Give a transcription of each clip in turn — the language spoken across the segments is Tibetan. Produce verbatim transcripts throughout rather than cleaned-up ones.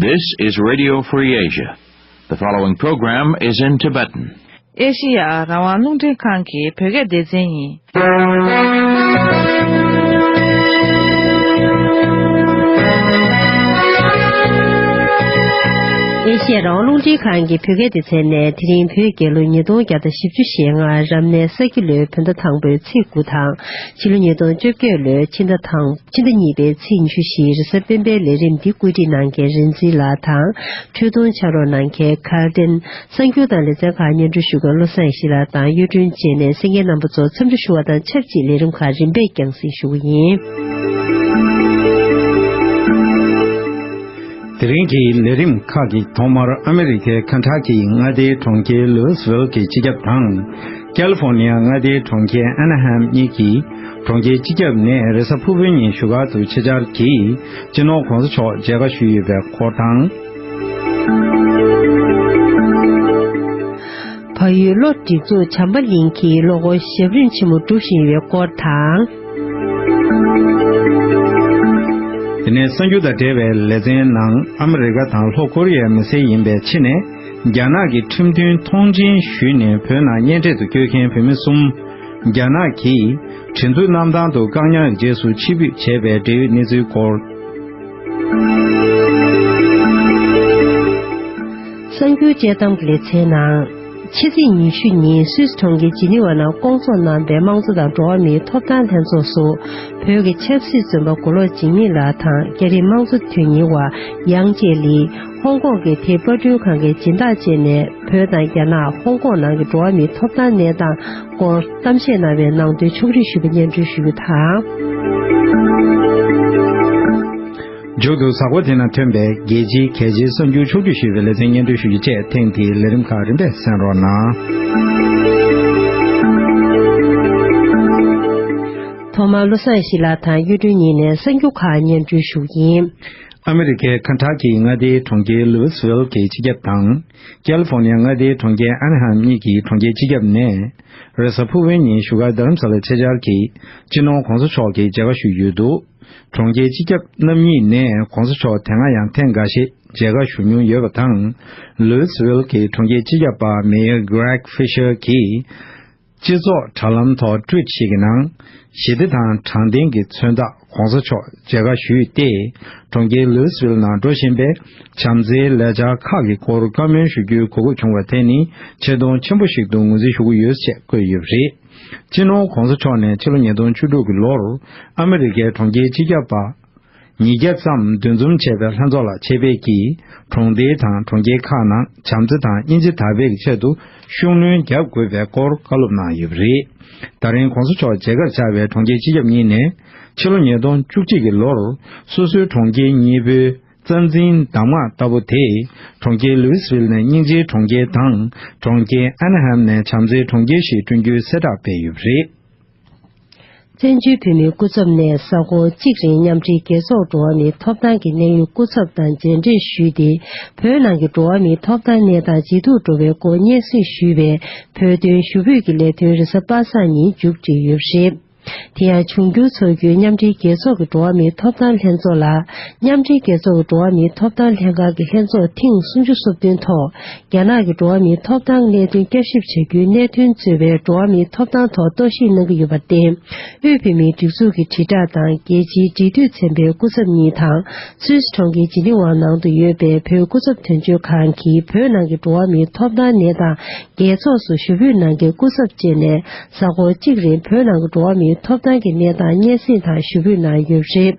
This is Radio Free Asia. The following program is in Tibetan. ཨེ་ཤི་ཡ་རང་དབང་རླུང་འཕྲིན་ཁང་གི་བོད་སྐད་སྡེ་ཚན་ཡིན། ཨེ་ཤི་ཡ་རང་དབང་རླུང་འཕྲིན་ཁང་གི་བོད་སྐད་སྡེ་ཚན་ནས་དེ་རིང་བོད་རྒྱལ་ལོ་ཉིས་སྟོང་བརྒྱ་དང་བཞི་བཅུ་ཞེ་ལྔ་རབ་གནས་ས་ཁྱི་ལོའི་བོད་ཟླ་དང་པོའི་ཚེས་དགུ་དང་། ཕྱི་ལོ་ཉིས་སྟོང་བཅོ་བརྒྱད་ལོའི་ཕྱི་ཟླ་དང་། ཕྱི་ཟླ་གཉིས་པའི་ཚེས་ཉི་ཤུ་བཞིའི་རེས་གཟའ་སྤེན་པའི་ལས་རིམ་འདི་བཀོད་སྒྲིག་གནང་མཁན་རིན་འཛིན་ལགས་དང་། འཕྲོས་དུང་ཕྱག་རོགས་གནང་མཁན་ཁར་ཏན། གསར་འགྱུར་དང་ལེ་ཚན་ཁག་སྙན་སྒྲོན་ཞུ་མཁན་བློ་བཟང་ཡེ་ཤེས་ལགས་དང་གཡུ་སྒྲོན་བཅས་ནས་གསན་མཁན་རྣམ་པ་ཚོ་འཚམས་འདྲི་ཞུ་བ་དང་ཆབས་ཅིག་ལས་རིམ་ཁག་རིམ་པས་རྒྱང་སྲིང་ཞུ་གི་ཡིན། དེ་རིང་གི་ལས་རིམ་ཁག་གི་ཐོག་མར་ཨ་མི་རི་ཀའི་ཁན་ཊ་ཀིའི་མངའ་སྡེའི་གྲོང་ཁྱེར་ལུའི་སི་ཝིལ་གྱི་སྤྱི་ཁྱབ་དང་། ཀལ་ལི་ཧྥོར་ནི་ཡ་མངའ་སྡེའི་གྲོང་ཁྱེར་ཨ་ན་ཧམ་གཉིས་ཀྱི་གྲོང་ཁྱེར་སྤྱི་ཁྱབ་ནས་རེས་གཟའ་ཕུར་བུའི་ཉིན་བཞུགས་སྒར་དུ་ཆེད་བཅར་གྱིས་སྤྱི་ནོར་གོང་ས་མཆོག་མཇལ་ཁ་ཞུས་ཡོད་པའི་སྐོར་དང་། བལ་ཡུལ་གློ་སྒྲིག་འཛུགས་བྱམས་པ་གླིང་གིས་གློ་འཁོར་ཞབས་རིམ་ཆེན་མོ་སྒྲུབ་བཞིན་ཡོད་པའི་སྐོར་དང་། དེ་ནས་གསར་འགྱུར་དང་འབྲེལ་བའི་ལེ་ཚན་ནང་ཨ་མི་རི་ཀ་དང་ལྷོ་ཀོ་རི་ཡའི་མི་སེར་ཡིན་པའི་ཆེད་ནས། རྒྱ་ནག་གི་ཁྲིམས་མཐུན་ཐོངས་མཆན་ཞུས་ནས་བོད་ནང་གཉེན་འཕྲད་དུ་བསྐྱོད་མཁན་བོད་མི་གསུམ། རྒྱ་ནག་གིས་དྲིན་གཟོ་གནམ་ཐང་དུ་བཀག་ཉར་གྱི་རྗེས་སུ་ཕྱིར་འབུད་བྱས་པའི་འབྲེལ་ཡོད་གནས་ཚུལ་སྐོར། གསར་འགྱུར་དཔྱད་གཏམ་གྱི་ལེ་ཚན་ནང་། ཕྱི་ཚེས་ཉི་ཤུ་ཉིན་སུད་སི་གྲོང་ཁྱེར་ཇི་ནི་ཝ་ནང་སྐོང་ཚོགས་གནང་པའི་དམངས་གཙོ་དང་འགྲོ་བ་མིའི་ཐོབ་ཐང་ལྷན་ཚོགས་སུ། བོད་ཀྱི་ཆབ་སྲིད་བཙོན་པ་མགོ་ལོག་འཇིགས་མེད་ལགས་དང་རྒྱ་རིགས་དམངས་གཙོ་དོན་གཉེར་བ་ཡང་ཅེ་ལི། ཧོང་ཀོང་གི་ཐེ་པར་སྐྲུན་ཁང་གི་སྦྱིན་བདག་བཅས་ནས་བོད་དང་རྒྱ་ནག་ཧོང་ཀོང་ནང་གི་འགྲོ་བ་མིའི་ཐོབ་ཐང་གནས་སྟངས་སྐོར་གཏམ་བཤད་གནང་བའི་ནང་དོན་ཕྱོགས་སྒྲིག་ཞུས་པ་སྙན་སྒྲོན་ཞུ་རྒྱུ་དང་། མཇུག་ཏུ་གཟའ་འཁོར་དེ་ན་ཐོན་པའི་རྒྱལ་སྤྱིའི་གལ་ཆེའི་གསར་འགྱུར་ཕྱོགས་སྒྲིག་ཞུས་པའི་ལེ་ཚན་སྙན་སྒྲོན་ཞུ་རྒྱུ་བཅས་ཐེངས་འདིའི་ལས་རིམ་ཁག་རིམ་པས་གསན་རོགས་གནང་། ཐོག་མར་བློ་བཟང་ཡེ་ཤེས་ལགས་དང་གཡུ་སྒྲོན་གཉིས་ནས་གསར་འགྱུར་ཁག་སྙན་སྒྲོན་ཞུ་རྒྱུ་ཡིན། ཨ་མི་རི་ཀའི་ཁན་ཊ་ཀིའི་མངའ་སྡེའི་གྲོང་ཁྱེར་ལུའི་སི་ཝིལ་གྱི་སྤྱི་ཁྱབ་དང་། ཀལ་ལི་ཧྥོར་ནི་ཡ་མངའ་སྡེའི་གྲོང་ཁྱེར་ཨ་ན་ཧམ་གཉིས་ཀྱི་གྲོང་ཁྱེར་སྤྱི་ཁྱབ་ནས། རེས་གཟའ་ཕུར་བུའི་ཉིན་བཞུགས་སྒར་རྡ་རམ་ས་ལར་ཆེད་བཅར་གྱིས་སྤྱི་ནོར་གོང་ས་མཆོག་གི་མཇལ་ཁ་ཞུས་ཡོད་འདུག་གྲོང་ཁྱེར་སྤྱི་ཁྱབ་རྣམ་གཉིས་ནས་གོང་ས་མཆོག་དེ་སྔ་ཡང་ཐེངས་འགའ་ཞིག་མཇལ་ཁ་ཞུ་མྱོང་ཡོད་པ་དང་། ལུའི་སི་ཝིལ་གྱི་གྲོང་ཁྱེར་སྤྱི་ཁྱབ་པ་མེ་ཡར་གྷི་རེག་ཧྥི་ཤར་གྱིས། སྤྱི་ཚོགས་དྲ་ལམ་ཐོག་ཊུ་ཝིཊ་ཞིག་གི་ནང་། ཞི་བདེ་དང་དྲང་བདེན་གྱི་མཚོན་རྟགས་གོང་ས་མཆོག་མཇལ་ཁ་ཞུས་ཏེ། གྲོང་ཁྱེར་ལུའི་སི་ཝིལ་ནང་འགྲོ་བཞིན་པའི་བྱམས་བརྩེའི་ལས་འཆར་ཁག་གི་སྐོར་བཀའ་མོལ་ཞུ་རྒྱུའི་གོ་སྐབས་བྱུང་བ་དེ་ནི་ཆེ་མཐོང་ཆེན་པོ་ཞིག་ཏུ་ངོས་འཛིན་ཞུ་གི་ཡོད་ཅེས་བཀོད་ཡོད་པ་རེད། སྤྱི་ནོར་གོང་ས་མཆོག་ནས་ཕྱི་ལོ་ཉིས་སྟོང་བཅུ་དྲུག་གི་ལོར་ཨ་མི་རི་ཀའི་གྲོང་ཁྱེར་སྤྱི་ཁྱབ་པ། ཉིས་བརྒྱ་ཙམ་འདུ་འཛོམས་བྱས་པའི་ལྷན་ཚོགས་ལ་ཆེད་ཕེབས་ཀྱིས་གྲོང་སྡེ་དང་གྲོང་ཁྱེར་ཁག་ནང་བྱམས་བརྩེ་དང་དབྱེ་འབྱེད་དར་སྤེལ་གྱི་ཆེད་དུ་ཤུགས་སྣོན་རྒྱག་དགོས་པའི་སྐོར་བཀའ་སློབ་གནང་ཡོད་པ་རེད། ད་རིང་གོང་ས་མཆོག་མཇལ་ཁར་བཅར་བའི་གྲོང་ཁྱེར་སྤྱི་ཁྱབ་གཉིས་ནས་ཕྱི་ལོ་ཉིས་སྟོང་བཅུ་གཅིག་གི་ལོར་སོ་སོའི་གྲོང་ཁྱེར་གཉིས་པོའི་རྩ་འཛིན་གདམས་ངག་ལྟ་བུ་དེ་གྲོང་ཁྱེར་ལུའི་སི་ཝིལ་ནས་སྙིང་རྗེའི་གྲོང་ཁྱེར་དང་གྲོང་ཁྱེར་ཨ་ན་ཧམ་ནས་བྱམས་བརྩེའི་གྲོང་ཁྱེར་ཞིག་བསྐྲུན་རྒྱུའི་གསལ་བསྒྲགས་སྤེལ་ཡོད་པ་རེད། བཙན་བྱོལ་བོད་མིའི་སྐུ་ཚབ་ནས་གཟའ་འཁོར་གཅིག་རིང་མཉམ་འབྲེལ་རྒྱལ་ཚོགས་འགྲོ་བ་མིའི་ཐོབ་ཐང་གི་གནད་ཡོད་སྐུ་ཚབ་དང་མཇལ་འཕྲད་ཞུས་ཏེ། བོད་ནང་གི་འགྲོ་བ་མིའི་ཐོབ་ཐང་གནས་སྟངས་ཇེ་སྡུག་འགྲོ་བའི་སྐོར་སྙན་སེང་ཞུས་པའི་བོད་དོན་ཞུ་འབོད་ཀྱི་ལས་དོན་རེས་གཟའ་པ་སངས་ཉིན་མཇུག་སྒྲིལ་ཡོད་པ་རེད། དེ་ཡང་འབྱུང་འགྱུར་ཚོགས་རྒྱུའི་མཉམ་འབྲེལ་རྒྱལ་ཚོགས་ཀྱི་འགྲོ་བ་མིའི་ཐོབ་ཐང་ལྷན་ཚོགས་ལ། མཉམ་འབྲེལ་རྒྱལ་ཚོགས་ཀྱི་འགྲོ་བ་མིའི་ཐོབ་ཐང་ལྷན་ཁང་གི་ལྷན་ཚོགས་ཐེངས་སུམ་ཅུ་སོ་བདུན་ཐོག་རྒྱ་ནག་གི་འགྲོ་བ་མིའི་ཐོབ་ཐང་གནད་དོན་བསྐྱར་ཞིབ་བྱ་རྒྱུའི་གནད་དོན་གཙོས་པའི་འགྲོ་བ་མིའི་ཐོབ་ཐང་ཐོག་རྟོག་ཞིབ་གནང་གི་ཡོད་པར་བརྟེན། དབུས་བོད་མིའི་སྒྲིག་འཛུགས་ཀྱི་དྲིལ་བསྒྲགས་དང་རྒྱལ་སྤྱིའི་འབྲེལ་མཐུད་ཚན་པའི་སྐུ་ཚབ་གཉིས་དང་། སུད་སི་གྲོང་ཁྱེར་ཇི་ནི་ཝ་ནང་དུ་ཡོད་པའི་བོད་སྐུ་ཚབ་དོན་གཅོད་ཁང་གིས་བོད་ནང་གི་འགྲོ་བ་མིའི་ཐོབ་ཐང་གནས་སྟངས་རྒྱལ་ཚོགས་སུ་ཞུ་འབོད་གནང་མཁན་སྐུ་ཚབ་བཅས་ནས་གཟའ་འཁོར་གཅིག་རིང་བོད་ནང་གི་འགྲོ་བ་མིའི་ཐོབ་ཐང་གི་གནས་སྟངས་སྙན་སེང་དང་ཞུ་འབོད་གནང་ཡོད་པ་རེད།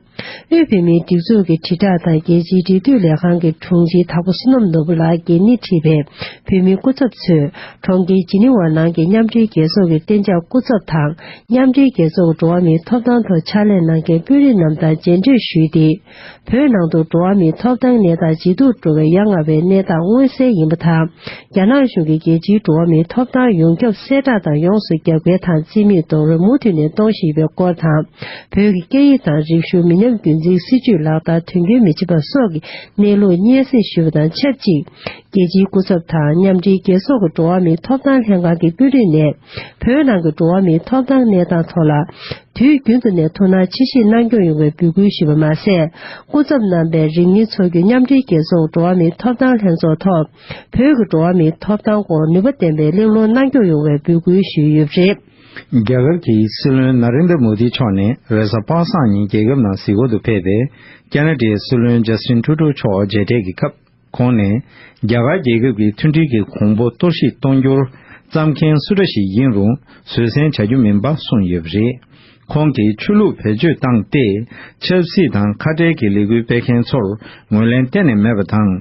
དབུས་བོད་མིའི་སྒྲིག་འཛུགས་ཀྱི་དྲིལ་བསྒྲགས་དང་རྒྱལ་སྤྱིའི་འབྲེལ་མཐུད་ལས་ཁང་གི་དྲུང་ཆེ་དྭགས་པོ་བསོད་ནམས་ནོར་བུ་ལགས་འགན་ནི་ཁྲིད་པའི་བོད་མིའི་སྐུ་ཚབ་ཚོས་གྲོང་ཁྱེར་ཇི་ནི་ཝ་ནང་གི་མཉམ་འབྲེལ་རྒྱལ་ཚོགས་ཀྱི་གཏན་འཇགས་སྐུ་ཚབ་དང་། མཉམ་འབྲེལ་རྒྱལ་ཚོགས་ཀྱི་འགྲོ་བ་མིའི་ཐོབ་ཐང་ཐོག་ཕྱག་ལས་གནང་མཁན་དཔོན་རིགས་རྣམས་དང་མཇལ་འཕྲད་ཞུས་ཏེ། བོད་ནང་དུ་འགྲོ་བ་མིའི་ཐོབ་ཐང་གནས་སྟངས་ཇེ་སྡུག་འགྲོ་བའི་ཡ་ང་བའི་གནས་སྟངས་མངོན་གསལ་ཡིན་པ་དང་། རྒྱ་ནག་གཞུང་གིས་རྒྱལ་སྤྱིའི་འགྲོ་བ་མིའི་ཐོབ་ཐང་ཡོངས་ཁྱབ་གསལ་བསྒྲགས་དང་ཡོངས་སུ་རྒྱབ་འགལ་དང་རྩིས་མེད་གཏོང་རོགས་མུ་མཐུད་ནས་གཏོང་ གཏོང་བཞིན་པའི་སྐོར་དང་། བོད་ཀྱི་སྐད་ཡིག་དང་རིག་གཞུང་མི་ཉམས་རྒྱུན་འཛིན་སྲིད་ཇུས་ལག་བསྟར་དོན་འཁྱོལ་མི་བྱེད་པ་སོགས་ཀྱི་གནས་ལུགས་སྙན་སེང་ཞུས་པ་དང་ཆབས་ཅིག་རྒྱལ་སྤྱིའི་སྐུ་ཚབ་དང་མཉམ་འབྲེལ་རྒྱལ་ཚོགས་ཀྱི་འགྲོ་བ་མིའི་ཐོབ་ཐང་ལྷན་ཁང་གི་དཔོན་རིགས་ནས། བོད་ནང་གི་འགྲོ་བ་མིའི་ཐོབ་ཐང་གནས་སྟངས་ཐོག་ལ། དུས་རྒྱུན་དུ་ནས་ཐུགས་སྣང་ཆེ་བཞེས་གནང་སྐྱོང་ཡོང་བའི་འབོད་སྐུལ་ཞུས་པ་མ་ཟད། སྐུ་ཚབ་རྣམ་པས་རིང་མིན་འཚོགས་རྒྱུའི་མཉམ་འབྲེལ་རྒྱལ་ཚོགས་འགྲོ་བ་མིའི་ཐོབ་ཐང་ལྷན་ཚོགས་ཐོག་བོད་ཀྱི་འགྲོ་བ་མིའི་ཐོབ་ཐང་སྐོར་ནུས་པ་ལྡན་པའི་གླེང་སློང་གནང་སྐྱོང་ཡོང་བའི་འབོད་སྐུལ་ཞུས་ཡོད་པ་རེད། རྒྱ་གར་གྱི་སྲིད་བློན་ན་རེན་དྲ་མོ་དི་མཆོག་ནས་རེས་གཟའ་པ་སངས་ཉིན་རྒྱལ་ཁབ་ནང་གཟིགས་སྐོར་དུ་ཕེབས་པའི་ཁེ་ན་ཌའི་སྲིད་བློན་ཇ་སི་ཊིན་ཊུ་རུ་མཆོག་མཇལ་འཕྲད་ཀྱི་སྐབས། ཁོང་ནས་རྒྱ་གར་རྒྱལ་ཁབ་ཀྱི་མཐུན་སྒྲིལ་གྱི་གོང་བུ་གཏོར་བཤིག་གཏོང་རྒྱུར་བརྩམས་མཁན་སུ་འདྲ་ཞིག་ཡིན་རུང་བཟོད་བསྲན་བྱ་རྒྱུ་མིན་པ་གསུངས་ཡོད་པ་རེད། ཁོང་གིས་ཆོས་ལུགས་བེད་སྤྱོད་བཏང་སྟེ་ཆབ་སྲིད་དང་ཁ་བྲལ་གྱི་ལས་འགུལ་སྤེལ་མཁན་ཚོར་ངོས་ལེན་གཏན་ནས་མེད་པ་དང་།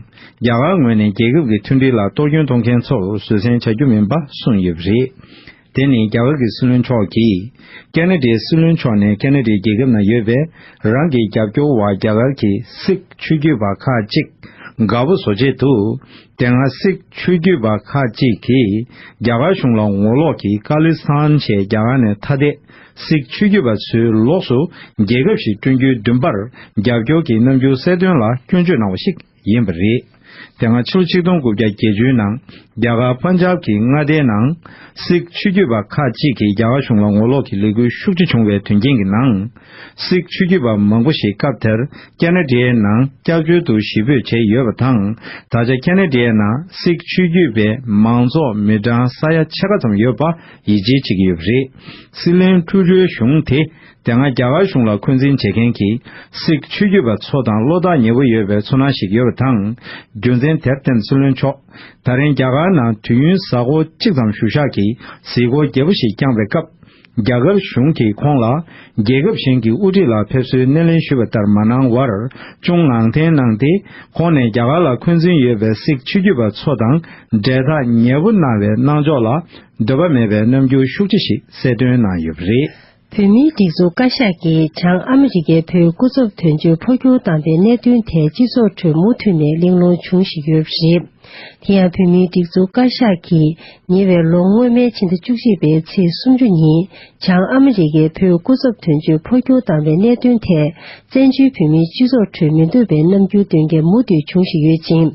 རྒྱ་གར་ངོས་ནས་རྒྱལ་ཁབ་ཀྱི་མཐུན་སྒྲིལ་ལ་གཏོར་སྐྱོན་གཏོང་མཁན་ཚོར་བཟོད་བསྲན་བྱ་རྒྱུ་མིན་པ་གསུངས་ཡོད་པ་རེད། དེ་ནི་རྒྱ་གར་གྱི་སྲིད་བློན་མཆོག་གིས་ཁེ་ན་ཌའི་སྲིད་བློན་མཆོག་ནས་ཁེ་ན་ཌའི་རྒྱལ་ཁབ་ནང་ཡོད་པའི་རང་གི་རྒྱབ་སྐྱོར་བ་རྒྱ་གར་གྱི་སིག་ཆོས་བརྒྱུད་པ་ཁག་ཅིག་དགའ་པོ་བཟོ་ཆེད་དུ། དེ་སྔ་སིག་ཆོས་བརྒྱུད་པ་ཁག་ཅིག་གིས་རྒྱ་གར་གཞུང་ལ་ངོ་ལོག་གིས་ཀ་ལི་སི་ཐན་ཞེས་རྒྱ་གར་ནས་ཐ་དད་སིག་ཆོས་བརྒྱུད་པ་ཚོའི་ལོགས་སུ་རྒྱལ་ཁབ་ཞིག་བསྐྲུན་རྒྱུའི་འདུན་པར་རྒྱབ་སྐྱོར་གྱི་རྣམ་འགྱུར་གསལ་སྟོན་ལ་སྐྱོན་བརྗོད་གནང་བ་ཞིག་ཡིན་པ་རེད། དེ་སྔ་ཕྱི་ལོ་ཆིག་སྟོང་དགུ་བརྒྱ་བརྒྱད་ཅུའི་ནང་རྒྱ་གར་པན་ཇབ་ཀྱི་མངའ་སྡེའི་ནང་སིག་ཆོས་བརྒྱུད་པ་ཁག་ཅིག་གིས་རྒྱ་གར་གཞུང་ལ་ངོ་ལོག་གི་ལས་འགུལ་ཤུགས་ཆེ་བྱུང་བའི་དོན་རྐྱེན་གྱི་ནང་། སིག་ཆོས་བརྒྱུད་པ་མང་པོ་ཞིག་སྐབས་དེར་ཁེ་ན་ཌའི་ནང་སྐྱབས་བཅོལ་དུ་ཞི་སྤོས་བྱས་ཡོད་པ་དང་། ད་ཆ་ཁེ་ན་ཌའི་ནང་སིག་ཆོས་བརྒྱུད་པའི་མང་ཚོགས་མི་གྲངས་ས་ཡ་ཕྱེད་ཀ་ཙམ་ཡོད་པ་ཡིད་ཆེས་བྱེད་ཀྱི་ཡོད་པ་རེད། སྲིད་བློན་ཊུ་རུའི་གཞུང་དེ། དེ་སྔ་རྒྱ་གར་གཞུང་ལ་འཁོན་འཛིན་བྱེད་མཁན་གྱི་སིག་ཆོས་བརྒྱུད་པ་ཚོ་དང་བློ་ཐག་ཉེ་པོ་ཡོད་པའི་ཚོར་སྣང་ཞིག་ཡོད་པ་དང་། རྒྱུ་མཚན་དེར་བརྟེན་སྲིད་བློན་མཆོག་ད་རིང་རྒྱ་གར་ནང་དུས་ཡུན་གཟའ་འཁོར་གཅིག་ཙམ་བཞུགས་ཤག་གིས་གཟིགས་སྐོར་རྒྱས་པོ་ཞིག་བསྐྱངས་པའི་སྐབས། རྒྱ་གར་གཞུང་གིས་ཁོང་ལ་རྒྱལ་ཁབ་གཞན་གྱི་དབུ་ཁྲིད་ལ་ཕེབས་བསུའི་སྣེ་ལེན་ཞུས་པ་ལྟར་མ་གནང་བར་ཅུང་ངང་འཐེན་གནང་སྟེ། ཁོང་ནས་རྒྱ་གར་ལ་འཁོན་འཛིན་ཡོད་པའི་སིག་ཆོས་བརྒྱུད་པ་ཚོ་དང་འབྲེལ་ཐག་ཉེ་པོ་གནང་བའི་གནང་ཕྱོགས་ལ་འདོད་པ་མེད་པའི་རྣམ་འགྱུར་ཤུགས་ཆེ་ཞིག་གསལ་སྟོན་གནང་ཡོད་པ་རེད། བོད་མིའི་སྒྲིག་འཛུགས་བཀའ་ཤག་གིས་བྱང་ཨ་མི་རི་ཀའི་བོད་སྐུ་ཚབ་དོན་གཅོད་འཕོ་འགྱུར་བཏང་བའི་གནད་དོན་ཐད་སྤྱི་ཚོགས་ཁྲོད་མུ་མཐུད་ནས་གླེང་སློང་བྱུང་བཞིན་ཡོད་པ་རེད། དེ་ཡང་བོད་མིའི་སྒྲིག་འཛུགས་བཀའ་ཤག་གིས་ཉེ་བའི་ལོ་སྔོན་མའི་ཕྱི་ཟླ་བཅུ་གཅིག་པའི་ཚེས་སུམ་ཅུ་ཉིན་བྱང་ཨ་མི་རི་ཀའི་བོད་སྐུ་ཚབ་དོན་གཅོད་འཕོ་འགྱུར་བཏང་བའི་གནད་དོན་ཐད་བཙན་བྱོལ་བོད་མིའི་སྤྱི་ཚོགས་ཁྲོད་མི་འདོད་པའི་རྣམ་འགྱུར་སྟོན་མཁན་མུ་མཐུད་བྱུང་བཞིན་ཡོད་ཅིང་།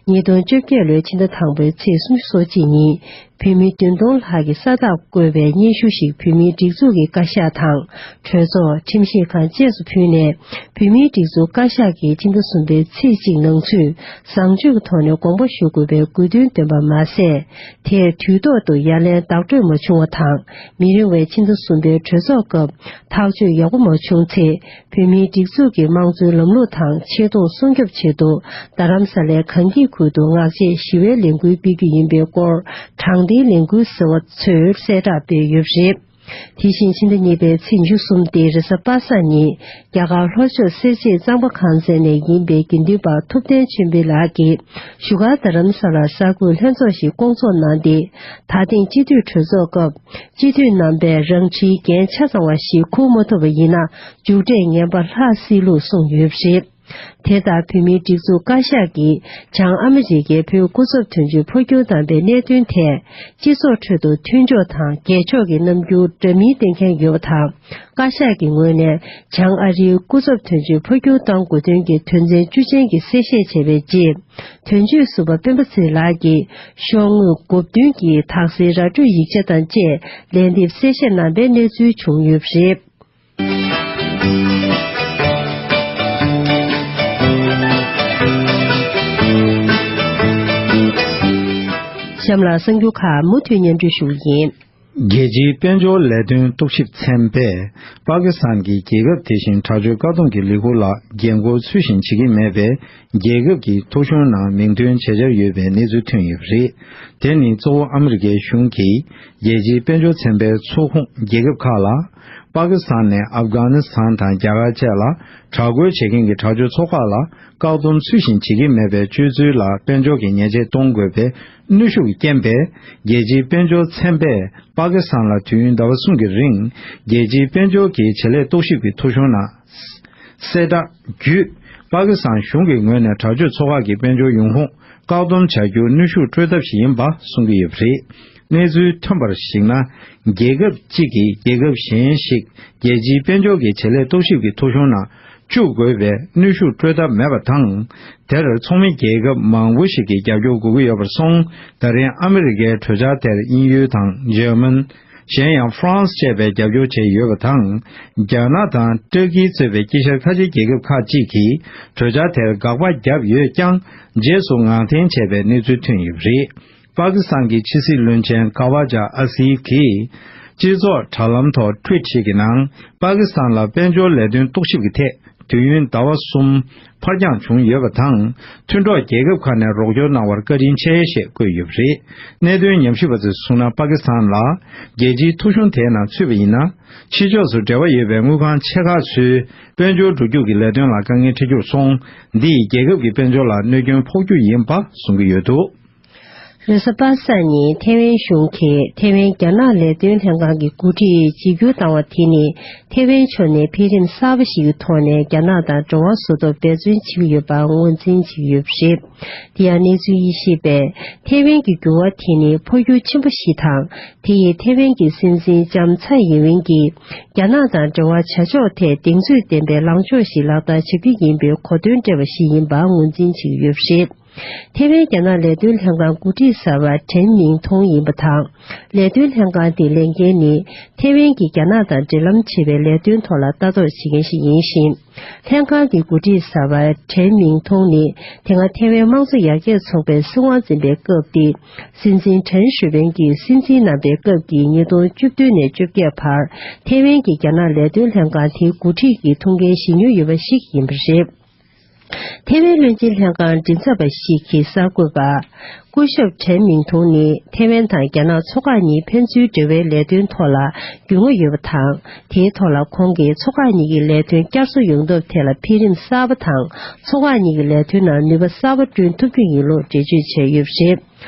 ཉིས་སྟོང་བཅོ་བརྒྱད་ལོའི་ཕྱི་ཟླ་དང་པོའི་ཚེས་སུམ་ཅུ་སོ་གཅིག་ཉིན། བོད་མི་བདུན་སྟོང་ལྷག་གིས་ས་རྟགས་བཀོད་པའི་སྙན་ཞུ་ཞིག་བོད་མིའི་སྒྲིག་འཛུགས་ཀྱི་བཀའ་ཤག་དང་། གྲོས་ཚོགས། ཁྲིམས་ཞིབ་ཁང་བཅས་སུ་ཕུལ་ནས། བོད་མིའི་སྒྲིག་འཛུགས་བཀའ་ཤག་གིས་ཕྱི་ཟླ་གསུམ་པའི་ཚེས་གཅིག་ནང་ཚུད་བཟང་སྤྱོད་ཀྱི་ཐོག་ནས་དགོངས་པ་ཞུ་དགོས་པའི་དགོས་འདུན་བཏོན་པ་མ་ཟད། དེར་དུས་ཐོག་ཏུ་ཡ་ལན་བདག་སྤྲོད་མ་བྱུང་བ་དང་། མི་རིང་བའི་ཕྱི་ཟླ་གསུམ་པའི་གྲོས་ཚོགས་སྐབས་ཐག་གཅོད་ཡག་པོ་མ་བྱུང་ཚེ། བོད་མིའི་སྒྲིག་འཛུགས་ཀྱི་དམངས་གཙོའི་ལམ་ལུགས་དང་ཆེ་མཐོང་སྲུང་སྐྱོབ་ཆེད་དུ། རྡ་རམ་ས་ལའི་གངས་སྐྱིད་ཁུལ་དུ་ངག་བཅད་ཞི་བའི་ལས་འགུལ་སྤེལ་རྒྱུ་ཡིན་པའི་སྐོར། དྲང་བདེན་ལས་འགུལ་ཟེར་བ་ཚོས་གསལ་བསྒྲགས་སྤེལ་ཡོད་པ་རེད། དེ་བཞིན་ཕྱི་ཟླ་གཉིས་པའི་ཚེས་ཉི་ཤུ་གསུམ་སྟེ་རེས་གཟའ་པ་སངས་ཉིན། རྒྱ་གར་ལྷོ་ཕྱོགས་སེར་བྱེས་གཙང་པ་ཁང་ཚན་ནས་ཡིན་པའི་དགེ་འདུན་པ་ཐུབ་བསྟན་ཆོས་འཕེལ་ལགས་ཀྱིས་བཞུགས་སྒར་རྡ་རམ་ས་ལར་གསར་འགོད་ལྷན་ཚོགས་ཤིག་བསྐོང་ཚོགས་གནང་སྟེ། ད་ཐེངས་སྤྱི་འཐུས་གྲོས་ཚོགས་སྐབས། སྤྱི་འཐུས་རྣམ་པས་རང་འཁྲིའི་འགན་ཆ་ཚང་བ་ཞིག་འཁུར་མ་ཐུབ་པ་ཡིན་ན། མཇུག་འབྲས་ངན་པ་ལྷག་སྲིད་ལུགས་གསུངས་ཡོད་པ་རེད། དེ་ལྟར་བོད་མིའི་སྒྲིག་འཛུགས་བཀའ་ཤག་གིས་བྱང་ཨ་མི་རི་ཀའི་བོད་སྐུ་ཚབ་དོན་གཅོད་འཕོ་འགྱུར་བཏང་པའི་གནད་དོན་ཐད། སྤྱི་ཚོགས་ཁྲོད་དུ་མཐུན་ཕྱོགས་དང་རྒྱལ་ཕྱོགས་ཀྱི་རྣམ་འགྱུར་འདྲ་མིན་བསྟན་མཁན་ཡོད་པ་དང་། བཀའ་ཤག་གི་ངོས་ནས་བྱང་ཨ་རིའི་སྐུ་ཚབ་དོན་གཅོད་འཕོ་འགྱུར་གཏང་དགོས་དོན་གྱི་དོན་ཚན་བཅུ་ཅན་གྱི་གསལ་བཤད་བྱས་པའི་རྗེས། དོན་གཅོད་ཟུར་པ་སྤེན་པ་ཚེ་རིང་ལགས་ཀྱིས་ཤོག་ངོས་དགུ་བདུན་གྱི་དག་སེལ་ར་སྤྲོད་ཡིག་ཆ་དང་བཅས་ལན་འདེབས་གསལ་བཤད་གནང་པའི་གནས་ཚུལ་བྱུང་ཡོད་པ་རེད། གཤམ་ལ་གསར་འགྱུར་ཁག་མུ་མཐུད་སྙན་སྒྲོན་ཞུ་གི་ཡིན། རྒྱལ་སྤྱིའི་དཔལ་འབྱོར་ལས་དོན་རྟོག་ཞིབ་ཚན་པས་པ་ཀི་སི་ཐན་གྱི་རྒྱལ་ཁབ་དེ་བཞིན་དྲག་སྤྱོད་བཀག་སྡོམ་གྱི་ལས་ཁུར་ལ་འགན་འཁུར་ཚུལ་བཞིན་བྱེད་ཀྱི་མེད་པས། རྒྱལ་ཁབ་ཀྱི་ཐོ་གཞུང་ནང་མིང་འདོན་བྱེད་འཆར་ཡོད་པའི་གནས་ཚུལ་ཐོན་ཡོད་པ་རེད། དེ་ནི་གཙོ་བོ་ཨ་མི་རི་ཀའི་གཞུང་གིས་རྒྱལ་སྤྱིའི་དཔལ་འབྱོར་ཚན་པའི་ཚོགས་ཁོངས་རྒྱལ་ཁབ་ཁག་ལ། པ་ཀི་སི་ཐན་ནས་ཨབ་གྷ་ནི་སི་ཐན་དང་རྒྱ་གར་བཅས་ལ་དྲག་རྒོལ་བྱེད་མཁན་གྱི་དྲག་སྤྱོད་ཚོགས་ཁག་ལ་བཀག་སྡོམ་ཚུལ་བཞིན་བྱེད་ཀྱི་མེད་པའི་སྤྱོད་ཚུལ་ལ་དཔལ་འབྱོར་གྱི་ཉེས་ཆད་གཏོང་དགོས་པའི་གནོན་ཤུགས་ཀྱིས་རྐྱེན་པས། རྒྱལ་སྤྱིའི་དཔལ་འབྱོར་ཚན་པས་པ་ཀི་སི་ཐན་ལ་དུས་ཡུན་ཟླ་བ་གསུམ་གྱི་རིང་རྒྱལ་སྤྱིའི་དཔལ་འབྱོར་གྱི་བྱེད་ལས་རྟོག་ཞིབ་ཀྱི་ཐོ་གཞུང་ནང་གསལ་བསྒྲགས་བརྒྱུད། པ་ཀི་སི་ཐན་གཞུང་གི་ངོས་ནས་དྲག་སྤྱོད་ཚོགས་ཁག་གི་དཔལ་འབྱོར་ཡོང་ཁུངས་བཀག་སྡོམ་བྱ་རྒྱུར་གནོན་ཤུགས་སྤྲོད་ཐབས་ཤིག་ཡིན་པ་གསུང་གི་ཡོད་པ་རེད། གནས་ཚུལ་ཐོན་པར་གཞིགས་ན། རྒྱལ་ཁབ་གཅིག་གིས་རྒྱལ་ཁབ་གཞན་ཞིག་རྒྱལ་སྤྱིའི་དཔལ་འབྱོར་གྱི་བྱེད་ལས་རྟོག་ཞིབ་ཀྱི་ཐོ་གཞུང་ནང་བཅུག་དགོས་པའི་གནོན་ཤུགས་སྤྲོད་ཐབས་མེད་པ་དང་། དེར་ཚོགས་མི་རྒྱལ་ཁབ་མང་པོ་ཞིག་གིས་རྒྱབ་སྐྱོར་དགོས་ཀྱི་ཡོད་པར་སོང་། ད་རིང་ཨ་མི་རི་ཀའི་གྲོས་འཆར་དེར་དབྱིན་ཡུལ་དང་འཇར་མན། གཞན་ཡང་ཧྥ་རན་སི་བཅས་པས་རྒྱབ་སྐྱོར་བྱས་ཡོད་པ་དང་། རྒྱ་ནག་དང་ཏུར་ཀི་གཙོས་པའི་དཀྱིལ་ཤར་ཁ་ཆེའི་རྒྱལ་ཁབ་ཁག་ཅིག་གིས་གྲོས་འཆར་དེར་དགག་པ་བརྒྱབ་ཡོད་ཀྱང་། རྗེས་སུ་ངང་འཐེན་བྱས་པའི་གནས་ཚུལ་ཐོན་ཡོད་པ་རེད། པ་ཀི་སི་ཐན་གྱི་ཕྱི་སྲིད་བློན་ཆེན་ཀ་ཝ་ཇ་ཨ་སིབ་ཀྱིས་སྤྱི་ཚོགས་དྲ་ལམ་ཐོག་ཊུ་ཝིཊ་ཞིག་གི་ནང་། པ་ཀི་སི་ཐན་ལ་དཔལ་འབྱོར་ལས་དོན་རྟོག་ཞིབ་ཀྱི་ཐད་དུས་ཡུན་ཟླ་བ་གསུམ་ཕར་འགྱངས་བྱུང་ཡོད་པ་དང་། མཐུན་གྲོགས་རྒྱལ་ཁབ་ཁག་ནས་རོགས་སྐྱོར་གནང་བར་བཀའ་དྲིན་ཆེ་ཞེས་བཀོད་ཡོད་པ་རེད། གནད་དོན་ཉམས་ཞིབ་པ་ཚོས་གསུངས་ན། པ་ཀི་སི་ཐན་ལ་རྒྱལ་སྤྱིའི་ཐོ་གཞུང་དེའི་ནང་ཚུད་པ་ཡིན་ན། ཕྱི་ཕྱོགས་སུ་འབྲེལ་བ་ཡོད་པའི་དངུལ་ཁང་ཆེ་ཁག་ཚོའི་དཔལ་འབྱོར་འགྲོ་རྒྱུག་གི་ལས་དོན་ལ་དཀའ་ངལ་འཕྲད་རྒྱུར་སོང་། འདིས་རྒྱལ་ཁབ་ཀྱི་དཔལ་འབྱོར་ལ་གནོད་སྐྱོན་ཕོག་རྒྱུ་ཡིན་པ་གསུང་གི་ཡོད་འདུག་རེས་གཟའ་པ་སངས་ཉིན་ཐེ་ཝན་གཞུང་གིས་ཐེ་ཝན་རྒྱ་ནག་ལས་དོན་ལྷན་ཁང་གི་འགོ་ཁྲིད་བརྗེ་བསྒྱུར་བཏང་བ་དེ་ནི། ཐེ་ཝན་ཕྱོགས་ནས་འཕེལ་རིམ་གསར་པ་ཞིག་གི་ཐོག་ནས་རྒྱ་ནག་དང་འབྲེལ་བ་བཟོ་ཐབས་འབད་བརྩོན་བྱེད་ཀྱི་ཡོད་པ་ངོས་འཛིན་བྱེད་ཀྱི་ཡོད་པ་རེད། དེ་ཡང་གནས་ཚུལ་དབྱེ་ཞིབ་པས། ཐེ་ཝན་གྱི་འགྱུར་བ་དེ་ནི་འཕོ་འགྱུར་ཆེན་པོ་ཞིག་དང་། དེ་ཡིས་ཐེ་ཝན་གྱི་སྲིད་འཛིན་ལྕམ་ཚའེ་ཡིན་ཝིན་གྱིས་རྒྱ་ནག་དང་འབྲེལ་བ་བྱ་ཕྱོགས་ཐད་གདེང་ཚོད་ལྡན་པའི་ལངས་ཕྱོགས་ཤིག་ལག་བསྟར་བྱ་རྒྱུ་ཡིན་པའི་གོ་སྟོན་སྤྲད་པ་ཞིག་ཡིན་པ་ངོས་འཛིན་བྱེད་ཀྱི་ཡོད་པ་རེད། ཐེ་ཝན་རྒྱ་ནག་ལས་དོན་ལྷན་ཁང་འགོ་ཁྲིད་གསར་པ་ཁྲེན་མིང་ཐུང་ཡིན་པ་དང་། ལས་དོན་ལྷན་ཁང་དེའི་ལས་འགན་ནི། ཐེ་ཝན་གྱིས་རྒྱ་ནག་དང་འབྲེལ་ལམ་བྱེད་པའི་ལས་དོན་ཐོག་ལ་ལྟ་རྟོག་བྱེད་མཁན་ཞིག་ཡིན་ཞིང་། ལྷན་ཁང་དེའི་འགོ་ཁྲིད་གསར་པ་ཁྲེན་མིང་ཐུང་ནི། དེ་སྔ་ཐེ་ཝན་དམངས་གཙོ་ཡར་རྒྱས་ཚོགས་པའི་སྲིད་དབང་འཛིན་པའི་སྐབས་ཏེ། སྲིད་འཛིན་ཁྲེན་ཞུ་ཝེན་གྱིས་སྲིད་འཛིན་གནང་པའི་སྐབས་ཀྱི་ཉིས་སྟོང་བཅུ་བདུན་ནས་བཅོ་བརྒྱད་བར། ཐེ་ཝན་གྱི་རྒྱ་ནག་ལས་དོན་ལྷན་ཁང་དེའི་འགོ་ཁྲིད་ཀྱི་ཐུགས་འགན་བཞེས་མྱོང་ཡོད་པ་ཞིག་ཡིན་པ་རེད། ཐེ་ཝན་བློན་ཆེན་ལྷན་ཁང་མགྲིན་ཚབ་པ་ཞིག་གིས་གསར་འགོད་པར། སྐུ་ཞབས་ཁྲེན་མིང་ཐུང་ནི་ཐེ་ཝན་དང་རྒྱ་ནག་མཚོ་འགག་གཉིས་ཕན་ཚུན་འབྲེལ་བའི་ལས་དོན་ཐོག་ལ་རྒྱུས་མངའ་ཡོད་པ་དང་། དེའི་ཐོག་ལ་ཁོང་གིས་མཚོ་འགག་གཉིས་ཀྱི་ལས་དོན་བསྐྱར་གསོ་ཡོང་ཐབས་ཐད་ལ་འཕེལ་རིམ་གསར་པ་དང་། མཚོ་འགག་གཉིས་ཀྱི་ལས་དོན་ནང་ནུས་པ་གསར་པ་བསྐྲུན་ཐུབ་རྒྱུ་ཡིན་ལུགས་འགྲེལ་བརྗོད་བྱས་ཡོད་པ་རེད།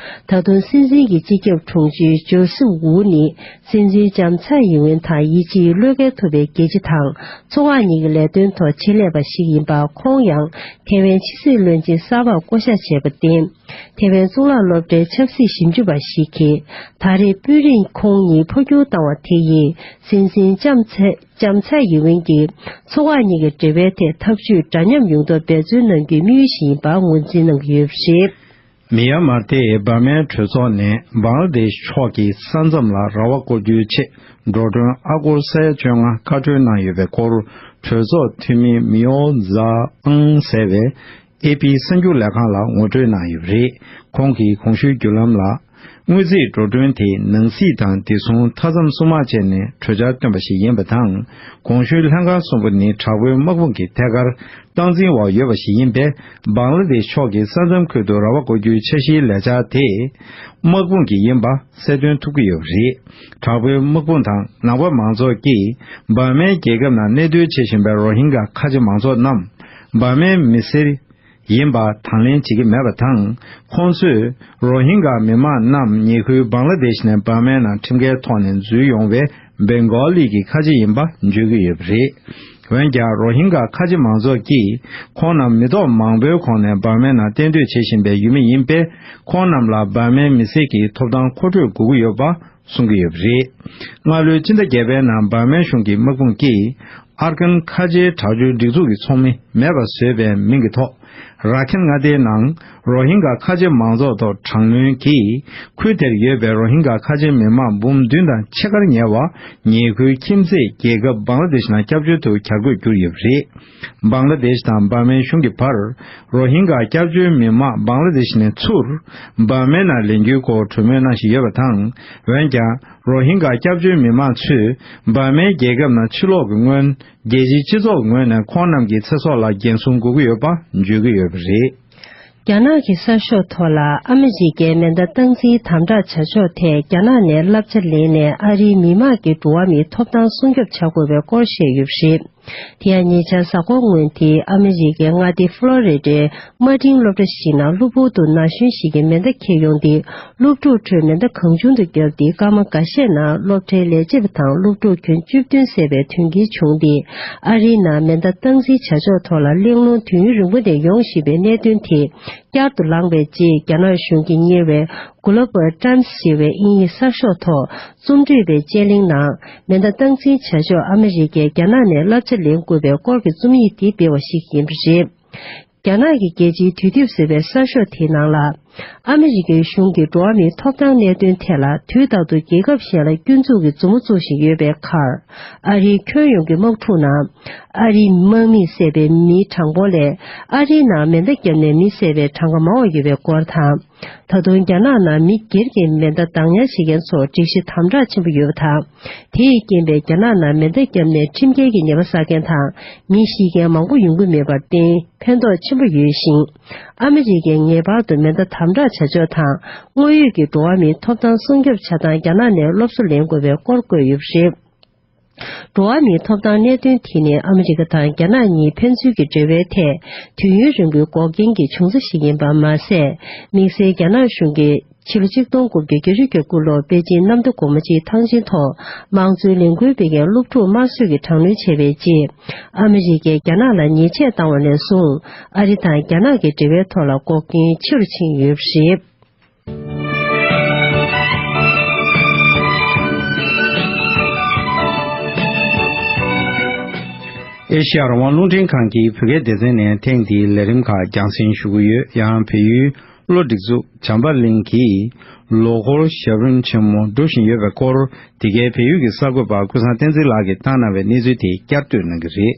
ད་དུང་སྲིད་འཛིན་གྱི་སྤྱི་ཁྱབ་དྲུང་ཆེ་ཇོ་སིབ་ཝུ་ནི། སྲིད་འཛིན་ལྕམ་ཚའེ་ཡིན་ཝེན་དང་ཡིད་ཆེས་བློས་འགེལ་ཐུབ་པའི་རྒྱལ་སྤྱི་དང་། མཚོ་འགག་གཉིས་ཀྱི་ལས་དོན་ཐོག་ཆེད་ལས་པ་ཞིག་ཡིན་པ། ཁོང་ཡང་ཐེ་ཝན་ཕྱི་སྲིད་བློན་ཆེན་གསར་པར་བསྐོ་གཞག་བྱས་པར་བརྟེན། ཐེ་ཝན་གཙུག་ལག་སློབ་གྲྭའི་ཆབ་སྲིད་ཞིབ་འཇུག་པ་ཞིག་གིས། ད་རེས་དཔོན་རིགས་ཁོང་གཉིས་འཕོ་འགྱུར་བཏང་བ་དེ་ཡིས། སྲིད་འཛིན་ལྕམ་ཚའེ་ལྕམ་ཚའེ་ཡིན་ཝེན་གྱིས། མཚོ་འགག་གཉིས་ཀྱི་འབྲེལ་བའི་ཐད་འཐབ་ཇུས་འདྲ་མཉམ་ཡོང་ཐབས་འབད་བརྩོན་གནང་རྒྱུའི་དམིགས་ཡུལ་ཞིག་ཡིན་པ་ངོས་འཛིན་གནང་གི་ཡོད་པ་རེད། མི་ཡན་མར་དེས་འབར་མའི་གྲོས་ཚོགས་ནས་བང་ལ་དེཤ་ཕྱོགས་ཀྱི་ས་མཚམས་ལ་ར་བ་བསྐོར་རྒྱུའི་ཆེད། འགྲོ་གྲོན་ཨ་སྒོར་ས་ཡ་བཅོ་ལྔ་བཀའ་འཁྲོལ་གནང་ཡོད་པའི་སྐོར། གྲོས་ཚོགས་འཐུས་མི་མིའོ་ཛཱ་ཨང་ཟེར་བས། ཨེ་པི་གསར་འགྱུར་ལས་ཁང་ལ་ངོ་སྤྲོད་གནང་ཡོད་པ་རེད། ཁོང་གིས་གོང་ཞུས་བརྒྱུད་ལམ་ལ། དངུལ་རྩིས་འགྲོ་གྲོན་དེ་ནང་སྲིད་དང་བདེ་སྲུང་མཐའ་མཚམས་སྲུང་དམག་བཅས་ནས་གྲོས་འཆར་བཏོན་པ་ཞིག་ཡིན་པ་དང་། གོང་ཞུས་ལྷན་ཁང་གསུམ་པོ་ནི་དྲག་པོའི་དམག་དཔུང་གི་ཐད་ཀར་སྟངས་འཛིན་འོག་ཡོད་པ་ཞིག་ཡིན་པས། བང་ལ་དེཤ་ཕྱོགས་ཀྱི་ས་མཚམས་ཁུལ་དུ་ར་བ་བསྐོར་རྒྱུའི་འཆར་གཞིའི་ལས་འཆར་དེ་དམག་དཔུང་གི་ཡིན་པ་གསལ་སྟོན་ཐུབ་ཀྱི་ཡོད་པ་རེད། དྲག་པོའི་དམག་དཔུང་དང་ནང་པ་མང་ཚོགས་ཀྱིས་འབར་མའི་རྒྱལ་ཁབ་ནང་གནས་སྡོད་བྱེད་བཞིན་པའི་རོ་ཧིན་གྷ་ཁ་ཆེ་མང་ཚོགས་རྣམས་འབར་མའི་མི་སེར་ཡིན་པ་དང་ལེན་བྱེད་ཀྱི་མེད་པ་དང་། ཁོང་ཚོས་རོ་ཧིན་གྷ་མི་མང་རྣམས་ཉེ་ཁུལ་བང་ལ་དེཤ་ནས་འབར་མའི་ནང་ཁྲིམས་འགལ་ཐོག་ནས་འཛུལ་ཡོང་བའི་བེང་གོ་ལི་གི་ཁ་ཆེ་ཡིན་པ་བརྗོད་ཀྱི་ཡོད་པ་རེད། འོན་ཀྱང་རོ་ཧིན་གྷ་ཁ་ཆེ་མང་ཚོགས་ཀྱིས་ཁོང་རྣམས་མི་ཐོག་མང་པོའི་ཁོངས་ནས་འབར་མའི་ནང་གཏན་སྡོད་བྱེད་བཞིན་པའི་ཡུལ་མི་ཡིན་པས། ཁོང་རྣམས་ལ་འབར་མའི་མི་སེར་གྱི་ཐོབ་ཐང་མཁོ་སྤྲོད་དགོས་ཀྱི་ཡོད་པ་གསུང་གི་ཡོད་པ་རེད། སྔ་ལོའི་ཕྱི་ཟླ་བརྒྱད་པའི་ནང་འབར་མའི་གཞུང་གི་དམག་དཔུང་གིས་ཨར་ཀན་ཁ་ཆེའི་དྲག་སྤྱོད་སྒྲིག་འཛུགས་ཀྱི་ཚོགས་མི་མེད་པར་བཟོས་པའི་མིང་གི་ཐོག་ར་ཁན་མངའ་སྡེའི་ནང་རོ་ཧིན་གྷ་ཁ་ཆེ་མང་ཚོགས་ཐོག་དྲག་གནོན་གྱིས། ཁུལ་དེར་ཡོད་པའི་རོ་ཧིན་གྷ་ཁ་ཆེ་མི་མང་འབུམ་བདུན་དང་ཕྱེད་ཀར་ཉེ་བ་ཉེ་ཁུལ་ཁྱིམ་མཚེས་རྒྱལ་ཁབ་བང་ལ་དེཤ་ནང་སྐྱབས་བཅོལ་དུ་གྱར་དགོས་གྱུར་ཡོད་པ་རེད། བང་ལ་དེཤ་དང་འབར་མའི་གཞུང་གི་བར་རོ་ཧིན་གྷ་སྐྱབས་བཅོལ་མི་མང་བང་ལ་དེཤ་ནས་ཚུར་འབར་མའི་ནང་ལེན་རྒྱུའི་སྐོར་གྲོས་མོལ་གནང་བཞིན་ཡོད་པ་དང་། འོན་ཀྱང་། རོ་ཧིན་གྷ་སྐྱབས་བཅོལ་མི་མང་ཚོས་འབར་མའི་རྒྱལ་ཁབ་ནང་ཕྱིར་ལོག་གི་སྔོན། རྒྱལ་སྤྱིའི་སྤྱི་ཚོགས་ངོས་ནས་ཁོང་རྣམས་ཀྱི་ཚེ་སྲོག་ལ་འགན་སྲུང་དགོས་ཀྱི་ཡོད་པ་བརྗོད་ཀྱི་ཡོད་པ་རེད། རྒྱ་ནག་གི་གསར་ཤོག་ཐོག་ལ་ཨ་མི་རི་ཀའི་མེ་མདའ་སྟངས་འཛིན་དམ་དྲག་བྱ་ཕྱོགས་ཐད་རྒྱ་ནག་ནས་བསླབ་བྱ་ལེན་ནས་ཨ་རིའི་མི་དམངས་ཀྱི་འགྲོ་བ་མིའི་ཐོབ་ཐང་སྲུང་སྐྱོབ་བྱ་དགོས་པའི་སྐོར་བཤད་ཡོད་པ་རེད། དེ་ཡང་ཉེ་ཆར་གཟའ་འཁོར་སྔོན་དེའི་ཨ་མི་རི་ཀའི་མངའ་སྡེ་ཧྥ་ལོ་རི་ཌའི་དམའ་འབྲིང་སློབ་གྲྭ་ཞིག་ནང་སློབ་ཕྲུག་ཏུ་ན་གཞོན་ཞིག་གིས་མེ་མདའ་འཁྱེར་ཡོང་སྟེ། སློབ་ཕྲུག་ཁྲོད་མེ་མདའ་གང་བྱུང་དུ་བརྒྱབ་སྟེ། སྐར་མ་འགའ་ཤས་ནང་སློབ་གྲྭའི་ལས་བྱེད་པ་དང་སློབ་ཕྲུག་ཁྱོན་བཅུ་བདུན་བསད་པའི་དོན་རྐྱེན་བྱུང་སྟེ། ཨ་རིའི་ནང་མེ་མདའ་སྟངས་འཛིན་བྱ་ཕྱོགས་ཐོག་ལ་གླེང་སློང་དུས་ཡུན་རིང་པོ་ནས་ཡོང་བཞིན་པའི་གནད་དོན་དེ། བསྐྱར་དུ་ལངས་པའི་རྗེས། རྒྱ་ནག་གཞུང་གིས་གཉེར་བའི་Global Times ཞེས་པའི་དབྱིན་ཡིག་གསར་ཤོག་ཐོག་རྩོམ་སྒྲིག་པའི་དཔྱད་གླེང་ནང་མེ་མདའ་སྟངས་འཛིན་བྱ་ཕྱོགས། ཨ་མི་རི་ཀས་རྒྱ་ནག་ནས་བསླབ་བྱ་ལེན་དགོས་པའི་སྐོར་གྱི་རྩོམ་ཡིག་འདི་སྤེལ་བ་ཞིག་ཡིན་པ་རེད། རྒྱ་ནག་གི་རྒྱལ་སྤྱིའི་དུས་དེབ་ཟེར་བའི་གསར་ཤོག་དེའི་ནང་ལ། ཨ་མི་རི་ཀའི་གཞུང་གིས་འགྲོ་བ་མིའི་ཐོབ་ཐང་གནད་དོན་ཐད་ལ་དུས་རྟག་ཏུ་རྒྱལ་ཁབ་གཞན་ལ་སྐྱོན་འཛུགས་ཀྱི་མཛུབ་མོ་བཙུགས་བཞིན་ཡོད་པའི་ཁར། ཨ་རིའི་ཁྱོན་ཡོངས་ཀྱི་དམག་འཁྲུག་ནང་། ཨ་རིའི་དམག་མིས་བསད་པའི་མིའི་གྲངས་འབོར་ལས། ཨ་རིའི་ནང་མེ་མདའ་བརྒྱབ་ནས་མི་བསད་པའི་གྲངས་ཀ་མང་བ་ཡོད་པའི་སྐོར་དང་། ད་དུང་རྒྱ་ནག་ནང་མི་སྒེར་གྱི་མེ་མདའ་བདག་ཉར་བྱེད་མཁན་ཚོར་སྒྲིག་གཞི་དམ་དྲག་ཆེན་པོ་ཡོད་པ་དང་། དེས་རྐྱེན་པས་རྒྱ་ནག་ནང་མེ་མདའ་བརྒྱབ་ནས་ཁྲིམས་འགལ་གྱི་ཉེས་པ་བསགས་མཁན་དང་། མི་ཤི་མཁན་མང་པོ་ཡོང་གི་མེད་པར་བརྟེན། ཕན་ཐོགས་ཆེན་པོ་ཡོད་ཞིང་། ཨ་མི་རི་ཀས་ངེས་པར་དུ་མེ་མདའ་དམ་དྲག་བྱ་ཕྱོགས་དང་། དངོས་ཡོད་ཀྱི་འགྲོ་བ་མིའི་ཐོབ་ཐང་སྲུང་སྐྱོབ་བྱ་སྟངས་རྒྱ་ནག་ནས་སློབ་གསོ་ལེན་དགོས་པའི་སྐོར་བཀོད་ཡོད་པ་རེད། འགྲོ་བ་མིའི་ཐོབ་ཐང་གནད་དོན་དེ་ནི་ཨ་མི་རི་ཀ་དང་རྒྱ་ནག་གཉིས་ཕན་ཚུན་གྱི་འབྲེལ་བའི་ཐད་དུས་ཡུན་རིང་པོའི་འགོག་རྐྱེན་གྱི་འབྱུང་རྩ་ཞིག་ཡིན་པ་མ་ཟད། དམིགས་བསལ་རྒྱ་ནག་གཞུང་གིས་ཕྱི་ལོ་ཆིག་སྟོང་དགུ་བརྒྱ་བརྒྱད་ཅུ་གྱ་དགུ་ལོར་པེ་ཅིན་གནམ་བདེ་སྒོ་མོ་ཆེའི་ཐང་ཆེན་ཐོག་དམངས་གཙོའི་ལས་འགུལ་སྤེལ་མཁན་སློབ་ཕྲུག་དམར་གསོད་ཀྱི་དྲག་གནོན་བྱས་པའི་རྗེས། ཨ་མི་རི་ཀས་རྒྱ་ནག་ལ་ཉེས་ཆད་བཏང་བ་ནས་བཟུང་། ཨ་རི་དང་རྒྱ་ནག་གི་འབྲེལ་བའི་ཐོག་ལ་འགོག་རྐྱེན་ཆེ་རུ་ཕྱིན་ཡོད་པ་རེད། ཨེ་ཤེ་ཡ་རང་དབང་རླུང་འཕྲིན་ཁང་གི་བོད་སྐད་སྡེ་ཚན་ནས་ཐེངས་འདིའི་ལས་རིམ་ཁག་རྒྱང་སྲིང་ཞུ་གི་ཡོད། ཡང་བལ་ཡུལ་གློ་སྒྲིག་འཛུགས་བྱམས་པ་གླིང་གིས་ལོ་འཁོར་ཞབས་རིམ་ཆེན་མོ་འགྲོ་བཞིན་ཡོད་པའི་སྐོར། འདི་གའི་བལ་ཡུལ་གྱི་གསར་འགོད་པ་ཀུན་བཟང་བསྟན་འཛིན་ལགས་ཀྱིས་བཏང་གནང་བའི་གནས་ཚུལ་དེ་བསྐྱར་ཟློས་གནང་གི་རེད།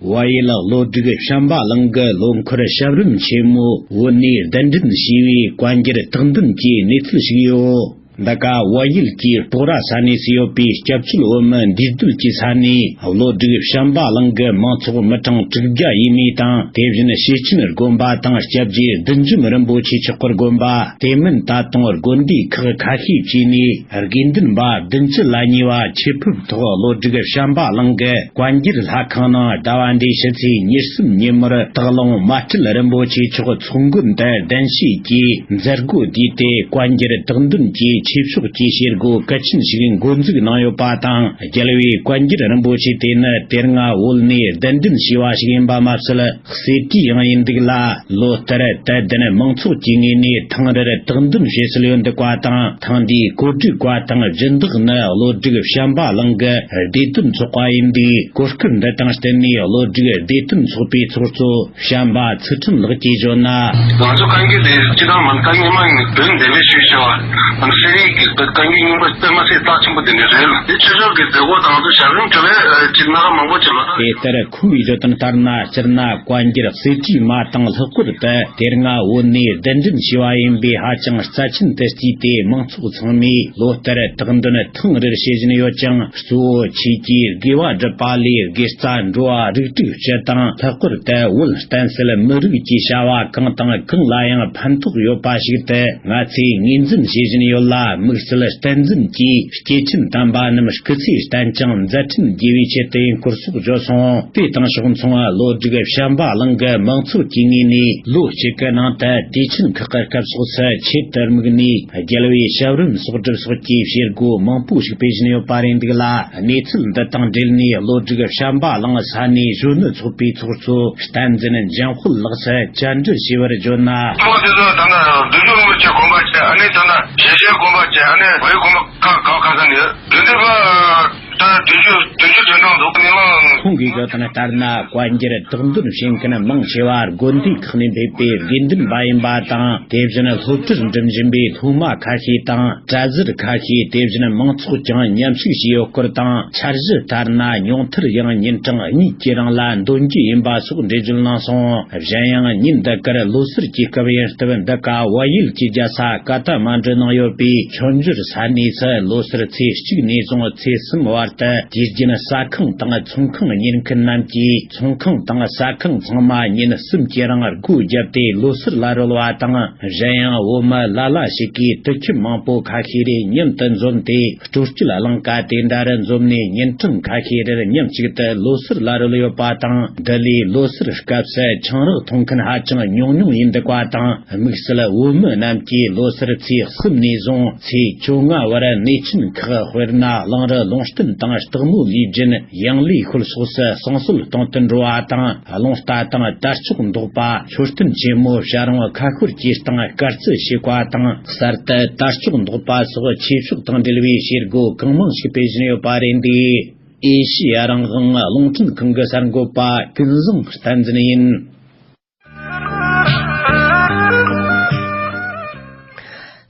བལ་ཡུལ་གློ་སྒྲིག་བྱམས་པ་གླིང་གི་ལོ་འཁོར་ཞབས་རིམ་ཆེན་མོ་བོད་ནས་གདན་འདྲེན་བྱས་པའི་བཀའ་འགྱུར་དག་འདུན་གྱི་གནས་ཚུལ་ཞིག་ཡོད། འདི་ག་བལ་ཡུལ་གྱི་སྤོག་ར་ས་གནས་སུ་ཡོད་པའི་སྐྱབས་བཅོལ་བོད་མི་འདུས་སྡོད་ཀྱི་ས་གནས་གློ་སྒྲིག་བྱམས་པ་གླིང་གི་མང་ཚོགས་མི་གྲངས་དྲུག་བརྒྱ་ཡས་མས་དང་། དེ་བཞིན་ཞེ་ཆེན་དགོན་པ་དང་སྐྱབས་རྗེ་བདུད་འཇོམས་རིན་པོ་ཆེ་མཆོག་གི་དགོན་པ། དེ་མིན་ད་དུང་དགོན་སྡེ་ཁག་ཁ་ཤས་བཅས་ནས་དགེ་འདུན་པ་བདུན་ཅུ་ལ་ཉེ་བ་ཆེད་ཕེབས་ཐོག་གློ་སྒྲིག་བྱམས་པ་གླིང་གི་བཀའ་འགྱུར་ལྷ་ཁང་ནང་ཟླ་བ་འདིའི་ཕྱི་ཚེས་ཉེར་གསུམ་ཉིན་མོར་སྟག་ལུང་མ་སྤྲུལ་རིན་པོ་ཆེ་མཆོག་ཚོགས་མགོན་དུ་གདན་ཞུས་ཀྱིས་མཛད་སྒོ་བསྡུས་ཏེ། བཀའ་འགྱུར་དག་འདུན་གྱི་ཆོས་ཕྱོགས་ཀྱི་བྱེད་སྒོ་གལ་ཆེན་ཞིག་འགོ་འཛུགས་གནང་ཡོད་པ་དང་། རྒྱལ་བའི་བཀའ་འགྱུར་རིན་པོ་ཆེ་དེ་ནི་དེ་སྔ་བོད་ནས་གདན་འདྲེན་བྱས་པ་ཞིག་ཡིན་པ་མ་ཟད། གསེར་བྲིས་ཡང་ཡིན་འདུག་ལ། ལོ་ལྟར་དད་ལྡན་མང་ཚོགས་ཀྱི་ངོས་ནས་ཐེངས་རེར་དག་འདོན་བྱེད་སྲོལ་ཡོད་འདུག་པ་དང་། ཐེངས་འདིའི་གོ་སྒྲིག་པ་དང་སྦྱིན་བདག་ནི་བློ་སྒྲིག་བྱམས་པ་གླིང་གི་སྡེ་བདུན་ཚོགས་པ་ཡིན་འདུག་གོ་སྐབས་འདི་དང་བསྟུན་ནས་བློ་སྒྲིག་སྡེ་བདུན་ཚོགས་པའི་ཚོགས་གཙོ་བྱམས་པ་ཚུལ་ཁྲིམས་ལགས་ཀྱིས་བརྗོད་ན། ང་ཚོ་བཀའ་འགྱུར་དེ་སྤྱི་བཏང་མ་ད་སྔོན་མ་ནས་བོད་འདི་འདྲ་ཞིག་བྱ་བ་ང་ཚོ་ཤེས་རིག་གི་བཀའ་འགྱུར་རྙིང་པ་དཔེ་མ་སྲིད་རྩ་ཆེན་པོ་དེ་འདྲ་རེད་ལ། དེ་ཆོས་ཕྱོགས་ཀྱི་མཛད་སྒོ་དང་དུ་ཞབས་རིམ་གྲུ་བའི་ཅིག་སྣ་ཁ་མང་པོ་ཅིག་ལ། དེ་ལྟར་ཁོང་གིས་བརྗོད་དོན་ལྟར་ན། སྤྱིར་ན་བཀའ་འགྱུར་གསེར་བྲིས་མ་དང་ལྷག་པར་དུ་དེ་སྔ་བོད་ནས་གདན་འདྲེན་བྱས་པ་ཡིན་པས་ཧ་ཅང་རྩ་ཆེན་དུ་བརྩིས་ཏེ། མང་ཚོགས་ཚང་མས་ལོ་ལྟར་དག་འདོན་ཐེངས་རེར་བྱེད་བཞིན་ཡོད་ཅིང་། གཙོ་བོ་ཆོས་ཀྱི་དགེ་བ་སྒྲུབ་པ་ལས་དགེ་རྩ་འགྲོ་བ་རིགས་དྲུག་སྤྱི་དང་། ལྷག་པར་དུ་བོད་བསྟན་སྲིད་མི་རིགས་ཀྱི་བྱ་བ་གང་དང་གང་ལ་ཡང་ཕན་ཐོགས་ཡོད་པ་ཞིག་ཏུ་ང་ཚོས་ངོས་འཛིན་བྱེད་བཞིན་ཡོད་ལ། དམིགས་བསལ་བསྟན་འཛིན་གྱིས་སྐྱེས་ཆེན་དམ་པ་རྣམས་སྐུ་ཚེ་བརྟན་ཅིང་མཛད་འཕྲིན་རྒྱས་པའི་ཆེད་དུ་སྐུར་སྲོག་བརྗོད་སོང་། དེ་དང་ཕྱོགས་མཚུངས་བློ་སྒྲིག་བྱམས་པ་གླིང་གི་མང་ཚོགས་ཀྱི་ངོས་ནས་ལོ་གཅིག་གི་ནང་དུ་དུས་ཆེན་ཁག་གི་སྐབས་སོགས་སུ་ཆེད་དུ་དམིགས་ནས་རྒྱལ་བའི་ཞབས་རིམ་གསོག་སྒྲུབ་སོགས་ཀྱི་བྱེད་སྒོ་མང་པོ་ཞིག་སྤེལ་བཞིན་ཡོད་པ་རེད་འདུག་ལ། གནས་ཚུལ་འདི་དང་འབྲེལ་ནས་བློ་སྒྲིག་བྱམས་པ་གླིང་ས་གནས་གཞོན་ནུ་ཚོགས་པའི་ཚོགས་གཙོ་བསྟན་འཛིན་འཇམ་དཔལ་ལགས་སུ་བཅར་འདྲི་ཞུས་པར་བརྗོད་ན། ཁོང་དེ་ཚོ་ད་ལྟ་བདུད་འཇོམས་རིན་པོ་ཆེ་དགོན་པ་བྱས། ཨ་ནི་ད་ལྟ་ཞལ་བཞེས་དགོན་པ་བྱས། ཨ་ནི་བོད་དགོན་པ་ཁག་ཁག་ཁག་ས་ནས་བདུད་འདུལ་པ་ད་བདུན་ཅུ་བདུན་ཅུ་དོན་གྲངས་འདུག་ནི་མ། ཁོང་གིས་བརྗོད་དོན་ལྟར་ན། བཀའ་འགྱུར་དག་འདོན་བྱེད་མཁན་མང་ཆེ་བ་དགོན་སྡེ་ཁག་ནས་ཕེབས་པའི་དགེ་འདུན་པ་ཡིན་པ་དང་། དེ་བཞིན་སློབ་གྲྭར་འགྲིམ་བཞིན་པའི་སློབ་མ་ཁ་ཤས་དང་། གྲྭ་ཟུར་ཁ་ཤས། དེ་བཞིན་མང་ཚོགས་ཀྱང་མཉམ་ཞུགས་བྱས་ཡོད་སྐོར་དང་། འཆར་གཞི་ལྟར་ན། ཉུང་མཐར་ཡང་ཉིན་གྲངས་གཉིས་ཀྱི་རིང་ལ་འདོན་རྒྱུ་ཡིན་པ་སོགས་འགྲེལ་བརྗོད་གནང་སོང་། གཞན་ཡང་ཉིན་འདི་གར་ལོ་སར་གྱི་སྐབས་ཡིན་སྟབས། འདི་ག་བལ་ཡུལ་གྱི་རྒྱལ་ས་ཀ་ཐ་མན་ཌུ་ནང་ཡོད་པའི་མཆོད་འཇོར་ས་གནས་སུ་ལོ་སར་ཚེས་གཅིག་ནས་བཟུང་ཚེས་གསུམ་བར་དུ། དུས་རྒྱུན་ཟ་ཁང་དང་ཚོང་ཁང་གཉེར་མཁན་རྣམས་ཀྱིས་ཚོང་ཁང་དང་ཟ་ཁང་ཚང་མ་ཉིན་གསུམ་གྱི་རིང་སྒོ་བརྒྱབ་སྟེ། ལོ་སར་ལ་རོལ་བ་དང་། གཞན་ཡང་བོད་མི་ལ་ལ་ཞིག་གིས་དུད་ཁྱིམ་མང་པོ་ཁ་ཤས་རེ་མཉམ་དུ་འཛོམས་ཏེ། སྤྲོ་སྐྱིད་གླིང་ཀ་དེ་འདྲ་རུ་འཛོམས་ནས། ཉིན་གྲངས་ཁ་ཤས་རེར་མཉམ་གཅིག་ཏུ་ལོ་སར་ལ་རོལ་ཡོད་པ་དང་། འདི་ལས་ལོ་སར་སྐབས་སུ་ཆང་རག་འཐུང་མཁན་ཧ་ཅང་ཉུང་ཉུང་ཡིན་འདུག་པ་དང་། དམིགས་བསལ་བོད་མི་རྣམས་ཀྱིས་ལོ་སར་ཚེས་གསུམ་ནས་བཟུང་ཚེས་བཅོ་ལྔ་བར་གནས་ཆེན་ཁག་དཔེར་ན། གླང་རི་ལུང་བསྟན་དང་སྟག་མོ་ལུས་ རྒྱུན་ཡང་ལེའི་ཤུལ་ཕྱོགས་སུ་གསང་སྲོལ་གཏོང་དུ་འགྲོ་བ་དང་། རླུང་རྟ་དང་དར་ལྕོག་འདོགས་པ། མཆོད་རྟེན་ཆེན་མོ་བྱ་རུང་ཁ་ཤོར་གྱི་སྟེང་དཀར་རྩི་བྱེད་པ་དང་། གསར་དུ་དར་ལྕོག་འདོགས་པ་སོགས་ཆོས་ཕྱོགས་དང་འབྲེལ་བའི་བྱེད་སྒོ་གང་མང་ཞིག་སྤེལ་བཞིན་ཡོད་པ་རེད་འདུག་ཨེ་ཤི་ཡ་རང་དབང་རླུང་འཕྲིན་ཁང་གི་གསར་འགོད་པ་ཀུན་བཟང་བསྟན་འཛིན་ཡིན།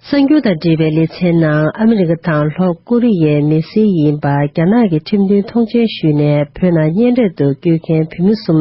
གསར་འགྱུར་དང་འབྲེལ་བའི་ལེ་ཚན་ནང་ཨ་མི་རི་ཀ་དང་ལྷོ་ཀོ་རི་ཡའི་མི་སེར་ཡིན་པ་རྒྱ་ནག་གི་ཁྲིམས་མཐུན་ཐོངས་མཆན་ཞུས་ནས་བོད་ནང་གཉེན་འཕྲད་དུ་བསྐྱོད་མཁན་བོད་མི་གསུམ་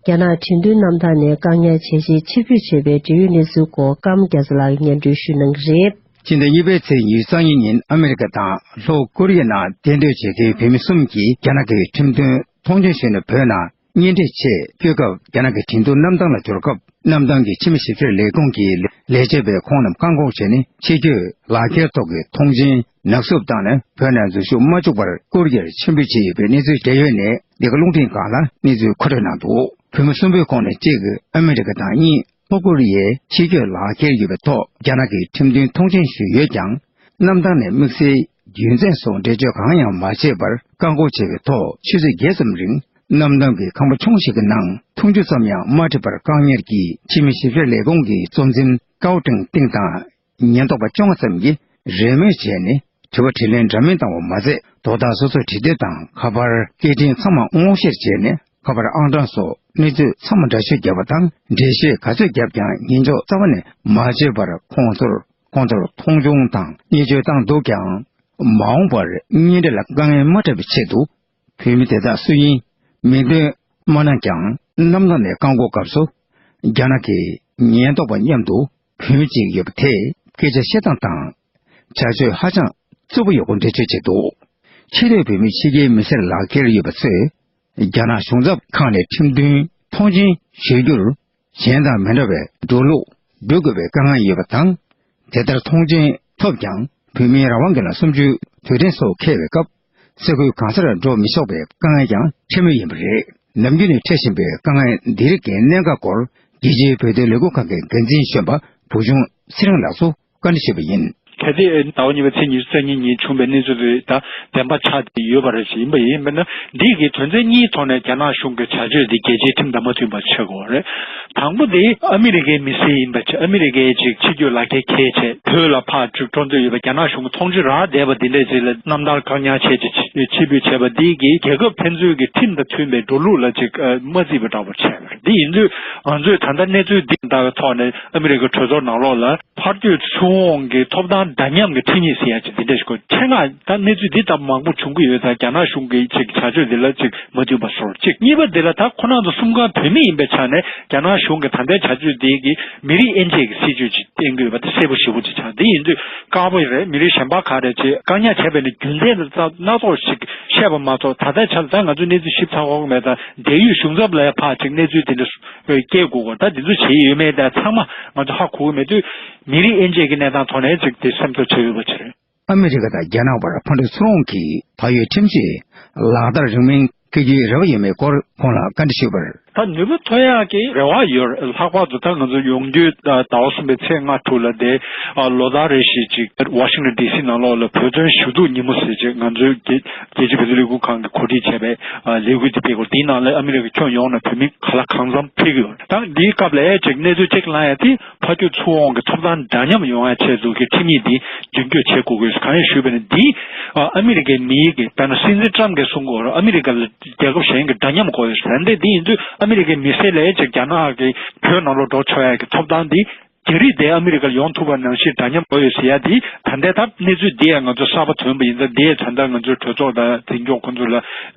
རྒྱ་ནག་ཁྲིམས་མཐུན་གནམ་ཐང་ནས་བཀག་ཉར་བྱས་རྗེས་ཕྱིར་འབུད་བྱས་པའི་འབྲེལ་ཡོད་གནས་ཚུལ་སྐོར་ཀརྨ་རྒྱ་མཚོ་ལགས་ཀྱིས་སྙན་སྒྲོན་ཞུ་གནང་གི་རེད། ཕྱི་ཟླ་གཉིས་པའི་ཚེས་ཉི་ཤུ་རྩ་གཉིས་ཉིན་ཨ་མི་རི་ཀ་དང་ལྷོ་ཀོ་རི་ཡ་ནང་གཏན་སྡོད་བྱེད་མཁན་བོད་མི་གསུམ་གྱིས་རྒྱ་ནག་གི་ཁྲིམས་མཐུན་ཐོངས་མཆན་ཞུས་ནས་བོད་ནང་གཉེན་འཕྲད་ཆེད་བསྐྱོད་སྐབས། རྒྱ་ནག་གི་ཁྲིམས་མཐུན་གནམ་ཐང་ལ་འབྱོར་སྐབས། གནམ་ཐང་གི་ཕྱི་མི་ཞིབ་བཤེར་ལས་ཁུངས་ཀྱི་ལས་བྱེད་པས་ཁོང་རྣམས་བཀག་འགོག་བྱས་ནས། ཕྱི་སྐྱོད་ལག་འཁྱེར་ཐོག་གི་ཐོངས་མཆན་ནག་བསུབ་བཏང་ནས། བོད་ནང་འཛུལ་ཞུགས་མ་བཅུག་པར་ཀོ་རི་ཡར་ཕྱིར་འབུད་བྱས་ཡོད་པའི་གནས་ཚུལ་འབྲེལ་ཡོད་ནས། འདི་ག་རླུང་འཕྲིན་ཁང་ལ་གནས་ཚུལ་མཁོ་སྤྲོད་གནང་འདུག་བོད་མི་གསུམ་པོའི་ཁོངས་ནས་གཅིག་ཨ་མི་རི་ཀ་དང་། གཉིས་ལྷོ་ཀོ་རི་ཡའི་ཕྱི་སྐྱོད་ལག་འཁྱེར་ཡོད་པའི་ཐོག་རྒྱ་ནག་གི་ཁྲིམས་མཐུན་ཐོངས་མཆན་ཞུས་ཡོད་ཀྱང་། གནམ་ཐང་ནས་དམིགས་བསལ་རྒྱུ་མཚན་སོགས་འགྲེལ་བརྗོད་གང་ཡང་མ་བྱས་པར། བཀག་འགོག་བྱས་པའི་ཐོག་ཆུ་ཚོད་བརྒྱད་ཙམ་རིང་། གནམ་ཐང་གི་ཁང་པ་ཆུང་ཞིག་གི་ནང་འཐུང་ཆུ་ཙམ་ཡང་མ་སྤྲད་པར་བཀག་ཉར་གྱིས། ཕྱི་མི་ཞིབ་བཤེར་ལས་ཁུངས་ཀྱི་གཙོ་འཛིན་ཀའོ་ཀྲེང་ཏིང་དང་། ཉེན་རྟོག་པ་བཅོ་ལྔ་ཙམ་གྱིས་རེས་མོས་བྱས་ནས་དྲི་བ་དྲིས་ལན་འདྲ་མིན་བཏང་བ་མ་ཟད། དོ་བདག་སོ་སོའི་གྲོས་འདེབས་དང་ཁ་པར་སྐད་འཕྲིན་ཚང་མ་སྔོག་བཤེར་བྱས་ནས། ཁ་པར་ཨང་གྲངས་སོགས་གནས་ཚུལ་ཚང་མ་འདྲ་བཤུས་བརྒྱབ་པ་དང་། འགྲེལ་བཤད་ག་ཚོད་བརྒྱབ་ཀྱང་ཉན་འཇོག་རྩ་བ་ནས་མ་བྱས་པར། ཁོང་ཚོར་ཁོང་ཚོར་མཐོང་ཆུང་དང་བརྙས་བཅོས་བཏང་འདུག་ཀྱང་། མ་འོངས་པར་གཉེན་འཕྲད་ལ་དཀའ་ངལ་མ་འཕྲད་པའི་ཆེད་དུ། བོད་མི་དེ་དག་སུ་ཡིན་མིང་འདོན་མ་གནང་ཀྱང་། གནམ་ཐང་ནས་བཀག་འགོག་སྐབས་སུ། རྒྱ་ནག་གི་ཉེན་རྟོག་པ་མཉམ་དུ་བོད་མི་གཅིག་ཡོད་པ་དེས་སྐད་ཆ་བཤད་སྟངས་དང་། བྱ་སྤྱོད་ཧ་ཅང་རྩུབ་པོ་ཡོད་སྐོར་འགྲེལ་བརྗོད་བྱས་འདུག་ཕྱི་སྡོད་བོད་མི་ཕྱི་རྒྱལ་མི་སེར་ལག་འཁྱེར་ཡོད་པ་ཚོས། རྒྱ་ནག་གཞུང་ཚབ་ཁང་ནས་ཁྲིམས་མཐུན་ཐོངས་མཆན་ཞུ་རྒྱུར། གཞན་དང་མི་འདྲ་བའི་འགྲོ་ལུགས་འགྲོ་དགོས་པའི་དཀའ་ངལ་ཡོད་པ་དང་། དེ་ལྟར་ཐོངས་མཆན་ཐོབ་ཀྱང་། བོད་མིའི་རང་དབང་གི་ལ་གསུམ་བཅུའི་དུས་དྲན་སོགས་འཁེལ་བའི་སྐབས། ས་ཁུལ་གང་སར་འགྲོ་མི་ཆོག་པའི་དཀའ་ངལ་ཀྱང་འཕྲད་མུས་ཡིན་པ་རེད། ནམ་རྒྱུན་ནས་འཕྲད་བཞིན་པའི་དཀའ་ངལ་འདི་རིགས་ཀྱི་གནད་འགག་སྐོར། རྒྱལ་སྤྱིའི་བོད་དོན་ལས་འགུལ་ཁང་གི་འགན་འཛིན་གཞོན་པ་བུ་ཆུང་ཚེ་རིང་ལགས་སུ་བཀའ་འདྲི་ཞུས་པ་ཡིན། གལ་ཏེ་ཟླ་བ་གཉིས་པའི་ཚེས་ཉི་ཤུ་རྩ་གཉིས་ཉིན་བྱུང་བའི་གནས་ཚུལ་དེ་ད་བདེན་པ་ཆགས་ཏེ་ཡོད་པ་རེད་ཅེས་ཡིན་པ་ཡིན། དཔེར་ན་འདི་གི་དོན་ཚན་གཉིས་ཐོག་ནས་རྒྱ་ནག་གཞུང་གི་བྱ་སྤྱོད་འདི་རྒྱལ་སྤྱིའི་ཁྲིམས་དང་མ་མཐུན་པ་ཆགས་ཀྱི་ཡོད་རེད། དང་པོ་དེ་ཨ་མི་རི་ཀའི་མི་སེར་ཡིན་པ་བྱས། ཨ་མི་རི་ཀའི་ཅིག་ཕྱི་སྐྱོད་ལག་འཁྱེར་འཁྱེར་བྱས་བོད་ལ་ཕར་ཅིག་འགྲོ་འདོད་ཡོད་པ། རྒྱ་ནག་གཞུང་གི་ཐོངས་མཆན་རག་བསྡད་པ་འདི་འདྲས་ཅིག་ལ་གནམ་ཐང་བཀག་ཉར་བྱས་ཅིག་ཕྱིར་འབུད་བྱས་པ་འདི་གིས་རྒྱལ་ཁབ་ཕན་ཚུན་གྱི་ཁྲིམས་དང་མཐུན་པའི་འགྲོ་ལུགས་ལ་ཅིག་མ་བརྩིས་པ་འདྲ་པོ་ཆགས་པ་རེད། འདི་ཡིན་དུས་ང་ཚོས་ད་ལྟ་གནས་ཚུལ་འདི་ལྟ་བའི་ཐོག་ནས་ཨ་མི་རི་ཀའི་གྲོས་ཚོགས་ནང་ལོགས་ལ། ཕར་སྐྱོད་ཚུར་འོང་གི་ཐོབ་ཐང་འདྲ་མཉམ་གྱི་ཁྲིམས་ཡིག་ཟེར་ཡ་ཅིག་འདི་འདྲ་ཞིག་གོ། ཆེད་མངགས་ད་གནས་ཚུལ་འདི་ལྟ་མང་པོ་བྱུང་གི་ཡོད་ཙང་། རྒྱ་ནག་གཞུང་གི་ཅིག་བྱ་སྤྱོད་འདི་ལ་ཅིག་མ་མཐུན་པ་བཟོ་གཅིག་གཉིས་པ་འདི་ལ་ད་ཁོ་རང་ཚོ་གསུམ་ཀ་བོད་མི་ཡིན་པའི་ཆ་ནས་རྒྱ་ནག་གཞུང་གི་ད་ལྟའི་བྱ་སྤྱོད་འདི་གི་མི་རིགས་དབྱེ་འབྱེད་ཀྱི་སྲིད་ཇུས་ཅིག་བསྟན་གྱི་ཡོད་པ་དེ་གསལ་པོ་ཞེ་པོ་ཅིག་ཆགས། འདི་ཡིན་དུས་དཀར་པོ་རེད། མི་རིགས་གཞན་པ་ག་རེ་ཅིག་བཀག་ཉར་བྱས་པའི་ནི་རྒྱུ་མཚན་དེ་ཚོ་སྣ་ཚོགས་ཤིག་བཤད་པ་མ་གཏོགས། ད་ལྟའི་ཆ་ལ་ད་ང་ཚོས་གནས་ཚུལ་ཞིབ་ཚགས་པོ་མེད། ད་འབྲེལ་ཡོད་གཞུང་ཚབ་ལ་ཡང་ཕར་ཅིག་གནས་ཚུལ་དེ་འདྲ་སྐྱེལ་དགོས་གོ། ད་འདི་ཚོ་བྱས་ཡོད་མེད་ད་ཚང་མ་ང་ཚོ་ཧ་གོ་གི་མེད་དུས། མི་རིགས་དབྱེ་འབྱེད་ཀྱི་གནས་སྟངས་ཐོག་ནས་ཅིག་དེ་སེམས་གཏོད་བྱས་ཡོད་པ་ཅིག་རེད། ཨ་མི་རི་ཀ་དང་རྒྱ་ནག་བར་ཕར་འགྲོ་ཚུར་འོང་གི་བལ་ཡུལ་ཁྲིམས་ཀྱི་ལག་བསྟར་རིང་མིན་འཁེལ་རྒྱུའི་རེ་བ་ཡོད་མེད་སྐོར་ཁོང་ལ་བཀའ་འདྲི་ཞུས་པར། ད་ནུས་པ་ཐོན་ཡག་གི་རེ་བ་ཡོད། ལྷག་པར་དུ་ད་ང་ཚོ་ཡོང་རྒྱུའི་ཟླ་བ་གསུམ་པའི་ཚེས་ལྔ་དྲུག་ལ་དེ་ལོ་ལྟར་རེ་བཞིན་ཅིག་ཝ་ཤིང་ཊོན་ཌི་སི་ནང་ལོགས་ལ་བོད་དོན་ཞུ་གཏུག་ཉིན་མོ་ཟེར་ཅིག་ང་ཚོའི་རྒྱལ་རྒྱལ་སྤྱིའི་བོད་དོན་ལས་འགུལ་ཁང་གིས་གོ་སྒྲིག་བྱས་པའི་ལས་འགུལ་དེ་སྤེལ་དགོས། དེའི་ནང་ལ་ཨ་མི་རི་ཀའི་ཁྱོན་ཡོངས་ནས་བོད་མི་གང་ལ་གང་འཚམ་ཕེབས་ཀྱི་ཡོད། ད་འདིའི་སྐབས་ལ་ཅིག་གནས་ཚུལ་གཅིག་ལངས་ཡ་དེ། ཕར་སྐྱོད་ཚུར་འོང་གི་ཐོབ་ཐང་འདྲ་མཉམ་ཡོང་ཡ་ཆེད་དུ་གི་ཁྲིམས་ཡིག་འདི་མདུན་སྐྱོད་བྱེད་དགོས་ཀྱི་ཡོད། གང་ཡིན་ཞུས་པ་ཡིན་ན། འདི་ཨ་མི་རི་ཀའི་མིའི་གི་དཔེར་ན་སྲིད་འཛིན་ཊམ་གྱིས་གསུང་གི་ཡོད་རེད། ཨ་མི་རི་ཀ་ལ་རྒྱལ་ཁབ་གཞན་གྱི་འདྲ་མཉམ་དགོས་ཡོད་ཟེར། འདི་འདི་ཡིན་དུས་ཨ་མི་རི་ཀའི་མི་སེར་ལ་ཅིག་རྒྱ་ནག་གི་བོད་ནང་ལོགས་འགྲོ་ཆོག་ཡ་གི་ཐོབ་ཐང་འདི་རྒྱ་རིགས་དེ་ཨ་མི་རི་ཀར་ཡོང་ཐུབ་པ་ནང་བཞིན་འདྲ་མཉམ་དགོས་ཡོད་ཟེར་ཡ་འདི། ད་ལྟའི་ད་གནས་ཚུལ་འདི་ཡང་ང་ཚོ་གསར་པ་ཐོན་པ་ཡིན་ཙང་། འདི་ཡང་ད་ལྟ་ང་ཚོའི་གྲོས་ཚོགས་དང་འཛིན་སྐྱོང་ཁོང་ཚོ་ལ་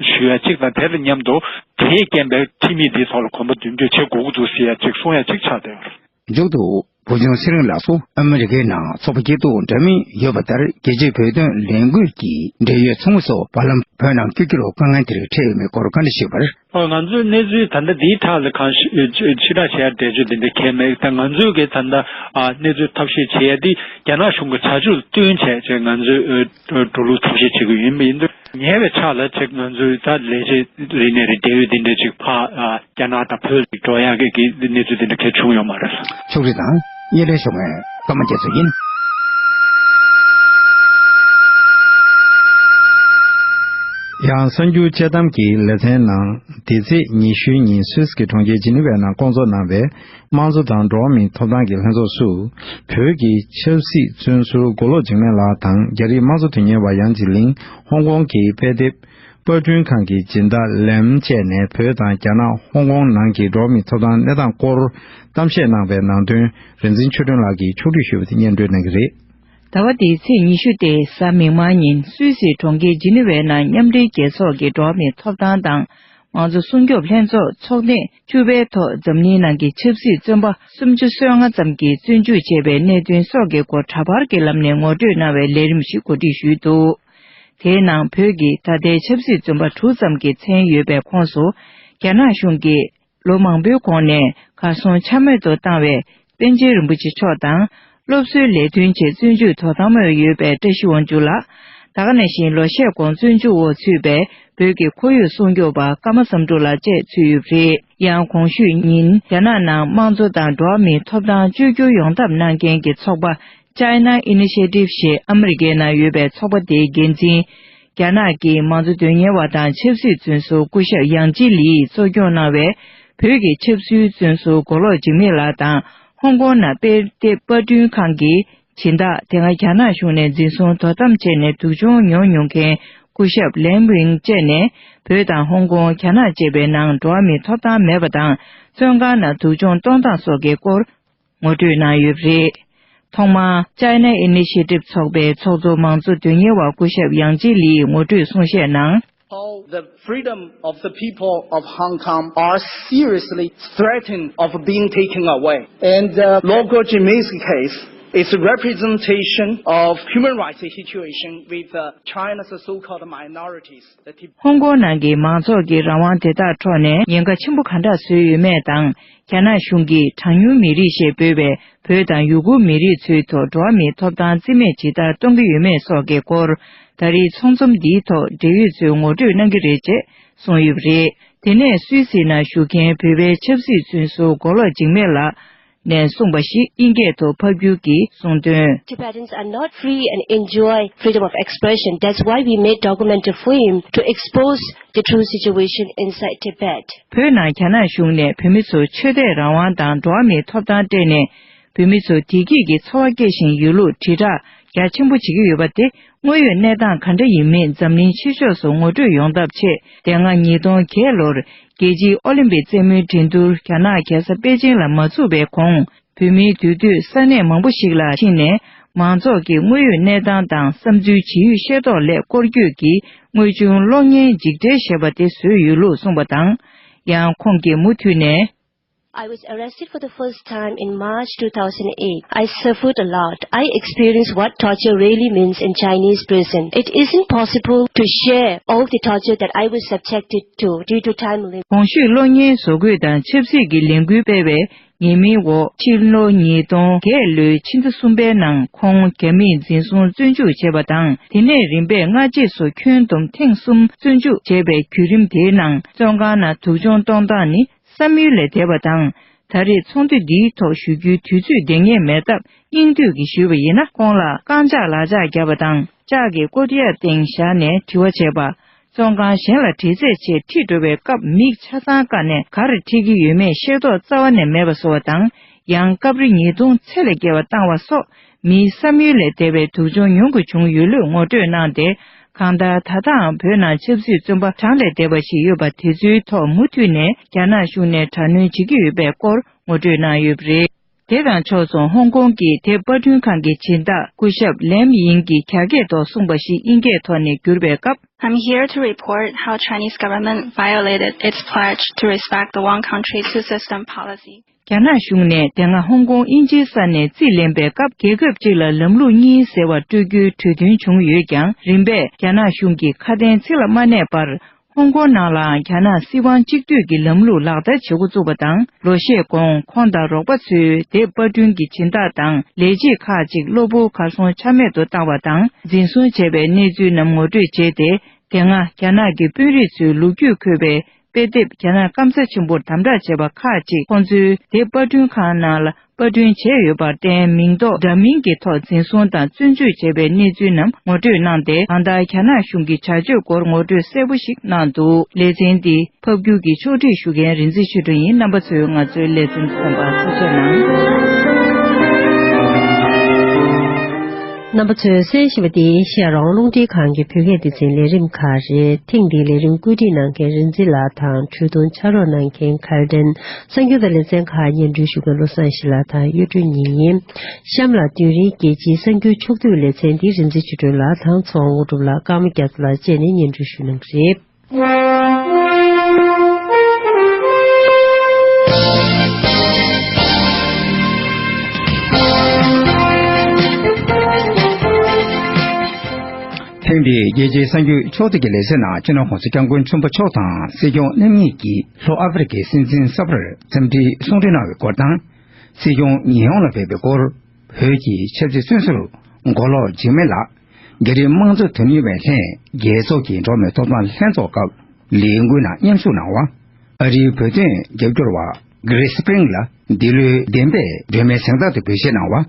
ཞུ་ཡ་གཅིག་དང་། དེ་དང་མཉམ་དུ་དེས་རྐྱེན་པས་ཁྲིམས་ཡིག་འདིའི་ཐོག་ལ་གོམ་པ་མདུན་སྐྱོད་བྱེད་དགོས་ཀྱི་འདུག་ཟེར་ཡ་གཅིག་གསུང་ཡ་གཅིག་ཆགས་བསྡད་ཡོད་རེད། མཇུག་ཏུ། བུ་ཆུང་ཚེ་རིང་ལགས་སུ་ཨ་མི་རི་ཀའི་ནང་ཚོགས་པ་སྐྱིད་སྡུག་འདྲ་མིན་ཡོད་པ་ལྟར། རྒྱལ་སྤྱིའི་བོད་དོན་ལས་འགུལ་གྱི་འབྲེལ་ཡོད་ཚོགས་མི་སོགས་བར་ལམ་བོད་ནང་བསྐྱོད་རྒྱུར་དཀའ་ངལ་དེ་རིགས་འཕྲད་ཡོད་མེད་སྐོར་བཀའ་འདྲི་ཞུས་པར། ཨ། ང་ཚོའི་གནས་ཚུལ་ད་ལྟ་འདིའི་ཐད་ལ་གང་ཞིག་ཕྱི་བསྒྲགས་བྱེད་ཡ་འགྲེལ་བརྗོད་འདི་འདྲ་གང་ཡང་མེད། ད་ང་ཚོའི་གི་ད་ལྟ་ཨ་གནས་ཚུལ་ཐབས་ཤེས་བྱེད་ཡ་འདི་རྒྱ་ནག་གཞུང་གི་བྱ་སྤྱོད་ལ་བསྟུན་བྱས་བྱས་ང་ཚོས་འགྲོ་ལུགས་ཐབས་ཤེས་བྱེད་དགོས་ཡིན་པ་ཡིན་དུས། ཉེ་བའི་ཆར་ལ་ཅིག་ང་ཚོའི་ད་ལས་བྱེད་རིག་གནས་རིགས་འབྲེལ་ཡོད་འདི་འདྲ་ཅིག་ཕར་ཨ་རྒྱ་ནག་དང་བོད་ཅིག་འགྲོ་ཡག་གི་གི་གནས་ཚུལ་འདི་འདྲ་གང་བྱུང་ཡོད་མ་རེད། ཕྱོགས་རིས་དང་། བརྙན་འཕྲིན་ཤོག་ངོས་ཀརྨ་རྒྱ་མཚོ་ཡིན། ཡང་གསར་འགྱུར་དཔྱད་གཏམ་གྱི་ལེ་ཚན་ནང་། འདི་ཚེས་ཉི་ཤུའི་ཉིན་སུད་སི་གྲོང་ཁྱེར་ཇི་ནི་ཝའི་ནང་བསྐོང་ཚོགས་གནང་བའི་དམངས་གཙོ་དང་འགྲོ་བ་མིའི་ཐོབ་ཐང་གི་ལྷན་ཚོགས་སུ། བོད་ཀྱི་ཆབ་སྲིད་བཙོན་ཟུར་མགོ་ལོག་འཇིགས་མེད་ལགས་དང་། རྒྱ་རིགས་དམངས་གཙོ་དོན་གཉེར་བ་ཡང་ཅི་ལིན། ཧོང་ཀོང་གི་དཔེ་དེབ་པར་སྐྲུན་ཁང་གི་སྦྱིན་བདག་ལེམ་བཅས་ནས། བོད་དང་རྒྱ་ནག་ཧོང་ཀོང་ནང་གི་འགྲོ་བ་མིའི་ཐོབ་ཐང་གནས་སྟངས་སྐོར་གཏམ་བཤད་གནང་བའི་ནང་དོན། རིག་འཛིན་ཆོས་སྒྲོན་ལགས་ཀྱིས་ཕྱོགས་བསྒྲིགས་ཞུས་པ་དེ་སྙན་སྒྲོན་གནང་གི་རེད། ཟླ་བ་འདིའི་ཚེས་ཉི་ཤུ་སྟེ་གཟའ་མིག་དམར་ཉིན་སུད་སི་གྲོང་ཁྱེར་ཇི་ནི་ཝའི་ནང་མཉམ་འབྲེལ་རྒྱལ་ཚོགས་ཀྱི་འགྲོ་བ་མིའི་ཐོབ་ཐང་དང་། མང་གཙོ་སྲུང་སྐྱོབ་ལྷན་ཚོགས་ཚོགས་ཐེངས་བཅུ་པའི་ཐོག་འཛམ་གླིང་ནང་གི་ཆབ་སྲིད་བཙོན་པ་སུམ་ཅུ་སོ་ལྔ་ཙམ་གྱིས་བཙོན་འཇུག་བྱས་པའི་གནད་དོན་སོགས་ཀྱི་སྐོར་གྲྭ་པར་གྱི་ལམ་ནས་ངོ་སྤྲོད་གནང་བའི་ལས་རིམ་ཞིག་གོ་སྒྲིག་ཞུས་འདུག་དེའི་ནང་བོད་ཀྱི་ད་ལྟའི་ཆབ་སྲིད་བཙོན་པ་དྲུག་ཙམ་གྱི་མཚན་ཡོད་པའི་ཁོངས་སུ། རྒྱ་ནག་གཞུང་གིས་ལོ་མང་པོའི་གོང་ནས་གར་སོང་ཆ་མེད་དུ་བཏང་བའི་པཎ་ཆེན་རིན་པོ་ཆེ་མཆོག་དང་། སློབ་གསོའི་ལས་དོན་ཆེད་བཙོན་འཇུག་དོ་དམ་འོག་ཡོད་པའི་བཀྲ་ཤིས་དབང་ཕྱུག་ལགས། ད་ག་ནང་བཞིན་ལོ་ཤས་གོང་བཙོན་འཇུག་འོག་ཚུད་པའི་བོད་ཀྱི་ཁོར་ཡུག་སྲུང་སྐྱོབ་པ་ཀརྨ་བསམ་གྲུབ་ལགས་བཅས་ཚུད་ཡོད་པ་རེད། ཡང་གོང་ཞུས་ཉིན་རྒྱ་ནག་ནང་དམངས་གཙོ་དང་འགྲོ་བ་མིའི་ཐོབ་ཐང་བཅོས་བསྒྱུར་ཡོང་ཐབས་གནང་མཁན་གྱི་ཚོགས་པ་China Initiative ཞེས་ཨ་མི་རི་ཀའི་ནང་ཡོད་པའི་ཚོགས་པ་དེའི་འགན་འཛིན། རྒྱ་ནག་གི་མང་གཙོ་དོན་གཉེར་བ་དང་ཆབ་སྲིད་བཙོན་ཟུར་སྐུ་ཞབས་ཡང་ཅི་ལིས་གཙོ་སྐྱོང་གནང་བའི་བོད་ཀྱི་ཆབ་སྲིད་བཙོན་ཟུར་མགོ་ལོག་འཇིགས་མེད་ལགས་དང་། ཧོང་ཀོང་ནང་དཔེ་དེབ་པར་སྐྲུན་ཁང་གི་སྦྱིན་བདག་དེ་སྔ་རྒྱ་ནག་གཞུང་ནས་འཛིན་བཟུང་དོ་དམ་བྱས་ནས་སྡུག་སྦྱོང་མྱོང་མྱོང་མཁན་སྐུ་ཞབས་ལེམ་ཝིང་བཅས་ནས། བོད་དང་ཧོང་ཀོང་། རྒྱ་ནག་བཅས་པའི་ནང་འགྲོ་བ་མིའི་ཐོབ་ཐང་མེད་པ་དང་། བཙོན་ཁང་ནང་སྡུག་སྦྱོང་གཏོང་སྟངས་སོགས་ཀྱི་སྐོར་ངོ་སྤྲོད་གནང་ཡོད་པ་རེད། ཐོག་མར་China Initiative ཚོགས་པའི་ཚོགས་གཙོ་མང་གཙོ་དོན་གཉེར་བ་སྐུ་ཞབས་ཡང་ཅི་ལིས་ངོ་སྤྲོད་གསུང་བཤད་ནང་། How the freedom of the people of Hong Kong are seriously threatened of being taken away. And uh, Local Jimmy's case is a representation of human rights situation with uh, China's so-called minorities. ཧོང་ཀོང་ནང་གི་མང་ཚོགས་ཀྱི་རང་དབང་དེ་དག་འཕྲོག་ནས་ཉེན་ཁ་ཆེན་པོ་ག་འདྲ་བཟོས་ཡོད་མེད་དང་། རྒྱ་ནག་གཞུང་གིས་གྲངས་ཉུང་མི་རིགས་ཞེས་འབོད་པའི་བོད་དང་ཡུ་གུར་མི་རིགས་ཚོའི་ཐོག་འགྲོ་བ་མིའི་ཐོབ་ཐང་རྩིས་མེད་ཇི་ལྟར་གཏོང་གི་ཡོད་མེད་སོགས་ཀྱི་སྐོར། ད་རེས་ཚོགས་འཛོམས་འདིའི་ཐོག་འབྲེལ་ཡོད་ཚོས་ངོ་སྤྲོད་གནང་གི་རེད་ཅེས་གསུངས་ཡོད་པ་རེད། དེ་ནས་སུད་སི་ནང་བཞུགས་མཁན་བོད་པའི་ཆབ་སྲིད་བཙོན་ཟུར་མགོ་ལོག་འཇིགས་མེད་ལགས་ནས་གསུངས་པ་ཞིག་དབྱིན་སྐད་དུ་ཕབ་སྒྱུར་གྱིས་གསུངས་དོན། Tibetans are not free and enjoy freedom of expression. That's why we made documentary film to expose the true situation inside Tibet. བོད་ནང་རྒྱ་ནག་གཞུང་ནས་བོད་མི་ཚོ་ཆོས་དད་རང་དབང་དང་འགྲོ་བ་མིའི་ཐོབ་ཐང་སྤྲད་ནས། བོད་མི་ཚོ་བདེ་སྐྱིད་ཀྱི་འཚོ་བ་སྐྱེལ་བཞིན་ཡོད་ལུགས་དྲིལ་བསྒྲགས་རྒྱ་ཆེན་པོ་བྱེད་ཀྱི་ཡོད་པ་དེ། དངོས་ཡོད་གནས་སྟངས་ག་འདྲ་ཡིན་མིན་འཛམ་གླིང་ཕྱི་ཕྱོགས་སུ་ངོ་སྤྲོད་ཡོང་ཐབས་ཆེད། དེ་སྔ་ཉིས་སྟོང་བརྒྱད་ལོར་རྒྱལ་སྤྱིའི་ཨོ་ལིམ་པིག་རྩེད་མོའི་འགྲན་བསྡུར་རྒྱ་ནག་རྒྱལ་ས་པེ་ཅིང་ལ་མ་ཚུགས་པའི་གོང་། བོད་མིའི་འདུས་སྡོད་ས་གནས་མང་པོ་ཞིག་ལ་ཕྱིན་ནས། མང་ཚོགས་ཀྱི་དངོས་ཡོད་གནས་སྟངས་དང་བསམ་ཚུལ་ཇི་ཡོད་ཤེས་རྟོགས་སླད་སྐོར་སྐྱོད་ཀྱིས་དངོས་བྱུང་གློག་བརྙན་འཇིགས་བྲལ་ཞེས་པ་དེ་བཟོས་ཡོད་ལུགས་གསུངས་པ་དང་། ཡང་ཁོང་གིས་མུ་མཐུད་ནས། I was arrested for the first time in March two thousand eight. I suffered a lot. I experienced what torture really means in Chinese prison. It isn't possible to share all the torture that I was subjected to due to time limit. གོང་ཞུས་གློག་བརྙན་བཟོ་འགོད་དང་ཆབ་སྲིད་ཀྱི་ལས་འགུལ་སྤེལ་བའི་ཉེས་མིང་འོག་ཕྱི་ལོ་ཉིས་སྟོང་བརྒྱད་ལོའི་ཕྱི་ཟླ་གསུམ་པའི་ནང་ཁོང་རྒྱ་མིས་འཛིན་བཟུང་བཙོན་འཇུག་བྱས་པ་དང་། དེ་ནས་རིམ་པས་སྔ་རྗེས་སུ་ཁྱོན་བསྡོམས་ཐེངས་གསུམ་བཙོན་འཇུག་བྱས་པའི་བརྒྱུད་རིམ་དེའི་ནང་བཙོན་ཁང་ནང་སྡུག་སྦྱོང་གཏོང་སྟངས་ནི། བསམ་ཡུལ་ལས་འདས་པ་དང་། ད་རེས་ཚོགས་འདུ་འདིའི་ཐོག་ཞུ་རྒྱུའི་དུས་ཚོད་ལྡང་ངེས་མེད་སྟབས། སྙིང་བསྡུས་ཀྱིས་ཞུས་པ་ཡིན་ན། ཁོང་ལ་རྐང་ལྕགས་ལག་ལྕགས་བརྒྱབ་པ་དང་། ལྕགས་ཀྱི་ཀོ་ཏི་ཡ་སྟེང་བཞག་ནས་དྲི་བ་བྱས་པ། བཙོན་ཁང་གཞན་ལ་དྲི་རྩད་ཆེད་ཁྲིད་འགྲོ་བའི་སྐབས། མིག་ཆ་ཚང་བཀག་ནས་ག་རེ་འཁྲིད་ཀྱི་ཡོད་མེད་ཤེས་རྟོགས་རྩ་བ་ནས་མེད་པ་བཟོ་བ་དང་། ཡང་སྐབས་རེ་ཉེས་རྡུང་ཚད་ལས་བརྒལ་བ་བཏང་བ་སོགས། མིའི་བསམ་ཡུལ་ལས་འདས་པའི་སྡུག་སྦྱོང་མྱོང་དགོས་བྱུང་ཡོད་ལུགས་ངོ་སྤྲོད་གནང་སྟེ། གང་ལྟར་ད་ལྟའང་བོད་ནང་ཆབ་སྲིད་བཙོན་པ་གྲངས་ལས་འདས་པ་ཞིག་ཡོད་པ། དེ་ཚོའི་ཐོག་མུ་མཐུད་ནས་རྒྱ་ནག་གཞུང་ནས་དྲག་གནོན་བྱེད་ཀྱི་ཡོད་པའི་སྐོར་ངོ་སྤྲོད་གནང་ཡོད་པ་རེད། དེ་དང་ཕྱོགས་མཚུངས། ཧོང་ཀོང་གི་དེབ་པར་སྐྲུན་ཁང་གི་སྦྱིན་བདག་སྐུ་ཞབས་ལེམ་ཡིང་གིས་རྒྱ་སྐད་ཐོག་གསུངས་པ་ཞིག་དབྱིན་སྐད་ཐོག་ནས་བསྒྱུར་བའི་སྐབས། I'm here to report how Chinese government violated its pledge to respect the one country, two system policy. རྒྱ་ནག་གཞུང་ནས་དེ་སྔ་ཧོང་ཀོང་དབྱིན་ཇིའི་ས་ནས་རྩིས་ལེན་པའི་སྐབས། རྒྱལ་ཁབ་གཅིག་ལ་ལམ་ལུགས་གཉིས་ཟེར་བ་སྤྲོད་རྒྱུའི་གྲོས་མཐུན་བྱུང་ཡོད་ཀྱང་། རིམ་པས་རྒྱ་ནག་གཞུང་གིས་ཁ་དན་ཚིག་ལ་མ་གནས་པར། ཧོང་ཀོང་ནང་ལའང་རྒྱ་ནག་སྲིད་དབང་གཅིག་སྡུད་ཀྱི་ལམ་ལུགས་ལག་བསྟར་བྱེད་འགོ་བཙུགས་པ་དང་། ལོ་ཤས་གོང་ཁོང་དང་རོགས་པ་ཚོའི་དེབ་པར་སྐྲུན་གྱི་སྦྱིན་བདག་དང་ལས་བྱེད་ཁག་ཅིག་གློ་བུར་གར་སོང་ཆ་མེད་དུ་བཏང་བ་དང་། འཛིན་བཟུང་བྱས་པའི་གནས་ཚུལ་རྣམས་ངོ་སྤྲོད་བྱས་ཏེ། དེ་སྔ་རྒྱ་ནག་གི་དཔོན་རིགས་ཚོའི་ལོ་རྒྱུས་འཁོད་པའི་ དཔེ་དེབ་རྒྱ་ནག་སྐམ་ས་ཆེན་པོར་དམ་དྲག་བྱས་པ་ཁག་ཅིག་ཁོང་ཚོའི་དེབ་པར་སྐྲུན་ཁང་ནང་ལ་པར་སྐྲུན་བྱས་ཡོད་པར་བརྟེན། མིང་ཐོ་འདྲ་མིན་གྱི་ཐོག་འཛིན་བཟུང་དང་བཙོན་འཇུག་བྱས་པའི་གནས་ཚུལ་རྣམས་ངོ་སྤྲོད་གནང་སྟེ། གང་ལྟར་རྒྱ་ནག་གཞུང་གི་བྱ་སྤྱོད་སྐོར་ངོ་སྤྲོད་གསལ་པོ་ཞིག་གནང་འདུག་ལེ་ཚན་འདི་ཕབ་སྒྱུར་གྱིས་ཕྱོགས་སྒྲིག་ཞུ་མཁན་རིག་འཛིན་ཆོས་སྒྲོན་ཡིན། རྣམ་པ་ཚོས་ང་ཚོའི་ལེ་ཚན་གསན་པར་ཐུགས་རྗེ་གནང་། རྣམ་པ་ཚོས་གསན་བཞིན་པ་འདི་ཨེ་ཤ་ཡ་རང་དབང་རླུང་འཕྲིན་ཁང་གི་བོད་སྐད་སྡེ་ཚན་ལས་རིམ་ཁག་རེད། ཐེངས་འདིའི་ལས་རིམ་བཀོད་སྒྲིག་གནང་མཁན་རིག་འཛིན་ལགས་དང་། འཕྲོས་དུ་ཕྱག་རོགས་གནང་མཁན་ཁ་ཡོ་ཏན། གསར་འགྱུར་དང་ལེ་ཚན་ཁག་སྙན་སྒྲོན་ཞུ་མཁན་བློ་བཟང་ཡེ་ཤེས་ལགས་དང་གཡུ་སྒྲོན་ཉིད་ཡིན། གཤམ་ལ་དུས་རིང་རྒྱལ་སྤྱིའི་གསར་འགྱུར་ཕྱོགས་བསྡུས་ལེ་ཚན་འདི་རིག་འཛིན་ཆོས་སྒྲོན་ལགས་དང་ཚེ་དབང་དངོས་གྲུབ་ལགས། ཀརྨ་རྒྱ་མཚོ་ལགས་བཅས་ནས་སྙན་སྒྲོན་ཞུ་གནང་གི་རེད། ཐེངས་འདིའི་རྒྱལ་སྤྱིའི་གསར་འགྱུར་ཕྱོགས་བསྡུས་ཀྱི་ལེ་ཚན་ནང་། སྤྱི་ནོར་༸གོང་ས་༸སྐྱབས་མགོན་ཆེན་པོ་མཆོག་དང་སྲིད་སྐྱོང་རྣམ་གཉིས་ཀྱིས་ལྷོ་ཨ་ཧྥེ་རི་ཁའི་སྲིད་འཛིན་གསར་པར་འཚམས་འདྲིའི་གསུང་འཕྲིན་གནང་བའི་སྐོར་དང་། སྲིད་སྐྱོང་ཉི་ཧོང་ལ་ཕེབས་པའི་སྐོར། བོད་ཀྱི་ཆབ་སྲིད་བཙོན་ཟུར་མགོ་ལོག་འཇིགས་མེད་ལགས་རྒྱ་རིགས་དམངས་གཙོ་དོན་གཉེར་བའི་ལྷན་རྒྱལ་ཚོགས་ཀྱི་འགྲོ་བ་མིའི་ཐོབ་ཐང་ལྷན་ཚོགས་སྐབས་ལས་འགུལ་ནང་མཉམ་ཞུགས་གནང་བ། ཨ་རིའི་བོད་དོན་རྒྱབ་སྐྱོར་བ་Grace Spring ལགས་འདི་ལོའི་བདེན་པའི་སྒྲོན་མེའི་གཟེངས་རྟགས་དེ་འབུལ་བཞེས་གནང་བ།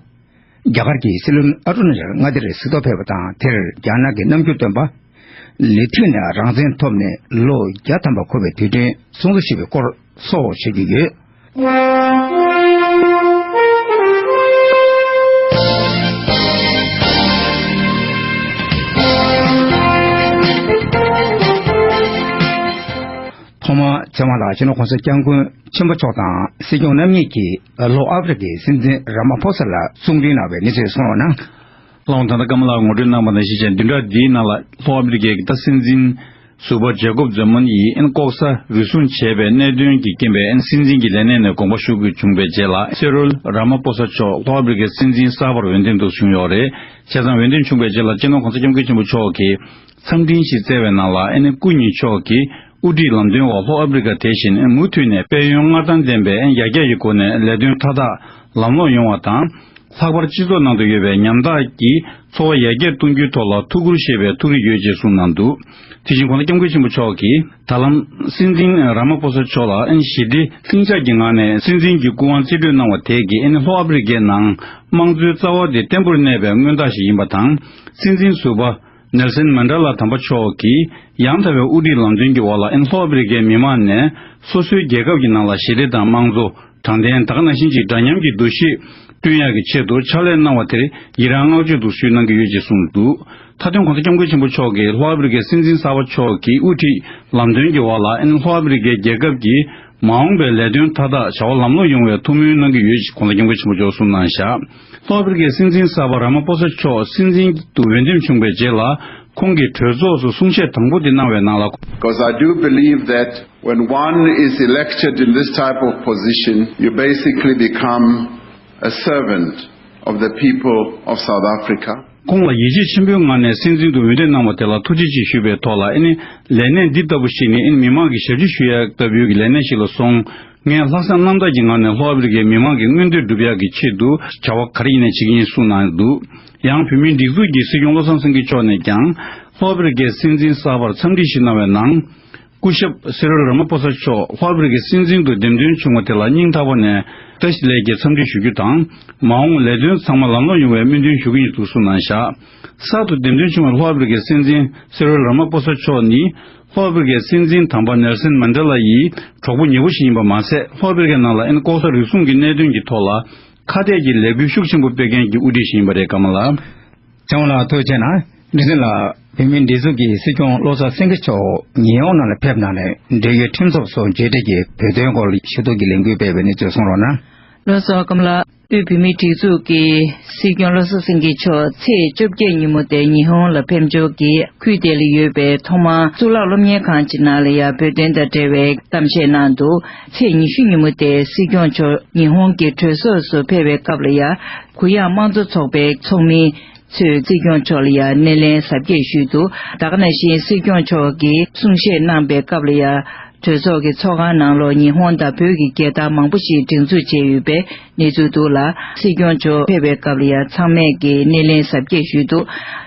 རྒྱ་གར་གྱི་སྲིད་བློན་ཨ་ཊོར་ནི་ཇེ་ནེ་རལ་མངའ་སྡེར་གཟིགས་རྟོག་ཕེབས་པ་དང་། དེར་རྒྱ་ནག་གི་རྣམ་འགྱུར་སྟོན་པ། ལི་ཐི་ནས་རང་བཙན་ཐོབ་ནས་ལོ་བརྒྱ་ཐམ་པ་འཁོར་བའི་དུས་དྲན་སྲུང་བརྩི་ཞུས་པའི་སྐོར་སོགས་བཤད་ཀྱི་ཡོད། ཐོག་མར་ཚེ་དབང་ལགས་སྤྱི་ནོར་༸གོང་ས་༸སྐྱབས་མགོན་ཆེན་པོ་མཆོག་དང་སྲིད་སྐྱོང་རྣམ་གཉིས་ཀྱིས་ལྷོ་ཨ་ཧྥེ་རི་ཁའི་སྲིད་འཛིན་ར་མ་ཕོ་ས་ལ་གསུང་འཕྲིན་གནང་བའི་གནས་ཚུལ་གསུང་རོགས་གནང་། ལགས་འོང་། ད་ལྟ་ཀརྨ་ལགས་ངོ་སྤྲོད་གནང་བ་ནང་བཞིན་བྱས། བདུན་ཕྲག་འདིའི་ནང་ལ་ལྷོ་ཨ་ཧྥེ་རི་ཁའི་ད་སྲིད་འཛིན་ཟུར་པ་ཇེ་ཀོབ་ཛོ་མོ་ཡིས་ཨན་ལྐོག་ཟ་རུལ་སུངས་བྱས་པའི་གནད་དོན་གྱི་རྐྱེན་པས་ཨན་སྲིད་འཛིན་གྱི་ལས་གནས་ནས་དགོངས་པ་ཞུ་དགོས་བྱུང་བའི་རྗེས་ལ། སེ་རུལ་ར་མ་པོ་ས་མཆོག་ལྷོ་ཨ་ཧྥེ་རི་ཁའི་སྲིད་འཛིན་གསར་པར་འོས་འདེམས་དུ་བྱུང་ཡོད་རེད། བྱས་ཙང་འོས་འདེམས་བྱུང་བའི་རྗེས་ལ་སྤྱི་ནོར་༸གོང་ས་༸སྐྱབས་མགོན་ཆེན་པོ་མཆོག་གིས་འཚམས་འཕྲིན་ཞིག་བསྩལ་བའི་ནང་ལ། ཨ་ནི་སྐུ་ཉིད་མཆོག་གིས་དབུ་ཁྲིད་ལམ་སྟོན་འོག་ལྷོ་ཨ་ཧྥེ་རི་ཁ་དེ་བཞིན་མུ་མཐུད་ནས་དཔལ་ཡོན་སྔར་དང་ལྡན་པའི་ཡར་རྒྱས་ཀྱི་སྒོ་ནས་ལས་དོན་མཐའ་དག་ལམ་ལྷོང་ཡོང་བ་དང་། ལྷག་པར་སྤྱི་ཚོགས་ནང་དུ་ཡོད་པའི་ཉམ་ཐག་གི་འཚོ་བ་ཡར་རྒྱས་གཏོང་རྒྱུའི་ཐོག་ལ་ཐུགས་ཁུར་བཞེས་པའི་ཐུགས་རེ་ཡོད་ཅེས་གསུངས་གནང་འདུག་དེ་བཞིན་༸གོང་ས་༸སྐྱབས་མགོན་ཆེན་པོ་མཆོག་གིས། ད་ལམ་སྲིད་འཛིན་ར་མ་པོ་ས་མཆོག་ལ་ཨན་ཞི་བདེ་ལྷིང་འཇགས་ཀྱི་ངང་ནས་སྲིད་འཛིན་གྱི་སྐུ་དབང་རྩིས་སྤྲོད་གནང་བ་དེ་གིས་ཨན་ལྷོ་ཨ་ཧྥེ་རི་ཁའི་ནང་དམངས་གཙོའི་རྩ་བ་དེ་བརྟན་པོར་གནས་པའི་མངོན་རྟགས་ཤིག་ཡིན་པ་དང་། སྲིད་འཛིན་ཟུར་པ་ནེལ་སན་མན་ཌེ་ལ་དམ་པ་མཆོག་གིས་ཡང་དག་པའི་དབུ་ཁྲིད་ལམ་སྟོན་གྱི་འོག་ལ་ཨན་ལྷོ་ཨ་ཧྥེ་རི་ཁའི་མི་མང་ནས་སོ་སོའི་རྒྱལ་ཁབ་ཀྱི་ནང་ལ་ཞི་བདེ་དང་དམངས་གཙོ། དྲང་བདེན། ད་ག་ནང་བཞིན་གྱི་འདྲ་མཉམ་གྱི་འདུ་ཤེས་བསྐྲུན་ཡག་གི་ཆེད་དུ་ཕྱག་ལས་གནང་བ་དེར་ཡི་རང་བསྔགས་བརྗོད་དུ་ཞུས་གནང་གི་ཡོད་ཅེས་གསུངས་འདུག་མཐའ་དོན་༸གོང་ས་༸སྐྱབས་མགོན་ཆེན་པོ་མཆོག་གིས་ལྷོ་ཨ་ཧྥེ་རི་ཁའི་སྲིད་འཛིན་གསར་པ་མཆོག་གི་དབུ་ཁྲིད་ལམ་སྟོན་གྱི་འོག་ལ་ཨན་ལྷོ་ཨ་ཧྥེ་རི་ཁའི་རྒྱལ་ཁབ་ཀྱི་མ་འོངས་པའི་ལས་དོན་མཐའ་དག་བྱ་བ་ལམ་ལྷོང་ཡོང་བའི་ཐུགས་སྨོན་གནང་གི་ཡོད་ཅེས་༸གོང་ས་༸སྐྱབས་མགོན་ཆེན་པོ་མཆོག་གསུངས་གནང་བཞག་ལྷོ་ཨ་ཧྥེ་རི་ཁའི་སྲིད་འཛིན་གསར་པ་ར་མ་པོ་ས་མཆོག་སྲིད་འཛིན་དུ་འོས་འདེམས་བྱུང་བའི་རྗེས་ལ། ཁོང་གིས་གྲོས་ཚོགས་སུ་གསུང་བཤད་དང་པོ་དེ་གནང་བའི་ནང་ལ། Because I do believe that when one is elected in this type of position, you basically become a servant of the people of South Africa. ཁོང་ལ་ཡིད་ཆེས་ཆེན་པོའི་ངང་ནས་སྲིད་འཛིན་དུ་འོས་འདེམས་གནང་བ་དེ་ལ་ཐུགས་རྗེ་ཆེ་ཞུ་བའི་ཐོག་ལ། ཨ་ནི་ལས་གནས་འདི་ལྟ་བུ་ཞིག་ནི་ཨ་ནི་མི་མང་གི་ཞབས་ཕྱི་ཞུ་ཡག་ལྟ་བུའི་གི་ལས་གནས་ཤིག་ལ་སོང་། ངས་ལྷག་བསམ་རྣམ་དག་གི་ངང་ནས་ལྷོ་ཨ་ཧྥེ་རི་ཁའི་མི་མང་གི་མངོན་འདོད་སྒྲུབ་ཡག་གི་ཆེད་དུ་བྱ་བ་ག་རེ་ཡིན་ནའི་བྱེད་ཀྱི་ཡིན་གསུངས་གནང་འདུག་ཡང་བོད་མིའི་སྒྲིག་འཛུགས་ཀྱི་སྲིད་སྐྱོང་བློ་བཟང་སེང་གེ་མཆོག་ནས་ཀྱང་ལྷོ་ཨ་ཧྥེ་རི་ཁའི་སྲིད་འཛིན་གསར་པར་འཚམས་འདྲི་ཞིག་གནང་བའི་ནང་། སྐུ་ཞབས་སེ་རིལ་ར་མ་པོ་ས་མཆོག་ལྷོ་ཨ་ཧྥེ་རི་ཁའི་སྲིད་འཛིན་དུ་འདེམས་ཐོན་བྱུང་བ་དེ་ལ་སྙིང་ཐག་པ་ནས་བཀྲ་ཤིས་བདེ་ལེགས་ཀྱི་འཚམས་འདྲི་ཞུ་རྒྱུ་དང་། མ་འོངས་ལས་དོན་ཚང་མ་ལམ་ལྷོང་ཡོང་བའི་སྨོན་འདུན་ཞུ་གི་ཡིན་འདུག་གསུངས་གནང་བཞག་གསར་དུ་འདེམས་ཐོན་བྱུང་བའི་ལྷོ་ཨ་ཧྥེ་རི་ཁའི་སྲིད་འཛིན་སེ་རིལ་ར་མ་པོ་ས་མཆོག་ནི། ལྷོ་ཨ་ཧྥེ་རི་ཁའི་སྲིད་འཛིན་དམ་པ་ནེལ་སན་མན་ཌེ་ལ་ཡི་གྲོགས་པོ་ཉེ་བོ་ཞིག་ཡིན་པ་མ་ཟད། ལྷོ་ཨ་ཧྥེ་རི་ཁའི་ནང་ལ་ཨན་ལྐོག་ཟ་རུལ་སུངས་ཀྱི་གནད་དོན་གྱི་ཐོག་ལ་ཁ་གཏད་ཀྱི་ལས་འགུལ་ཤུགས་ཆེན་པོ་སྤེལ་མཁན་གྱི་དབུ་ཁྲིད་ཞིག་ཡིན་པ་རེད། ཀརྨ་ལགས། ཚེ་དབང་ལགས་ཐུགས་རྗེ་གནང་། རིག་འཛིན་ལགས། བོད་མིའི་སྒྲིག་འཛུགས་ཀྱི་སྲིད་སྐྱོང་བློ་བཟང་སེང་གེ་མཆོག་ཉི་ཧོང་ནང་ལ་ཕེབས་གནང་ནས་འབྲེལ་ཡོད་ཁྲིམས་ཚབ་སོགས་མཇལ་འཕྲད་ཀྱིས་བོད་དོན་སྐོར་ཞུ་གཏུག་གི་ལས་འགུལ་སྤེལ་བའི་གནས་ཚུལ་གསུང་རོགས་གནང་། ལགས་སོ། ཀརྨ་ལགས། དབུས་བོད་མིའི་སྒྲིག་འཛུགས་ཀྱི་སྲིད་སྐྱོང་བློ་བཟང་སེང་གེ་མཆོག་ཚེས་བཅོ་བརྒྱད་ཉིན་མོ་དེ་ཉི་ཧོང་ལ་ཕེབས་འབྱོར་གྱིས། ཁུལ་དེ་ལ་ཡོད་པའི་ཐོག་མར་གཙུག་ལག་སློབ་གཉེར་ཁང་གཅིག་ནང་ལ་ཡང་བོད་དོན་དང་འབྲེལ་བའི་གཏམ་བཤད་གནང་འདུག་ཚེས་ཉི་ཤུ་ཉིན་མོ་དེ་སྲིད་སྐྱོང་མཆོག་ཉི་ཧོང་གི་གྲོས་ཚོགས་སུ་ཕེབས་པའི་སྐབས་ལ་ཡང་། གུ་ཡངས་དམངས་གཙོ་ཚོགས་པའི་ཚོགས་མི་ཚོས་སྲིད་སྐྱོང་མཆོག་ལ་ཡང་སྣེ་ལེན་གཟབ་རྒྱས་ཞུས་འདུག་ད་ག་ནང་བཞིན་སྲིད་སྐྱོང་མཆོག་གིས་གསུང་བཤད་གནང་པའི་སྐབས་ལ་ཡང་། གྲོས་ཚོགས་ཀྱི་ཚོགས་ཁང་ནང་ལོགས་ཉི་ཧོང་དང་བོད་ཀྱི་རྒྱལ་དར་མང་པོ་ཞིག་སྒྲེང་འཛུགས་བྱས་ཡོད་པའི་གནས་ཚུལ་འདུག་ལ། སྲིད་སྐྱོང་མཆོག་ཕེབས་པའི་སྐབས་ལ་ཡང་ཚང་མས་ཀྱིས་སྣེ་ལེན་གཟབ་རྒྱས་ཞུས་འདུག་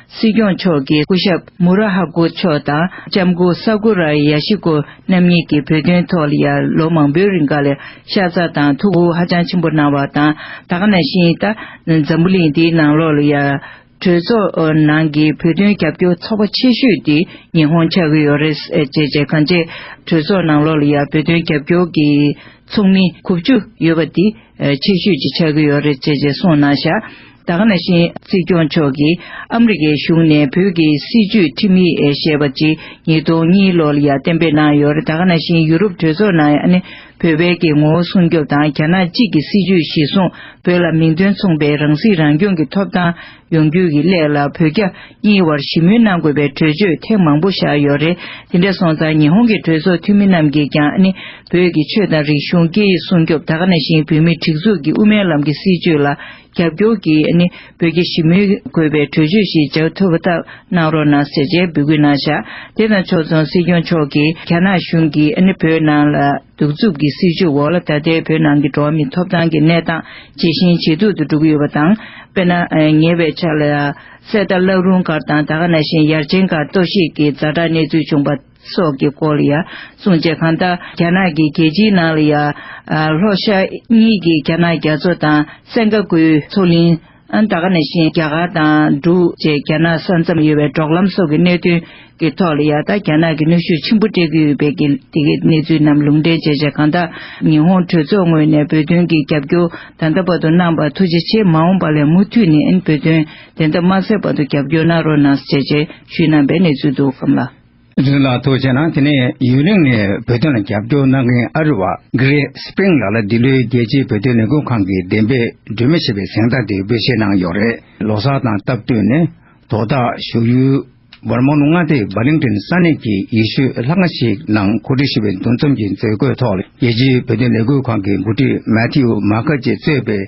སྲིད་སྐྱོང་མཆོག་གིས་སྐུ་ཞབས་མུ་ར་ཧ་ཀུ་མཆོག་དང་ལྕམ་སྐུ་ས་ཀུ་ར་ཡ་ཤི་ཀོ་རྣམ་གཉིས་ཀྱིས་བོད་དོན་ཐོག་ལ་ཡང་ལོ་མང་པོའི་རིང་ག་ལ་ཤ་ཚ་དང་ཐུགས་ཁུར་ཧ་ཅང་ཆེན་པོ་གནང་བ་དང་། ད་ག་ནང་བཞིན་ད་འཛམ་བུ་གླིང་འདིའི་ནང་ལོགས་ལ་ཡང་གྲོས་ཚོགས་ནང་གི་བོད་དོན་རྒྱབ་སྐྱོར་ཚོགས་པ་ཆེ་ཤོས་དེ་ཉི་ཧོང་ཆགས་ཀྱི་ཡོད་རེད་ཅེས་བྱས། གང་ཅི་གྲོས་ཚོགས་ནང་ལོགས་ལ་ཡང་བོད་དོན་རྒྱབ་སྐྱོར་གྱི་ཚོགས་མི་དགུ་བཅུ་ཡོད་པ་དེ་ཆེ་ཤོས་ཅིག་ཆགས་ཀྱི་ཡོད་རེད་ཅེས་བྱས་གསུངས་གནང་བཞག་ད་ག་ནང་བཞིན་སྲིད་སྐྱོང་མཆོག་གིས་ཨ་མི་རི་ཀའི་གཞུང་ནས་བོད་ཀྱི་སྲིད་བྱུས་ཁྲིམས་ཡིག་ཞེས་པ་ཅིག་ཉིས་སྟོང་གཉིས་ལོ་ལ་ཡང་གཏན་འབེབས་གནང་ཡོད་རེད། ད་ག་ནང་བཞིན་ཡུ་རོབ་གྲོས་ཚོགས་ནང་ཡང་ནི་བོད་པའི་གི་ངོ་བོ་སྲུང་སྐྱོབ་དང་རྒྱ་ནག་གཅིག་གི་སྲིད་བྱུས་གཞིར་བཟུང་བོད་ལ་མིང་དོན་མཚུངས་པའི་རང་སྲིད་རང་སྐྱོང་གི་ཐོབ་ཐང་ཡོང་རྒྱུ་གི་སླད་ལ་བོད་རྒྱ་གཉིས་བར་ཞི་མོལ་གནང་དགོས་པའི་གྲོས་ཆོད་ཐེངས་མང་པོ་བཞག་ཡོད་རེད། དེ་འདྲ་སོང་ཙང་ཉི་ཧོང་གི་གྲོས་ཚོགས་འཐུས་མི་རྣམས་ཀྱིས་ཀྱང་ནི་བོད་ཀྱི་ཆོས་དང་རིག་གཞུང་སྐད་ཡིག་སྲུང་སྐྱོབ། ད་ག་ནང་བཞིན་བོད་མིའི་སྒྲིག་འཛུགས་ཀྱི་དབུ་མའི་ལམ་གྱི་སྲིད་བྱུས་ལ་རྒྱབ་སྐྱོར་གྱིས་ནི་བོད་རྒྱ་ཞི་མོལ་དགོས་པའི་གྲོས་ཆོད་ཞིག་བཞག་ཐུབ་པ་ལྟར་གནང་རོགས་གནང་ཟེར་བྱས་འབོད་སྐུལ་གནང་བཞག་དེ་དང་ཕྱོགས་མཚུངས་སྲིད་སྐྱོང་མཆོག་གིས་རྒྱ་ནག་གཞུང་གིས་ནི་བོད་ནང་ལ་གདུག་རྩུབ་ཀྱི་སྲིད་བྱུས་འོག་ལ་ད་ལྟའི་བོད་ནང་གི་འགྲོ་བ་མིའི་ཐོབ་ཐང་གི་གནས་སྟངས་ཇེ་ཞན་ཇེ་སྡུག་ཏུ་འགྲོ་གི་ཡོད་པ་དང་། དཔེར་ན་ཉེ་བའི་ཆར་ལ་ཡང་གསེར་རྟ་བླ་རུང་སྒར་དང་ད་ག་ནང་བཞིན་ཡར་ཆེན་སྒར་གཏོར་བཤིག་གི་ཛ་དྲག་གནས་ཚུལ་བྱུང་བ་སོགས་ཀྱི་སྐོར་ལ་ཡང་གསུངས་རྗེས། གང་ལྟར་རྒྱ་ནག་གི་རྒྱལ་སྤྱིའི་ནང་ལ་ཡང་ལྷོ་ཤར་གཉིས་ཀྱི་རྒྱ་ནག་རྒྱ་མཚོ་དང་སེང་ག་གུའི་མཚོ་གླིང་། ཨ་ད་ག་ནང་བཞིན་རྒྱ་གར་དང་འབྲུག་བཅས་རྒྱ་ནག་ས་མཚམས་ཡོད་པའི་འབྲོག་ལམ་སོགས་ཀྱི་གནད་དོན་གྱི་ཐོག་ལ་ཡང་ད་རྒྱ་ནག་གིས་གནོན་ཤུགས་ཆེན་པོ་སྤྲད་ཀྱི་ཡོད་པའི་གི་དེ་གའི་གནས་ཚུལ་རྣམས་ལུང་འདྲེན་བྱས་བྱས། གང་ལྟར་ཉི་ཧོང་གྲོས་ཚོགས་ངོས་ནས་བོད་དོན་གྱི་རྒྱབ་སྐྱོར་ད་ལྟ་བར་དུ་གནང་བར་ཐུགས་རྗེ་ཆེ། མ་འོངས་པ་ལ་མུ་མཐུད་ནས་ཨན་བོད་དོན་དེ་འདྲ་མ་ཟད་བར་དུ་རྒྱབ་སྐྱོར་གནང་རོགས་གནང་ཟེར་བྱས་ཞུས་གནང་བའི་གནས་ཚུལ་འདུག་སྐམ་ལགས། རིན་ལགས་ཐུགས་རྗེ་གནང་། དེ་ནས་ཡུན་རིང་ནས་བོད་དོན་ལ་རྒྱབ་སྐྱོར་གནང་མཁན་ཨ་རི་བ་གྷི་རེ་སི་པི་རིང་ལགས་ལ་འདི་ལོའི་རྒྱལ་སྤྱིའི་བོད་དོན་ལས་འགུལ་ཁང་གི་བདེན་པའི་སྒྲོན་མེ་ཞེས་པའི་གཟེངས་རྟགས་དེ་འབུལ་བཞེས་གནང་ཡོད་རེད། ལོ་གསར་དང་སྟབས་བསྟུན་ནས་དོ་བདག་བཞུགས་ཡུལ་ཝར་མོན་མངའ་སྡེའི་བར་ལིང་ཏོན་ས་གནས་ཀྱི་ཡེ་ཤུའི་ལྷ་ཁང་ཞིག་ནང་གོ་སྒྲིག་ཞུས་པའི་འདུ་འཛོམས་ཀྱི་མཛད་སྒོའི་ཐོག་ལ་རྒྱལ་སྤྱིའི་བོད་དོན་ལས་འགུལ་ཁང་གི་འགོ་ཁྲིད་མེ་ཐིའུ་མཱ་ཁར་གྱིས་གཙོས་པའི་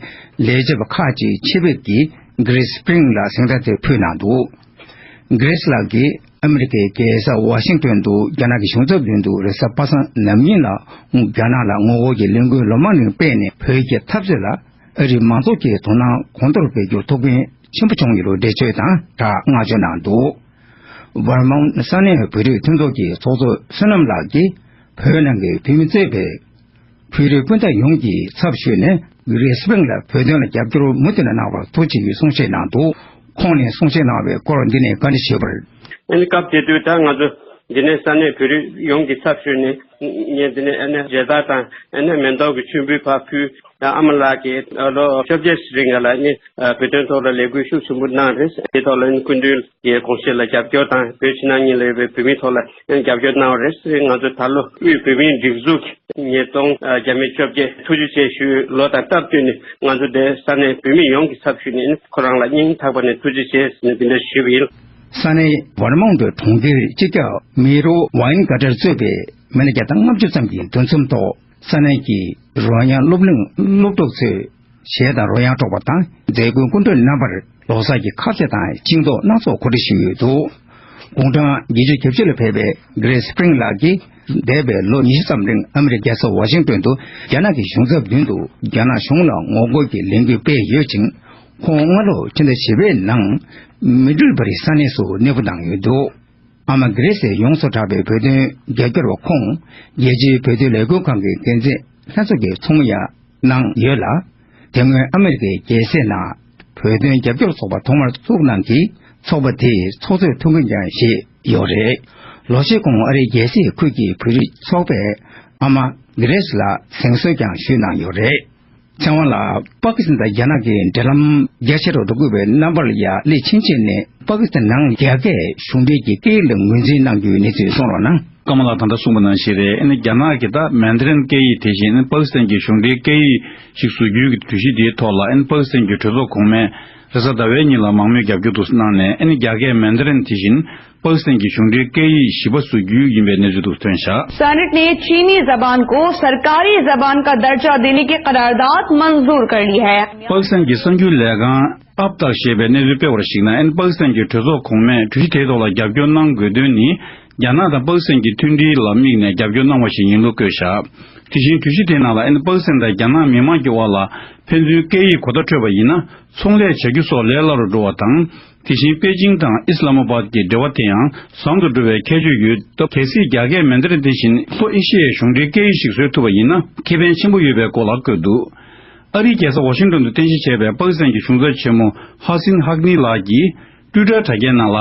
ལས་བྱེད་པ་ཁག་ཅིག་ཆེད་ཕེབས་ཀྱིས་གྷི་རེ་སི་པི་རིང་ལ་གཟེངས་རྟགས་དེ་ཕུལ་གནང་འདུག་གྷི་རེ་སི་ལགས་ཀྱིས་ཨ་མི་རི་ཀའི་རྒྱལ་ས་ཝ་ཤིང་ཏོན་དུ་རྒྱ་ནག་གི་གཞུང་ཚབ་མདུན་དུ་རེས་གཟའ་པ་སངས་ནམ་ཡིན་ལ་རྒྱ་ནག་ལ་ངོ་རྒོལ་གྱི་ལས་འགུལ་ལོ་མང་རིང་སྤེལ་ནས་བོད་ཀྱི་འཐབ་རྩོད་ལ་ཨ་རིའི་མང་ཚོགས་ཀྱིས་དོ་སྣང་གོང་མཐོར་སྤེལ་རྒྱུར་ཐུགས་ཕན་ཆེན་པོ་བྱུང་ཡོད་ལུགས་འགྲེལ་བརྗོད་དང་སྦྲགས་བསྔགས་བརྗོད་གནང་འདུག་ཝར་མོན་ས་གནས་བོད་རིགས་མཐུན་ཚོགས་ཀྱི་ཚོགས་གཙོ་བསོད་ནམས་ལགས་ཀྱིས་བོད་ནང་གི་བོད་མི་གཙོས་པའི་བོད་རིགས་སྤུན་ཟླ་ཡོངས་ཀྱི་ཚབ་ཞུས་ནས་གྷི་རེ་སི་པི་རིང་ལ་བོད་དོན་ལ་རྒྱབ་སྐྱོར་མུ་མཐུད་ནས་གནང་བར་ཐུགས་རྗེ་ཆེའི་གསུང་བཤད་གནང་འདུག་ཁོང་ནས་གསུང་བཤད་གནང་བའི་སྐོར་འདི་ནས་བཀའ་འདྲི་ཞུས་པར། ཨ་ནི་སྐབས་དེ་དུས་ད་ང་ཚོ་འདི་ནས་ས་གནས་བོད་རིགས་ཡོངས་ཀྱི་ཚབ་ཞུས་ནས་ངས་འདི་ནས་ཨ་ནི་མཇལ་དར་དང་ཨ་ནི་མེ་ཏོག་གི་མཆོད་འབུལ་ཕར་ཕུལ། ད་ཨ་མ་ལགས་ཀྱིས་ལོ་བཅོ་བརྒྱད་རིང་ག་ལ་ནི་བོད་དོན་ཐོག་ལ་ལས་འགུལ་ཤུགས་ཆེན་པོ་གནང་རེད། དེ་ཐོག་ལ་ནི་སྐུ་མདུན་གྱི་དགོངས་བཞེད་ལ་རྒྱབ་སྐྱོར་དང་བོད་ཕྱི་ནང་གཉིས་ལ་ཡོད་པའི་བོད་མིའི་ཐོག་ལ་རྒྱབ་སྐྱོར་གནང་བ་རེད། ང་ཚོ་ད་ལོ་དབུས་བོད་མིའི་སྒྲིག་འཛུགས་ཉིས་སྟོང་བརྒྱ་མེད་བཅོ་བརྒྱད་ཐུགས་རྗེ་ཆེ་ཞུ་ལོ་དང་སྟབས་བསྟུན་ནས་ང་ཚོ་འདིར་ས་གནས་བོད་མི་ཡོངས་ཀྱི་ཚབ་ཞུས་ནས་ཁོ་རང་ལ་སྙིང་ཐག་པ་ནས་ཐུགས་རྗེ་ཆེ་ཟེར་ནས་འདི་འདྲ་ཞུས་པ་ཡིན། ས་གནས་ཝར་མོན་ཏོ་གྲོང་ཁྱེར་སྤྱི་ཁྱབ་མི་རོ་ཝན་ག་ཏར་གཙོས་པའི་མི་སྣ་བརྒྱ་དང་ལྔ་བཅུ་ཙམ་གྱི་འདུ་འཛོམས་ཐོག་ས་གནས་ཀྱི་རོལ་དབྱངས་སློབ་གླིང་སློབ་ཕྲུག་ཚོས་གཞས་དང་རོལ་དབྱངས་སྒྲོག་པ་དང་མཛད་སྒོའི་སྐུ་མགྲོན་རྣམ་པར་ལོ་གསར་གྱི་ཁ་ཟས་དང་ཤིང་ཏོག་སྣ་ཚོགས་གོ་སྒྲིག་ཞུས་ཡོད་འདུག་དགུང་གྲངས་བརྒྱད་ཅུ་གྱ་བཞི་ལ་ཕེབས་པའི་གྷི་རེ་སི་པི་རིང་ལགས་ཀྱིས་འདས་པའི་ལོ་ཉི་ཤུ་ཙམ་རིང་ཨ་མི་རི་ཀའི་རྒྱལ་ས་ཝ་ཤིང་ཏོན་དུ་རྒྱ་ནག་གི་གཞུང་ཚབ་མདུན་དུ་རྒྱ་ནག་གཞུང་ལ་ངོ་རྒོལ་གྱི་ལས་འགུལ་སྤེལ་ཡོད་ཅིང་། ཁོང་སྔ་ལོ་ཕྱི་ཟླ་བཞི་པའི་ནང་མི་ཌལ་བྷ་རི་ས་གནས་སུ་གནས་སྤོ་བཏང་ཡོད་འདུག་ཨ་མ་གྷི་རེ་སི་ཡོངས་སུ་གྲགས་པའི་བོད་དོན་རྒྱབ་སྐྱོར་བ་ཁོང་རྒྱལ་སྤྱིའི་བོད་དོན་ལས་འགུལ་ཁང་གི་འགན་འཛིན་ལྷན་ཚོགས་ཀྱི་ཚོགས་མི་ཡང་གནང་ཡོད་ལ། དེ་སྔོན་ཨ་མི་རི་ཀའི་རྒྱལ་སའི་ནང་བོད་དོན་རྒྱབ་སྐྱོར་ཚོགས་པ་ཐོག་མར་བཙུགས་གནང་གིས་ཚོགས་པ་དེའི་ཚོགས་གཙོའི་ཐུགས་འགན་ཀྱང་བཞེས་ཡོད་རེད། ལོ་ཤས་གོང་ཨ་རིའི་རྒྱལ་སའི་ཁུལ་གྱི་བོད་རིགས་ཚོགས་པས་ཨ་མ་གྷི་རེ་སི་ལ་གཟེངས་གསོལ་ཀྱང་ཞུས་གནང་ཡོད་རེད། ཚེ་དབང་ལགས། པ་ཀི་སི་ཐན་དང་རྒྱ་ནག་གི་འབྲེལ་ལམ་རྒྱ་ཆེ་རུ་འགྲོ་དགོས་པའི་རྣམ་པ་ལ་ཡང་སླེབས་ཕྱིན་ཆད་ནས་པ་ཀི་སི་ཐན་ནང་རྒྱ་སྐད་གཞུང་འབྲེལ་གྱི་སྐད་ཡིག་ལ་ངོས་འཛིན་གནང་རྒྱུའི་གནས་ཚུལ་གསུང་རོགས་གནང་། ཀརྨ་ལགས་ད་ལྟ་གསུངས་པ་ནང་བཞིན་རེད། ཨ་ནི་རྒྱ་ནག་གིས་ད་མན་ཌ་རིན་སྐད་ཡིག་དེ་བཞིན་ཨ་ནི་པ་ཀི་སི་ཐན་གྱི་གཞུང་འབྲེལ་སྐད་ཡིག་ཞིག་བཟོ་རྒྱུའི་གྲོས་གཞི་དེའི་ཐོག་ལ་ཨ་ནི་པ་ཀི་སི་ཐན་གྱི་གྲོས་ཚོགས་གོང་མས་རེས་གཟའ་ཟླ་བའི་ཉིན་ལ་མང་མོས་རྒྱབ་སྐྱོར་དུ་གནང་ནས་ཨ་ནི་རྒྱ་སྐད་མན་ཌ་རིན་དེ་བཞིན་པ་ཀི་སི་ཐན་གྱི་གཞུང་འབྲེལ་སྐད་ཡིག་བཞི་པ་བཟོ་རྒྱུ་ཡིན་པའི་གནས་ཚུལ་དུ་ཐོན་བཞག་སེ་ནེ་ཊ་ནས་چینی زبان کو سرکاری زبان کا درجہ دینے کی قرارداد منظور کر لی ہے۔ པ་ཀི་སི་ཐན་གྱི་གསར་འགྱུར་ལས་ཁང་ཨབ་ཏག་ཞེས་པའི་གནས་ཚུལ་སྤེལ་བར་གཞིགས་ན་ཨན་པ་ཀི་སི་ཐན་གྱི་གྲོས་ཚོགས་གོང་མས་གྲོས་གཞི་དེའི་ཐོག་ལ་རྒྱབ་སྐྱོར་གནང་དགོས་དོན་ནི་རྒྱ་ནག་དང་པ་ཀི་སི་ཐན་གྱི་མཐུན་སྒྲིལ་ལ་དམིགས་ནས་རྒྱབ་སྐྱོར་གནང་བ་ཞིག་ཡིན་ལུགས་བཀོད་བཞག་དེ་བཞིན་གྲོས་གཞི་དེའི་ནང་ལ་ཨན་པ་ཀི་སི་ཐན་དང་རྒྱ་ནག་མི་དམངས་ཀྱི་དབར་ལ་ཕན་ཚུན་སྐད་ཡིག་གོ་བརྡ་འཕྲོད་པ་ཡིན་ན་ཚོང་ལས་བྱ་རྒྱུ་སོགས་ལས་སླ་རུ་འགྲོ་བ་དང་། དེ་བཞིན་པེ་ཅིང་དང་ཨི་སི་ལ་མ་བཱད་ཀྱི་འབྲེལ་བ་དེ་ཡང་བཟང་དུ་འགྲོ་བའི་ཁྱད་ཆོས་ཡོད་སྟབས། གལ་སྲིད་རྒྱ་སྐད་མན་ཌ་རིན་དེ་བཞིན་ལྷོ་ཨེ་ཤི་ཡའི་གཞུང་འབྲེལ་སྐད་ཡིག་ཞིག་བཟོས་ཐུབ་པ་ཡིན་ན་ཁེ་ཕན་ཆེན་པོ་ཡོད་པའི་སྐོར་ལ་བཀོད་འདུག་ཨ་རིའི་རྒྱལ་ས་ཝ་ཤིང་ཏོན་དུ་རྟེན་གཞི་བྱས་པའི་པ་ཀི་སི་ཐན་གྱི་གཞུང་ཚབ་ཆེན་མོ་ཧ་སིན་ཧག་ནི་ལགས་ཀྱིས། ཊུའི་ཊར་དྲ་རྒྱའི་ནང་ལ།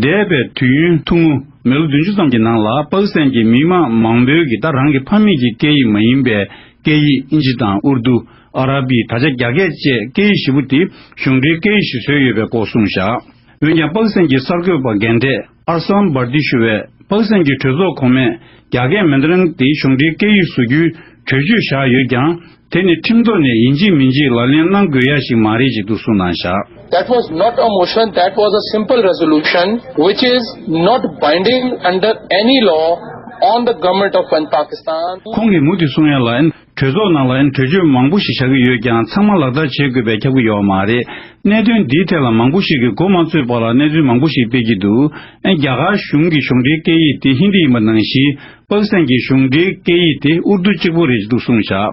འདས་པའི་དུས་ཡུན་ཐུང་ངུ་མི་ལོ་བདུན་ཅུ་ཙམ་གྱི་ནང་ལ་པ་ཀི་སི་ཐན་གྱི་མི་མང་མང་པོའི་གི་ད་རང་གི་ཕ་མེས་ཀྱི་སྐད་ཡིག་མ་ཡིན་པའི་སྐད་ཡིག་ཨིན་ཇི་དང་ཨུར་དུ། ཨ་ར་བི། ད་ཆ་རྒྱ་སྐད་བཅས་སྐད་ཡིག་བཞི་པོ་དེ་གཞུང་འབྲེལ་སྐད་ཡིག་ཞིག་བཟོས་ཡོད་པའི་སྐོར་གསུངས་བཞག་འོན་ཀྱང་པ་ཀི་སི་ཐན་གྱི་གསར་འགོད་པ་རྒན་གྲས་ཨར་སམ་བར་ཏི་ཞུ་བས་པ་ཀི་སི་ཐན་གྱི་གྲོས་ཚོགས་གོང་མས་རྒྱ་སྐད་མན་ཌ་རིན་དེ་གཞུང་འབྲེལ་སྐད་ཡིག་བཟོ་རྒྱུའི་གྲོས་ཆོད་བཞག་ཡོད་ཀྱང་། དེ་ནི་ཁྲིམས་ཐོག་ནས་ཡིན་གཅིག་མིན་གཅིག་ལག་ལེན་གནང་དགོས་ཡ་ཞིག་མ་རེད་ཅེས་འདུག་གསུངས་གནང་བཞག That was not a motion, that was a simple resolution which is not binding under any law on the government of Pakistan. ཁོང་གིས་མུ་མཐུད་གསུང་ཡ་ལ། གྲོས་ཚོགས་ནང་ལ་གྲོས་ཆོད་མང་པོ་ཞིག་བཞག་གི་ཡོད་ཀྱང་ཚང་མ་ལག་བསྟར་བྱེད་དགོས་པས་ཁྱབ་ཀྱི་ཡོད་མ་རེད། གནད་དོན་འདིའི་ཐད་ལ་མང་པོ་ཞིག་གིས་འགོ་མ་ཚུགས་པ་ལ་གནས་ཚུལ་མང་པོ་ཞིག་སྤེལ་གྱི་འདུག་རྒྱ་གར་གཞུང་གི་གཞུང་འབྲེལ་སྐད་ཡིག་དེ་ཧིན་དི་ཡིན་པ་ནང་བཞིན་པ་ཀི་སི་ཐན་གྱི་གཞུང་འབྲེལ་སྐད་ཡིག་དེ་ཨུར་དུ་གཅིག་པོ་རེད་འདུག་གསུངས་བཞག་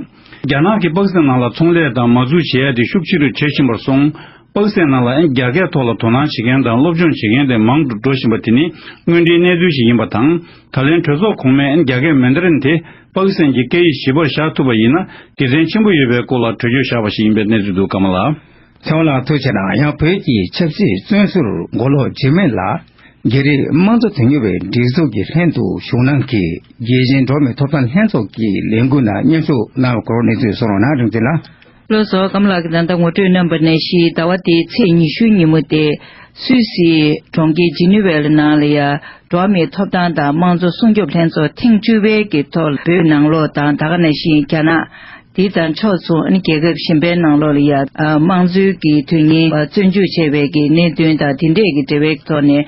རྒྱ་ནག་གིས་པ་ཀི་སི་ཐན་ནང་ལ་ཚོང་ལས་དང་མ་འཛུགས་བྱེད་ཡ་དེ་ཤུགས་ཆེ་རུ་བྱེད་བཞིན་པར་སོང་། པ་ཀི་སི་ཐན་ནང་ལ་རྒྱ་སྐད་ཐོག་ལ་དོ་སྣང་བྱེད་མཁན་དང་སློབ་སྦྱོང་བྱེད་མཁན་དེ་མང་དུ་འགྲོ་བཞིན་པ་དེ་ནི་དངོས་འབྲེལ་གནས་ཚུལ་ཞིག་ཡིན་པ་དང་། ད་ལན་གྲོས་ཚོགས་གོང་མས་རྒྱ་སྐད་མན་ཌ་རིན་དེ་པ་ཀི་སི་ཐན་གྱི་སྐད་ཡིག་བཞི་པར་བཞག་ཐུབ་པ་ཡིན་ན་དགེ་མཚན་ཆེན་པོ་ཡོད་པའི་སྐོར་ལ་གྲོས་ཆོད་བཞག་པ་ཞིག་ཡིན་པའི་གནས་ཚུལ་འདུག་ཀརྨ་ལགས། ཚེ་དབང་ལགས་ཐུགས་རྗེ་གནང་། ཡང་བོད་ཀྱི་ཆབ་སྲིད་བཙོན་ཟུར་མགོ་ལོག་འཇིགས་མེད་ལགས། རྒྱ་རིགས་དམངས་གཙོ་དོན་གཉེར་བའི་སྒྲིག་འཛུགས་ཀྱི་ལྷན་དུ་ཞུགས་གནང་གིས་རྒྱལ་སྤྱིའི་འགྲོ་བ་མིའི་ཐོབ་ཐང་ལྷན་ཚོགས་ཀྱི་ལས་འགུལ་ནང་མཉམ་ཞུགས་གནང་བའི་སྐོར་གནས་ཚུལ་གསུང་རོགས་གནང་རིག་འཛིན་ལགས། ལགས་སོ། ཀརྨ་ལགས་ཀྱིས་ད་ལྟ་ངོ་སྤྲོད་གནང་བ་ནང་བཞིན་ཟླ་བ་འདིའི་ཚེས་ཉི་ཤུ་ཉིན་མོ་སྟེ་སུད་སིའི་གྲོང་ཁྱེར་ཇི་ནི་ཝའི་ནང་ལ་ཡ་འགྲོ་བ་མིའི་ཐོབ་ཐང་དང་དམངས་གཙོ་སྲུང་སྐྱོབ་ལྷན་ཚོགས་ཐེངས་བཅུ་པའི་གི་ཐོག་བོད་ནང་ལོགས་དང་ད་ག་ནང་བཞིན་རྒྱ་ནག་དེ་དང་ཕྱོགས་མཚུངས་ཨ་ནི་རྒྱལ་ཁབ་གཞན་པའི་ནང་ལོགས་ལ་ཡ་དམངས་གཙོའི་གི་དོན་གཉེར་བཙོན་འཇུག་བྱས་པའི་གི་གནད་དོན་དང་དེ་འབྲེལ་གྱི་འབྲེལ་བའི་ཐོག་ནས་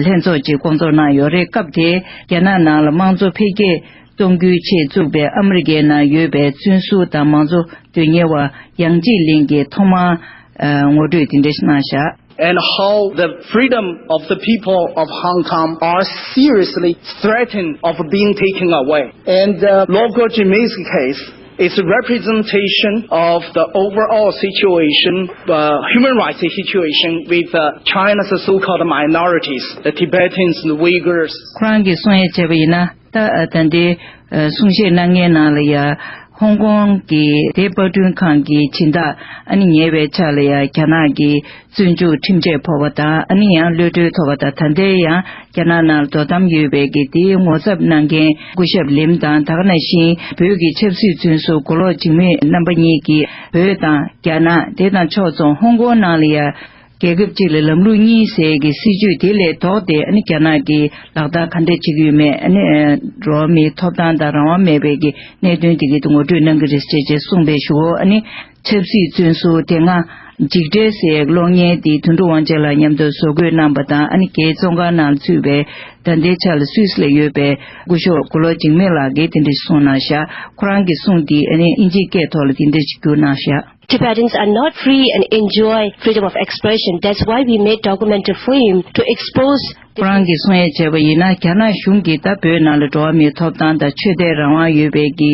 ལྷན་ཚོགས་ཅིག་བསྐོང་ཚོགས་གནང་ཡོད་རེད། སྐབས་དེར་རྒྱ་ནག་ནང་ལ་དམངས་གཙོ་འཕེལ་རྒྱས་གཏོང་རྒྱུའི་ཆེད་བཙུགས་པའི་ཨ་མི་རི་ཀའི་ནང་ཡོད་པའི་བཙོན་ཟུར་དང་མང་གཙོ་དོན་གཉེར་བ་ཡང་ཅིན་ལིན་གྱིས་ཐོག་མར་ངོ་སྤྲོད་དེ་འདྲ་ཞིག་གནང་བཞག and how the freedom of the people of Hong Kong are seriously threatened of being taken away. And uh, local Jimmi's case is a representation of the overall situation, uh, human rights situation with uh, China's so-called minorities, the Tibetans, the Uyghurs. ཁོ་རང་གིས་གསུང་ཡས་བྱས་པ་ཡིན་ན། ད་ད་ལྟའི་གསུང་བཤད་གནང་མཁན་ནང་ལ་ཡ་ཧོང་ཀོང་གི་དེ་དཔར་སྐྲུན་ཁང་གི་སྦྱིན་བདག་ཨ་ནི་ཉེ་བའི་ཆར་ལ་ཡ་རྒྱ་ནག་གི་བཙོན་འཇུག་ཁྲིམས་ཆད་ཕོག་པ་དང་ཨ་ནི་ཡང་གློད་གྲོལ་ཐོབ་པ་དང་ད་ལྟའི་ཡང་རྒྱ་ནག་ནང་ལ་དོ་དམ་ཡོད་པའི་གི་དེའི་ངོ་ཚབ་གནང་མཁན་སྐུ་ཞབས་ལིམ་དང་ད་ག་ནང་བཞིན་བོད་ཀྱི་ཆབ་སྲིད་བཙོན་ཟུར་མགོ་ལོག་འཇིགས་མེད་རྣམ་པ་གཉིས་ཀྱིས་བོད་དང་རྒྱ་ནག་དེ་དང་ཕྱོགས་མཚུངས་ཧོང་ཀོང་ནང་ལ་ཡ། རྒྱལ་ཁབ་གཅིག་ལ་ལམ་ལུགས་གཉིས་ཟེར་གྱི་སྲིད་ཇུས་དེ་ལས་ལྡོག་སྟེ་ཨ་ནི་རྒྱ་ནག་གིས་ལག་བསྟར་ག་འདྲ་བྱེད་ཀྱི་ཡོད་མེད་ཨ་ནི་འགྲོ་བ་མིའི་ཐོབ་ཐང་དང་རང་དབང་མེད་པའི་གི་གནད་དོན་དེ་གའི་ཐོག་ངོ་སྤྲོད་གནང་གི་རེད་ཅེས་ཅེས་གསུངས་པའི་གཞུག་གུ་ཨ་ནི་ཆབ་སྲིད་བཙོན་ཟུར་དེ་སྔ་འཇིགས་བྲལ་ཟེར་གློག་བརྙན་དེ་དོན་གྲུབ་དབང་ཆེན་ལགས་མཉམ་དུ་བཟོ་འགོད་གནང་པ་དང་ཨ་ནི་རྒྱའི་བཙོན་ཁང་ནང་ཚུད་པའི་ད་ལྟའི་ཆ་ལ་སུད་སི་ལ་ཡོད་པའི་སྐུ་ཞབས་མགོ་ལོག་འཇིགས་མེད་ལགས་ཀྱིས་དེ་འདྲ་གསུངས་གནང་བཞག་ཁོ་རང་གི་གསུང་དེ་ཨ་ནི་དབྱིན་ཇིའི་སྐད་ཐོག་ལ་དེ་འདྲ་ཞིག་བསྒྱུར་གནང་བཞག Tibetans are not free and enjoy freedom of expression. That's why we made documentary film to expose ཁོ་རང་གིས་གསུང་ཡས་བྱས་པ་ཡིན་ན་རྒྱ་ནག་གཞུང་གིས་ད་བོད་ནང་ལ་འགྲོ་བ་མིའི་ཐོབ་ཐང་དང་ཆོས་དད་རང་དབང་ཡོད་པའི་གི་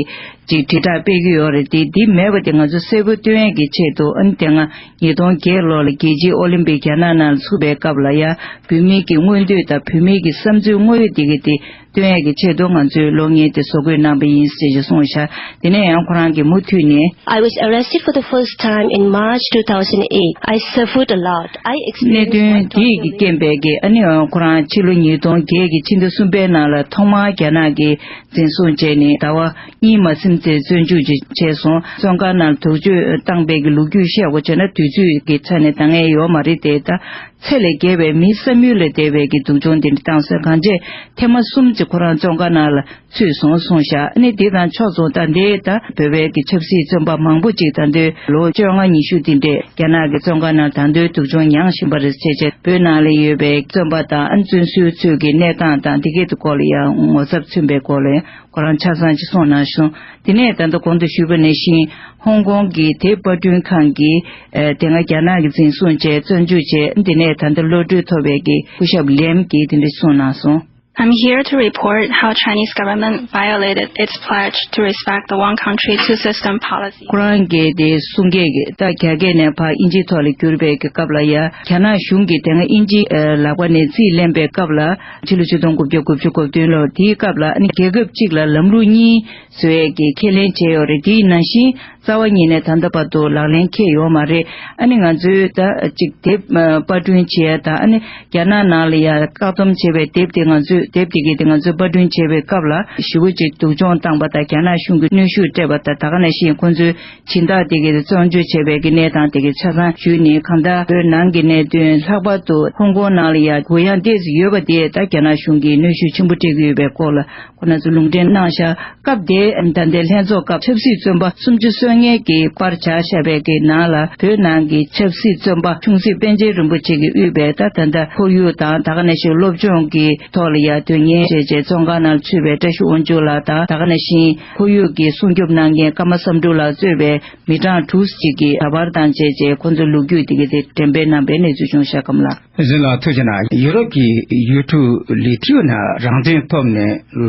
ཅིག་དྲིལ་བསྒྲགས་སྤེལ་གྱི་ཡོད་རེད་དེ་འདི་མེད་པ་དེ་ང་ཚོ་གསལ་པོ་སྟོན་ཡས་ཀྱི་ཆེད་དུ་ཨ་ནི་དེ་སྔ་ཉིས་སྟོང་བརྒྱད་ལོ་ལ་རྒྱལ་སྤྱིའི་ཨོ་ལིམ་པིག་རྒྱ་ནག་ནང་ལ་ཚུགས་པའི་སྐབས་ལ་ཡ་བོད་མིའི་གི་མངོན་འདོད་དང་བོད་མིའི་གི་བསམ་ཚུལ་དངོས་ཡོད་དེ་གི་དེ། སྟོན་ཡས་ཀྱི་ཆེད་དུ་ང་ཚོས་གློག་བརྙན་དེ་བཟོ་འགོད་གནང་པ་ཡིན་ཞེས་གསུངས་ཤག་དེ་ནས་ཡང་ཁོ་རང་གིས་མུ་མཐུད་ནས། I was arrested for the first time in March two thousand eight. I suffered a lot. I གནད་experienced དོན་དེ་ཡི་གི་རྐྱེན་པས་ཀྱི་ཨ་ནི་ཁོ་རང་ཕྱི་ལོ་ཉིས་སྟོང་བརྒྱད་ཀྱི་ཕྱི་ཟླ་གསུམ་པའི་ནང་ལ་ཐོག་མར་རྒྱ་ནག་གིས་འཛིན་བཟུང་བྱས་ནས་ཟླ་བ་གཉིས་མ་ཟིན་ཙམ་བཙོན་འཇུག་ཅིག་བྱས་སོང་། བཙོན་ཁང་ནང་ལ་དུག་སྦྱོར་བཏང་པའི་གི་ལོ་རྒྱུས་བཤད་དགོས་བྱས་ན་དུས་ཚོད་ཀྱི་ཆ་ནས་ད་ངས་ཡོད་མ་རེད་དེ་ད། ཚད་ལས་བརྒལ་བའི་མི་བསམ་ཡུལ་ལས་འདས་པའི་གི་སྡུག་སྦྱོང་དེ་འདྲ་བཏང་སོང་། གང་བྱས་ཐེངས་མ་གསུམ་ཅིག་ཁོ་རང་བཙོན་ཁང་ནང་ལ་ཚུད་སོང་གསུངས་ཤག་ཨ་ནི་དེ་དང་ཕྱོགས་མཚུངས་ད་ལྟའི་ད་བོད་པའི་གི་ཆབ་སྲིད་བཙོན་པ་མང་པོ་ཅིག་ད་ལྟའི་ལོ་བཅོ་ལྔ་ཉི་ཤུ་དེ་འདྲས་རྒྱ་ནག་གི་བཙོན་ཁང་ནང་ད་ལྟའི་སྡུག་སྦྱོང་མྱངས་བཞིན་པ་རེད་ཟེར་བྱས་བོད་ནང་ལ་ཡོད་པའི་བཙོན་པ་དང་ཨ་ནི་བཙོན་ཟུར་ཚོའི་གི་གནས་སྟངས་དང་དེ་གའི་སྐོར་ལ་ཡང་ངོ་ཚབ་མཚོན་པའི་སྐོར་ལ་ཁོ་རང་ཆ་ཚང་ཅིག་གསུངས་གནང་སོང་། དེ་ནས་ད་ལྟ་གོང་དུ་ཞུས་པ་ནང་བཞིན་ཧོང་ཀོང་གི་དེབ་པར་སྐྲུན་ཁང་གིས་ཨེ་དེ་སྔ་རྒྱ་ནག་གིས་འཛིན་བཟུང་བྱས་བཙོན་འཇུག་བྱས་དེ་ནས་ད་ལྟ་གློད་གྲོལ་ཐོབ་པའི་གི་སྐུ་ཞབས་ལེམ་གྱིས་དེ་འདྲ་གསུངས་གནང་སོང་། I'm here to report how Chinese government violated its pledge to respect the one country, two system policy. ཁོ་རང་གིས་དེ་གསུང་སྐད་ཀྱི་ད་རྒྱ་སྐད་ནས་ཕར་དབྱིན་ཇིའི་ཐོག་ལ་བསྒྱུར་བའི་གི་སྐབས་ལ་ཡ། རྒྱ་ནག་གཞུང་གིས་དེ་སྔ་དབྱིན་ཇི་ལག་པ་ནས་རྩིས་ལེན་པའི་སྐབས་ལ། ཕྱི་ལོ་ཆིག་སྟོང་དགུ་བརྒྱ་དགུ་བཅུ་གོ་བདུན་ལོར་དེའི་སྐབས་ལ་ཨ་ནི་རྒྱལ་ཁབ་གཅིག་ལ་ལམ་ལུགས་གཉིས་བཟོ་ཡས་ཀྱི་ཁས་ལེན་བྱས་ཡོད་རེད། དེའི་ནང་བཞིན། རྩ་བ་ཉིད་ནས་ད་ལྟ་བར་དུ་ལག་ལེན་འཁེལ་ཡོད་མ་རེད། ཨ་ནི་ང་ཚོའི་ད་ཅིག་དེབ་ཨ་པར་སྐྲུན་བྱས་ཡ་དང་། ཨ་ནི་རྒྱ་ནག་ནང་ལ་ཡ་བཀག་སྡོམ་བྱས་པའི་དེབ་དེ་ང་ཚོས་དེབ་དེ་གའི་དེ་ང་ཚོས་པར་སྐྲུན་བྱས་པའི་སྐབས་ལ་ཞེ་པོ་ཅིག་སྡུག་སྦྱོང་བཏང་པ་དང་། རྒྱ་ནག་གཞུང་གིས་གནོན་ཤུགས་སྤྲད་པ་དང་། ད་ག་ནང་བཞིན་ཁོང་ཚོའི་སྦྱིན་བདག་དེ་གའི་བཙོན་འཇུག་བྱས་པའི་གི་གནས་སྟངས་དེ་གའི་ཆ་ཚང་ཞུས་ནས། གང་ལྟར་བོད་ནང་གི་གནད་དོན། ལྷག་པར་དུ་ཧོང་ཀོང་ནང་ལ་ཡ་གུ་ཡངས་ཏོག་ཙམ་ཡོད་པ་དེ་ད་རྒྱ་ནག་གཞུང་གིས་གནོན་ཤུགས་ཆེན་པོ་སྤྲད་ཀྱི་ཡོད་པའི་སྐོར་ལ། ཁོ་རང་ཚོས་ལུང་འདྲེན་གནང་ཤག་སྐབས་དེ་ད་ལྟའི་ལྷན་ཚོགས་སྐབས་ཆབ་སྲིད་བཙོན་པ་སུམ་ཅུ་སོ་ལྔའི་གི་པར་བཞག་བཞག་པའི་གི་ནང་ལ། བོད་ནང་གི་ཆབ་སྲིད་བཙོན་པ་ཆུང་སྲིད་པཎ་ཆེན་རིན་པོ་ཆེ་གིས་དབུས་པའི་ད་ད་ལྟ་ཁོར་ཡུག་དང་། ད་ག་ནང་བཞིན་སློབ་སྦྱོང་གི་ཐོག་ལ་ཡ་དོན་གཉེར་བྱས་བྱས་བཙོན་ཁང་ནང་ལ་ཚུད་པའི་བཀྲ་ཤིས་དབང་ཕྱུག་ལགས་དང་། ད་ག་ནང་བཞིན་ཁོར་ཡུག་གི་སྲུང་སྐྱོབ་གནང་མཁན་ཀརྨ་བསམ་འགྲུབ་ལགས་གཙོས་པའི་མི་གྲངས་དྲུག་ཅིག་གིས་ད་བར་དང་བཅས་བྱས་ཁོ་ཚོའི་ལོ་རྒྱུས་དེ་གའི་དེ་འགྲེམས་སྤེལ་གནང་པའི་གནས་ཚུལ་བྱུང་ཤག་སྐམ་ལགས། གཟིགས་ལ་ཐུགས་རྗེ་གནང་། ཡུ་རོབ་ཀྱི་ཡུལ་གྲུ་ལི་ཐི་ཡ་ན་རང་བཙན་ཐོབ་ནས་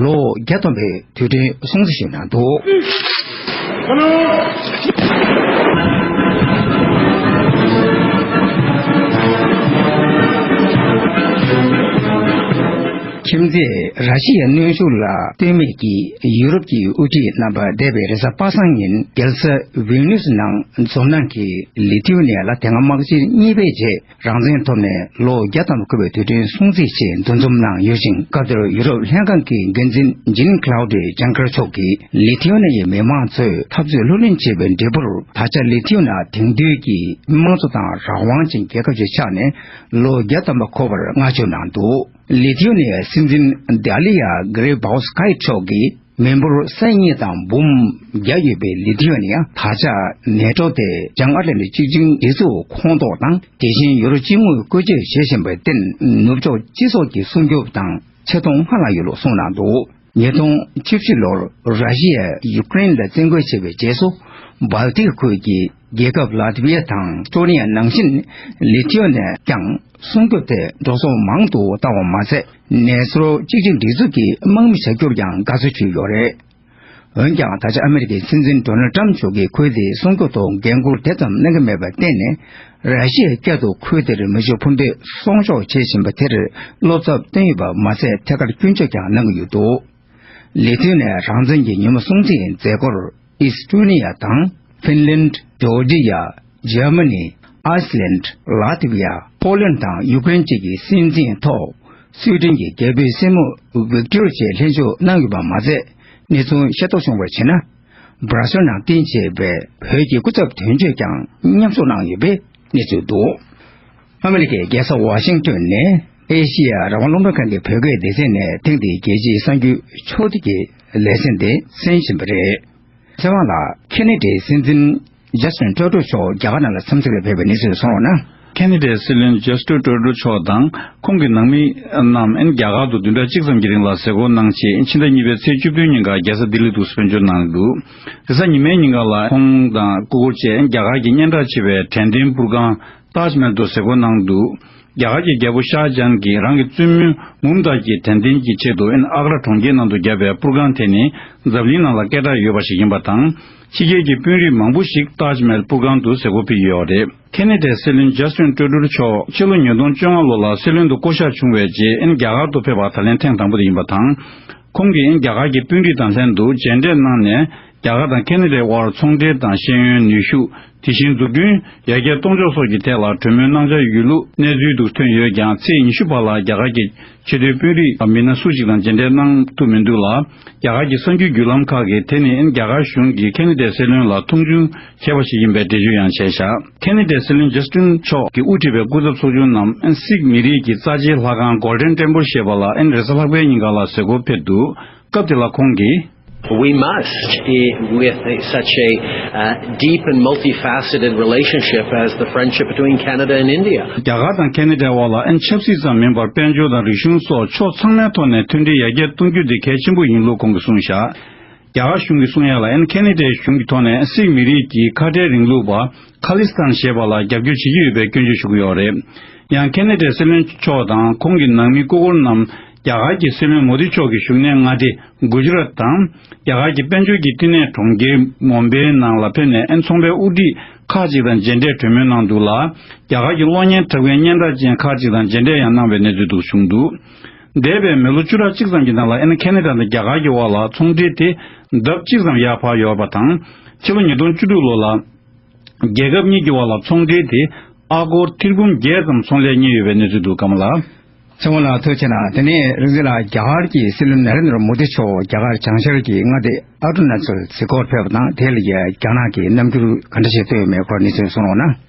ལོ་བརྒྱ་ཐམ་པའི་དུས་དྲན་སྲུང་བརྩི་ཞུས་གནང་འདུག་ཁྱིམ་མཚེས་ར་ཤི་ཡའི་གནོན་ཤུགས་ལ་ལྟོས་མེད་ཀྱིས་ཡུ་རོབ་ཀྱི་དབུ་ཁྲིད་རྣམ་པ་འདས་པའི་རེས་གཟའ་པ་སངས་ཉིན་རྒྱལ་ས་ཝིལ་ནུས་ནང་འཛོམས་གནང་གིས་ལི་ཐི་ཡ་ན་ལ་དེ་སྔ་དམག་སྤྱི་གཉིས་པའི་རྗེས། རང་བཙན་ཐོབ་ནས་ལོ་བརྒྱ་ཐམ་པ་འཁོར་བའི་དུས་དྲན་སྲུང་བརྩིའི་ཆེད་འདུ་འཛོམས་གནང་ཡོད་ཅིང་། སྐབས་དེར་ཡུ་རོབ་ལྷན་ཁང་གི་འགན་འཛིན་ཇིན་ཁ་ལའུ་ཏི་ཇང་ཀར་མཆོག་གིས་ལི་ཐི་ཡ་ན་ཡི་མི་མང་ཚོས་འཐབ་རྩོད་ལྷུར་ལེན་བྱས་པའི་འབྲས་བུར། ད་ཆ་ལི་ཐི་ཡ་ན་དེང་དུས་ཀྱི་དམངས་གཙོ་དང་རང་དབང་ཅན་རྒྱལ་ཁབ་ཅིག་ཆགས་ནས་ལོ་བརྒྱ་ཐམ་པ་འཁོར་བར་བསྔགས་བརྗོད་གནང་འདུག་ལི་ཐི་ཡ་ན་ཡི་སྲིད་འཛིན་ཌ་ལི་ཡ་གྷི་རི་བྷའུ་སི་ཀའི་མཆོག་གིས། མི་འབོར་ས་ཡི་གཉིས་དང་འབུམ་བརྒྱ་ཡོད་པའི་ལི་ཐི་ཡ་ན་ཡང་ད་ཆ་ནེ་ཊོ་སྟེ་བྱང་ཨ་ཊ་ལན་ཊིག་གཅིག་སྒྲིལ་གྱི་གྲོས་ཚོགས་ཁོངས་གཏོགས་དང་། དེ་བཞིན་ཡུ་རོ་སྤྱི་དངུལ་བཀོལ་སྤྱོད་བྱེད་བཞིན་པར་བརྟེན། ནུབ་ཕྱོགས་སྤྱི་ཚོགས་ཀྱི་སྲུང་སྐྱོབ་དང་ཆེ་མཐོང་སྔར་ལྷག་ཡོད་ལུགས་གསུངས་གནང་འདུག་ཉིས་སྟོང་བཅུ་བཞི་ལོར་ར་ཤི་ཡས་ཡུ་ཀེ་རེན་ལ་བཙན་རྒོལ་བྱས་པའི་རྗེས་སུ། སྦལ་ཏིག་ཁུལ་གྱི་རྒྱལ་ཁབ་ལ་ཏི་བི་ཡ་དང་ཨེ་སི་ཊོ་ནི་ཡ་ནང་བཞིན་ལི་ཐི་ཡ་ན་ཡང་སྲུང་སྐྱོབ་ཐད་འགྲོ་སོང་མང་དུ་བཏང་བ་མ་ཟད། ནེ་ཙོ་གཅིག་སྒྲིལ་སྒྲིག་འཛུགས་ཀྱི་དམག་མི་བྱ་སྐྱོར་ཀྱང་དགའ་བསུ་ཞུས་ཡོད་རེད། འོན་ཀྱང་། ད་ཆ་ཨ་མེ་རི་ཀའི་སྲིད་འཛིན་ཌོ་ནལ་ཏྲམ་མཆོག་གིས་ཁུལ་དེའི་སྲུང་སྐྱོབ་ཐོག་འགན་འཁུར་དེ་ཙམ་གནང་གི་མེད་པར་བརྟེན་ནས། ར་ཤི་ཡའི་སྐད་དུ་ཁུལ་དེར་མེ་ཤུགས་འཕུར་མདེལ་སྲོག་སྐྱོབ་བྱེད་བཞིན་པ་དེར་བློ་འཚབ་བཏོན་ཡོད་པ་མ་ཟད། ཐད་ཀར་སྐྱོན་བརྗོད་ཀྱང་གནང་གི་ཡོད་འདུག་ལི་ཐི་ཡ་ན་རང་བཙན་གྱི་ཉིན་མོ་སྲུང་བརྩིའི་མཛད་སྒོར། ཨི་སི་ཊོ་ནི་ཡ་དང་། ཧྥིན་ལན། ཇོར་ཇི་ཡ། འཇར་མ་ནི། ཨའི་སི་ལན། ལ་ཏི་བི་ཡ། ཕོ་ལན་དང་ཡུ་ཀེ་རེན་བཅས་ཀྱི་སྲིད་འཛིན་ཐོག་སུའི་ཌེན་གྱི་རྒྱལ་པོའི་སྲས་མོ་ཝིག་ཏོར་བཅས་ལྷན་ཞུགས་གནང་ཡོད་པ་མ་ཟད། གནས་ཚུལ་ཤེས་རྟོགས་བྱུང་བར་བྱས་ན། སྦྲ་སེལ་ནང་རྟེན་བྱས་པའི་བོད་ཀྱི་སྐུ་ཚབ་དོན་གཅོད་ཀྱང་མཉམ་ཞུགས་གནང་ཡོད་པའི་གནས་ཚུལ་འདུག་ཨ་མེ་རི་ཀའི་རྒྱལ་ས་ཝ་ཤིང་ཏོན་ནས་ཨེ་ཤི་ཡ་རང་དབང་རླུང་འཕྲིན་ཁང་གི་བོད་སྐད་སྡེ་ཚན་ནས་ཐེངས་འདིའི་རྒྱལ་སྤྱིའི་གསར་འགྱུར་ཕྱོགས་བསྡུས་ཀྱི་ལེ་ཚན་འདི་གསན་བཞིན་པ་རེད། ཚེ་དབང་ལགས། ཁེ་ན་ཌའི་སྲིད་འཛིན་ཇ་སི་ཊིན་ཊུ་རུ་ཌོ་མཆོག་རྒྱ་གར་ནང་ལ་འཚམས་གཟིགས་ལ་ཕེབས་པའི་གནས་ཚུལ་གསུང་རོགས་གནང་། ཁེ་ན་ཌའི་སྲིད་བློན་ཇ་སི་ཊིན་ཊུ་རུ་ཌོ་མཆོག་དང་ཁོང་གི་ནང་མི་རྣམས་ཨན་རྒྱ་གར་དུ་བདུན་ཕྲག་གཅིག་ཙམ་གྱི་རིང་ལ་མཛད་སྒོ་གནང་རྗེས། ཕྱི་ཟླ་གཉིས་པའི་ཚེས་བཅུ་བདུན་ཉིན་ཀར་རྒྱལ་ས་ལྡི་ལི་དུ་དཔལ་འབྱོར་གནང་འདུག་རེས་གཟའ་ཉི་མའི་ཉིན་ཀ་ལ་ཁོང་དང་སྐུ་འཁོར་བཅས་ཨན་རྒྱ་གར་གྱི་སྙན་གྲགས་ཆེ་བའི་དྲན་རྟེན་པུར་ཁང་ཏཱཇ་མལ་དུ་མཛད་སྒོ་གནང་འདུག་རྒྱ་གར་གྱི་རྒྱལ་པོ་ཤཱ་ཇཱན་གྱིས་རང་གི་བཙུན་མོ་མུམ་ཏཱཇ་གྱི་དྲན་རྟེན་གྱི་ཆེད་དུ་ཨན་ཨག་ར་གྲོང་ཁྱེར་ནང་དུ་བརྒྱབ་པའི་པུར་ཁང་དེ་ནི་འཛམ་གླིང་ནང་ལ་སྐད་གྲགས་ཡོད་པ་ཞིག་ཡིན་པ་དང་། ཕྱི་རྒྱལ་གྱི་དཔོན་རིགས་མང་པོ་ཞིག་ཏཱཇ་མལ་པུར་ཁང་དུ་མཛད་སྒོ་ཕུལ་གྱི་ཡོད་རེད། ཁེ་ན་ཌའི་སྲིད་བློན་ཇ་སི་ཊིན་ཊུ་རུ་ཌོ་མཆོག་ཕྱི་ལོ་ཉིས་སྟོང་བཅོ་ལྔ་ལོ་ལ་སྲིད་བློན་དུ་བསྐོ་གཞག་བྱུང་བའི་རྗེས་ཨན་རྒྱ་གར་དུ་ཕེབས་པ་ད་ལན་ཐེངས་དང་པོ་དེ་ཡིན་པ་དང་། ཁོང་གིས་ཨན་རྒྱ་གར་གྱི་དཔོན་རིགས་དང་ལྷན་དུ་མཇལ་འཕྲད་གནང་ནས། རྒྱ་གར་དང་ཁེ་ན་ཌའི་དབར་ཚོང་འབྲེལ་དང་ཤེས་ཡོན། ནུས་ཤུགས། དེ་བཞིན་འཛུགས་སྐྲུན། ཡར་རྒྱས་གཏོང་ཕྱོགས་སོགས་ཀྱི་ཐད་ལ་གྲོས་མོལ་གནང་འཆར་ཡོད་ལུགས་གནས་ཚུལ་དུ་ཐོན་ཡོད་ཀྱང་། ཚེས་ཉི་ཤུ་བར་ལ་རྒྱ་གར་གྱི་ཆེས་མཐོའི་དཔོན་རིགས་མི་སྣ་སུ་ཞིག་དང་མཇལ་འཕྲད་གནང་ཐུབ་མི་འདུག་ལ། རྒྱ་གར་གྱི་གསར་འགྱུར་བརྒྱུད་ལམ་ཁག་གིས་དེ་ནི་ཨན་རྒྱ་གར་གཞུང་གིས་ཁེ་ན་ཌའི་སྲིད་བློན་ལ་མཐོང་ཆུང་བྱས་པ་ཞིག་ཡིན་པའི་འགྲེལ་བརྗོད་ཡང་བྱས་བཞག་ཁེ་ན་ཌའི་སྲིད་བློན་ཇ་སི་ཊིན་མཆོག་གིས་དབུ་ཁྲིད་པའི་སྐུ་ཚབ་ཚོགས་ཆུང་རྣམས་ཨན་སིག་མི་རིགས་ཀྱི་རྩ་ཆེའི་ལྷ་ཁང་Golden Temple་ཞེས་པ་ལ་ཨན་རེས་གཟའ་ལྷག་པའི་ཉིན་ཀ་ལ་མཛད་སྒོ་ཕེབས་འདུག་སྐབས་དེ་ལ་ཁོང་གིས། We must, eh, with a, such a uh, deep and multifaceted relationship as the friendship between Canada and India. རྒྱ་གར་དང་ཁེ་ན་ཌའི་དབར་ལ་ཨན་ཆབ་སྲིད་ཙམ་མིན་པར་དཔལ་འབྱོར་དང་རིག་གཞུང་སོགས་ཕྱོགས་ཚང་མའི་ཐོག་ནས་མཐུན་སྒྲིལ་ཡར་རྒྱས་གཏོང་རྒྱུ་དེ་གལ་ཆེན་པོ་ཡིན་ལུགས་ཁོང་གིས་གསུངས་བཞག་རྒྱ་གར་གཞུང་གིས་གསུང་ཡ་ལ་ཨན་ཁེ་ན་ཌའི་གཞུང་གི་ཐོག་ནས་སིག་མི་རིགས་ཀྱི་ཁ་བྲལ་རིང་ལུགས་པ་ཁ་ལི་སི་ཐན་ཞེས་པ་ལ་རྒྱབ་སྐྱོར་བྱེད་ཀྱི་ཡོད་པའི་སྐྱོན་བརྗོད་ཞུ་གི་ཡོད་རེད། ཡང་ཁེ་ན་ཌའི་སྲིད་བློན་མཆོག་དང་ཁོང་གི་ནང་མི་སྐུ་འཁོར་རྣམས་ རྒྱ་གར་གྱི་སྲིད་བློན་མོ་དི་མཆོག་གི་བཞུགས་གནས་མངའ་སྡེ་གུ་ཇི་རཱཏ་དང་། རྒྱ་གར་གྱི་དཔལ་འབྱོར་གྱི་བསྟི་གནས་གྲོང་ཁྱེར་མོམ་བྷེའི་ནང་ལ་ཕེབས་ནས། ཨན་ཚོང་པའི་དབུ་ཁྲིད་ཁག་ཅིག་དང་མཇལ་འཕྲད་གྲོས་མོལ་གནང་འདུག་ལ། རྒྱ་གར་གྱི་གློག་བརྙན་འཁྲབ་མཁན་སྙན་གྲགས་ཅན་ཁག་ཅིག་དང་མཇལ་འཕྲད་ཡང་གནང་བའི་གནས་ཚུལ་འདུག་བྱུང་འདུག་འདས་པའི་མི་ལོ་བཅུ་ཕྲག་གཅིག་ཙམ་གྱི་ནང་ལ། ཨན་ཁེ་ན་ཌ་དང་རྒྱ་གར་གྱི་དབར་ལ་ཚོང་འབྲེལ་དེ་ལྡབ་གཅིག་ཙམ་ཡར་འཕར་ཡོད་པ་དང་། ཕྱི་ལོ་ཉིས་སྟོང་བཅུ་དྲུག་ལོ་ལ། རྒྱལ་ཁབ་གཉིས་ཀྱི་དབར་ལ་ཚོང་འབྲེལ་དེ་ཨ་སྒོར་ཐེར་འབུམ་བརྒྱད་ཙམ་ཚོང་ལས་གཉེར་ཡོད་པའི་གནས་ཚུལ་འདུག་ཀམ་ལགས། ཚེ་དབང་ལགས་ཐུགས་རྗེ་གནང་། དེ་ནས་རིག་འཛིན་ལགས། རྒྱ་གར་གྱི་སྲིད་བློན་ན་རེན་དྲ་མོ་དི་མཆོག་རྒྱ་གར་བྱང་ཤར་གྱི་མངའ་སྡེ་ཨ་རུ་ན་ཅལ་གཟིགས་སྐོར་ཕེབས་པ་དང་། དེ་ལ་རྒྱ་ནག་གིས་རྣམ་འགྱུར་ག་འདྲ་ཞིག་བསྟན་ཡོད་མེད་སྐོར་གནས་ཚུལ་གསུང་རོགས་གནང་།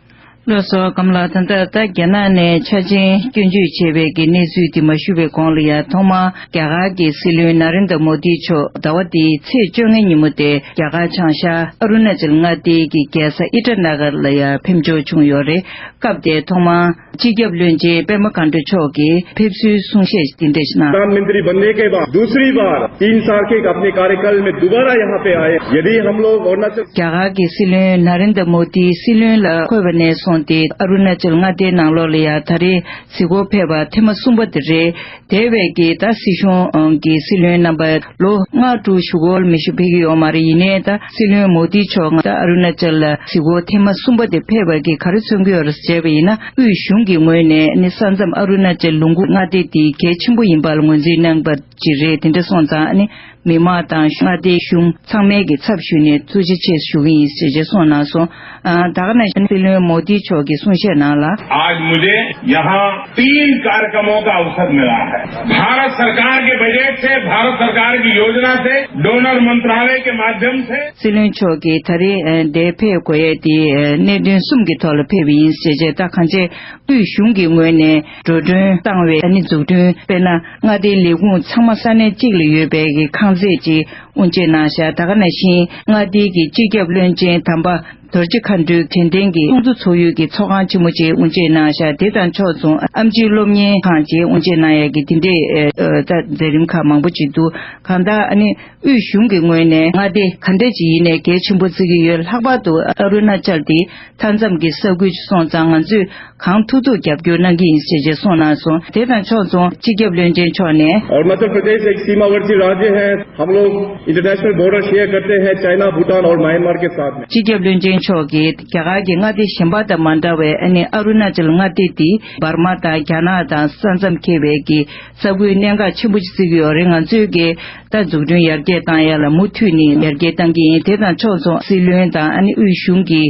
ལགས་སོ་ཀམ་ལགས། ད་ལྟ་ད་རྒྱ་ནག་ནས་ཆ་ཆེན་སྐྱོན་བརྗོད་བྱས་པའི་གི་གནས་ཚུལ་དེ་མ་ཞུ་བའི་གོང་ལ་ཡང་། ཐོག་མར་རྒྱ་གར་གྱི་སྲིད་བློན་ན་རེན་དྲ་མོ་དི་མཆོག་ཟླ་བ་འདིའི་ཚེས་བཅོ་ལྔའི་ཉིན་མོ་དེ་རྒྱ་གར་བྱང་ཤར་ཨ་རུ་ན་ཅལ་མངའ་སྡེའི་གི་རྒྱལ་ས་ཨི་ཊ་ན་གར་ལ་ཡང་ཕེབས་འབྱོར་བྱུང་ཡོད་རེད། སྐབས་དེར་ཐོག་མར་སྤྱི་ཁྱབ་བློན་ཆེན་པད་མ་མཁའ་འགྲོ་མཆོག་གིས་ཕེབས་བསུའི་གསུང་བཤད་འདི་འདྲ་ཞིག་གནང་། प्रधानमंत्री बनने के बाद दूसरी बार तीन साल के अपने कार्यकाल में दोबारा यहाँ पे आए। यदि हम लोग अरुणाचल རྒྱ་གར་གྱི་སྲིད་བློན་ན་རེན་དྲ་མོ་དི་སྲིད་བློན་ལ་འཁོད་པ་ནས་བཟུང་སྟེ། ཨ་རུ་ན་ཅལ་མངའ་སྡེའི་ནང་ལོགས་ལ་ཡང་ད་རེས་གཟིགས་སྐོར་ཕེབས་པ་ཐེངས་མ་གསུམ་པ་དེ་རེད། དེ་བས་ཀྱི་ད་སྲིད་གཞུང་གི་སྲིད་བློན་རྣམ་པ་ལོ་ལྔ་དྲུག་ཞུ་སྐོར་མི་ཞིག་ཕེབས་ཀྱི་ཡོད་མ་རེད། ཡིན་ནའི་ད་སྲིད་བློན་མོ་དི་མཆོག་ད་ཨ་རུ་ན་ཅལ་ལ་གཟིགས་སྐོར་ཐེངས་མ་གསུམ་པ་དེ་ཕེབས་པ་གིས་ག་རེ་མཚོན་གྱི་ཡོད་རེད་ཟེར་བ་ཡིན་ན། དབུས་གཞུང་གི་ངོས་ནས་ནི་ས་མཚམས་ཨ་རུ་ན་ཅལ་ལུང་ཁུག་མངའ་སྡེ་དེ་གལ་ཆེན་པོ་ཡིན་པ་ལ་ངོས་འཛིན་གནང་བ་ཅིག་རེད། དེ་འདྲ་སོང་ཙང་ནི་མི་མང་དང་མངའ་སྡེའི་གཞུང་ཚང་མའི་གི་ཚབ་ཞུས་ནས་ཐུགས་རྗེ་ཆེ་ཞུ་གི་ཡིན་ཟེར་བྱས་གསུངས་གནང་སོང་། ཨ། ད་ག་ནང་བཞིན་སྲིད་བློན་མོ་དི་མཆོག་གི་གསུང་བཤད་ནང་ལ། आज मुझे यहाँ तीन कार्यक्रमों का अवसर मिला है। भारत सरकार के बजट से, भारत सरकार की योजना से, डोनर मंत्रालय के माध्यम से སྲིད་བློན་མཆོག་གིས་ད་རེས་འདིར་ཕེབས་དགོས་ཡས་དེ་གནད་དོན་གསུམ་གྱི་ཐོག་ལ་ཕེབས་པ་ཡིན་ཟེར་བྱས། ད་གང་ཅི་དབུས་གཞུང་གི་ངོས་ནས་འགྲོ་གྲོན་བཏང་བའི་ཨ་ནི་འཛུགས་སྐྲུན། དཔེར་ན་མངའ་སྡེའི་ལས་ཁུངས་ཚང་མ་ས་གནས་གཅིག་ལ་ཡོད་པའི་གི་ཁང་བརྩེགས་ཅིག་དབུ་འབྱེད་གནང་བཞག་ད་ག་ནང་བཞིན་མངའ་སྡེའི་གི་སྤྱི་ཁྱབ་བློན་ཆེན་དམ་པ་རྡོ་རྗེ་མཁའ་འགྲོའི་དྲན་རྟེན་གྱི་སྲུང་བརྩི་ཚོགས་ཡུལ་གྱི་ཚོགས་ཁང་ཆེན་མོ་ཅིག་དབུ་འབྱེད་གནང་བཞག་དེ་དང་ཕྱོགས་མཚུངས་ཨེམ་ཆི་སློབ་གཉེར་ཁང་ཅིག་དབུ་འབྱེད་གནང་ཡག་གི་དེ་འདྲའི་ཨ་ད་མཛད་རིམ་ཁག་མང་པོ་ཅིག་འདུག་གང་ལྟར་ཨ་ནི་དབུས་གཞུང་གི་ངོས་ནས་མངའ་སྡེ་ག་འདྲ་ཅིག་ཡིན་ནའི་གལ་ཆེན་པོ་བརྩི་གི་ཡོད། ལྷག་པར་དུ་ཨ་རུ་ན་ཅལ་དེ་མཐའ་མཚམས་ཀྱི་ས་ཁུལ་སོང་ཙང་ང་ཚོས་གང་ཐུབ་ཐུབ་རྒྱབ་སྐྱོར་གནང་གི་ཡིན་ཟེར་བྱས་གསུངས་གནང་སོང་། དེ་དང་ཕྱོགས་མཚུངས་སྤྱི་ཁྱབ་བློན་ཆེན་མཆོག་ནས། अरुणाचल प्रदेश एक सीमावर्ती राज्य है। हम लोग इंटरनेशनल बॉर्डर शेयर करते हैं चाइना, भूटान और म्यांमार के साथ में। སྤྱི་ཁྱབ་བློན་ཆེན་མཆོག་གིས་རྒྱ་གར་གྱི་མངའ་སྡེ་གཞན་པ་དང་མ་འདྲ་བའི་ཨ་ནི་ཨ་རུ་ན་ཅལ་མངའ་སྡེ་འདི་འབར་མ་དང་རྒྱ་ནག་དང་ས་མཚམས་འཁེལ་བའི་གི་ས་ཁུལ་གནད་འགག་ཆེན་པོ་ཅིག་བརྩི་གི་ཡོད་རེད། ང་ཚོས་གི་ད་འཛུགས་སྐྲུན་ཡར་རྒྱས་བཏང་ཡ་ལ་མུ་མཐུད་ནས་ཡར་རྒྱས་བཏང་གི་ཡིན། དེ་དང་ཕྱོགས་མཚུངས་སྲིད་བློན་དང་ཨ་ནི་དབུས་གཞུང་གི་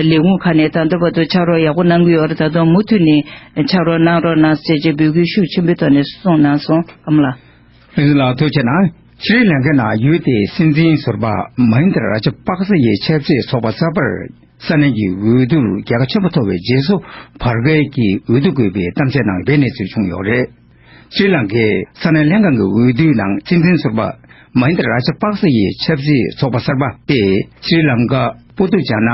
ལས་ཁུངས་ཁག་ནས་ད་ལྟ་བར་དུ་ཕྱག་རོགས་ཡག་པོ་གནང་གི་ཡོད་རེད། ད་དུང་མུ་མཐུད་ནས་ཕྱག་རོགས་གནང་རོགས་གནང་ཟེར་བྱས་འབོད་སྐུལ་ཤུགས་ཆེན་པོའི་ཐོག་ནས་གསུངས་གནང་སོང་། ཨམ་ལགས། ལགས་སོ་ལགས། ཐུགས་རྗེ་གནང་། ཤྲི་ལང་ཀའི་ནང་ཡུལ་དེའི་སྲིད་འཛིན་ཟུར་པ་མ་ཧིན་དྲ་ར་ཇ་པག་ས་ཡི་ཆབ་སྲིད་ཚོགས་པ་གསར་པར་ས་གནས་ཀྱི་འོས་བསྡུར་རྒྱལ་ཁ་ཆེན་པོ་ཐོབ་པའི་རྗེས་སུ་བར་བརྒལ་གྱི་འོས་བསྡུ་དགོས་པའི་གཏམ་བཤད་གནང་བའི་གནས་ཚུལ་བྱུང་ཡོད་རེད། ཤྲི་ལང་ཀའི་ས་གནས་ལྷན་ཁང་གི་འོས་བསྡུའི་ནང་སྲིད་འཛིན་ཟུར་པ་མ་ཧིན་དྲ་ར་ཇ་པག་ས་ཡི་ཆབ་སྲིད་ཚོགས་པ་གསར་པ་དེས་ཤྲི་ལང་ཀ་པོ་ཏུ་ཇ་ན་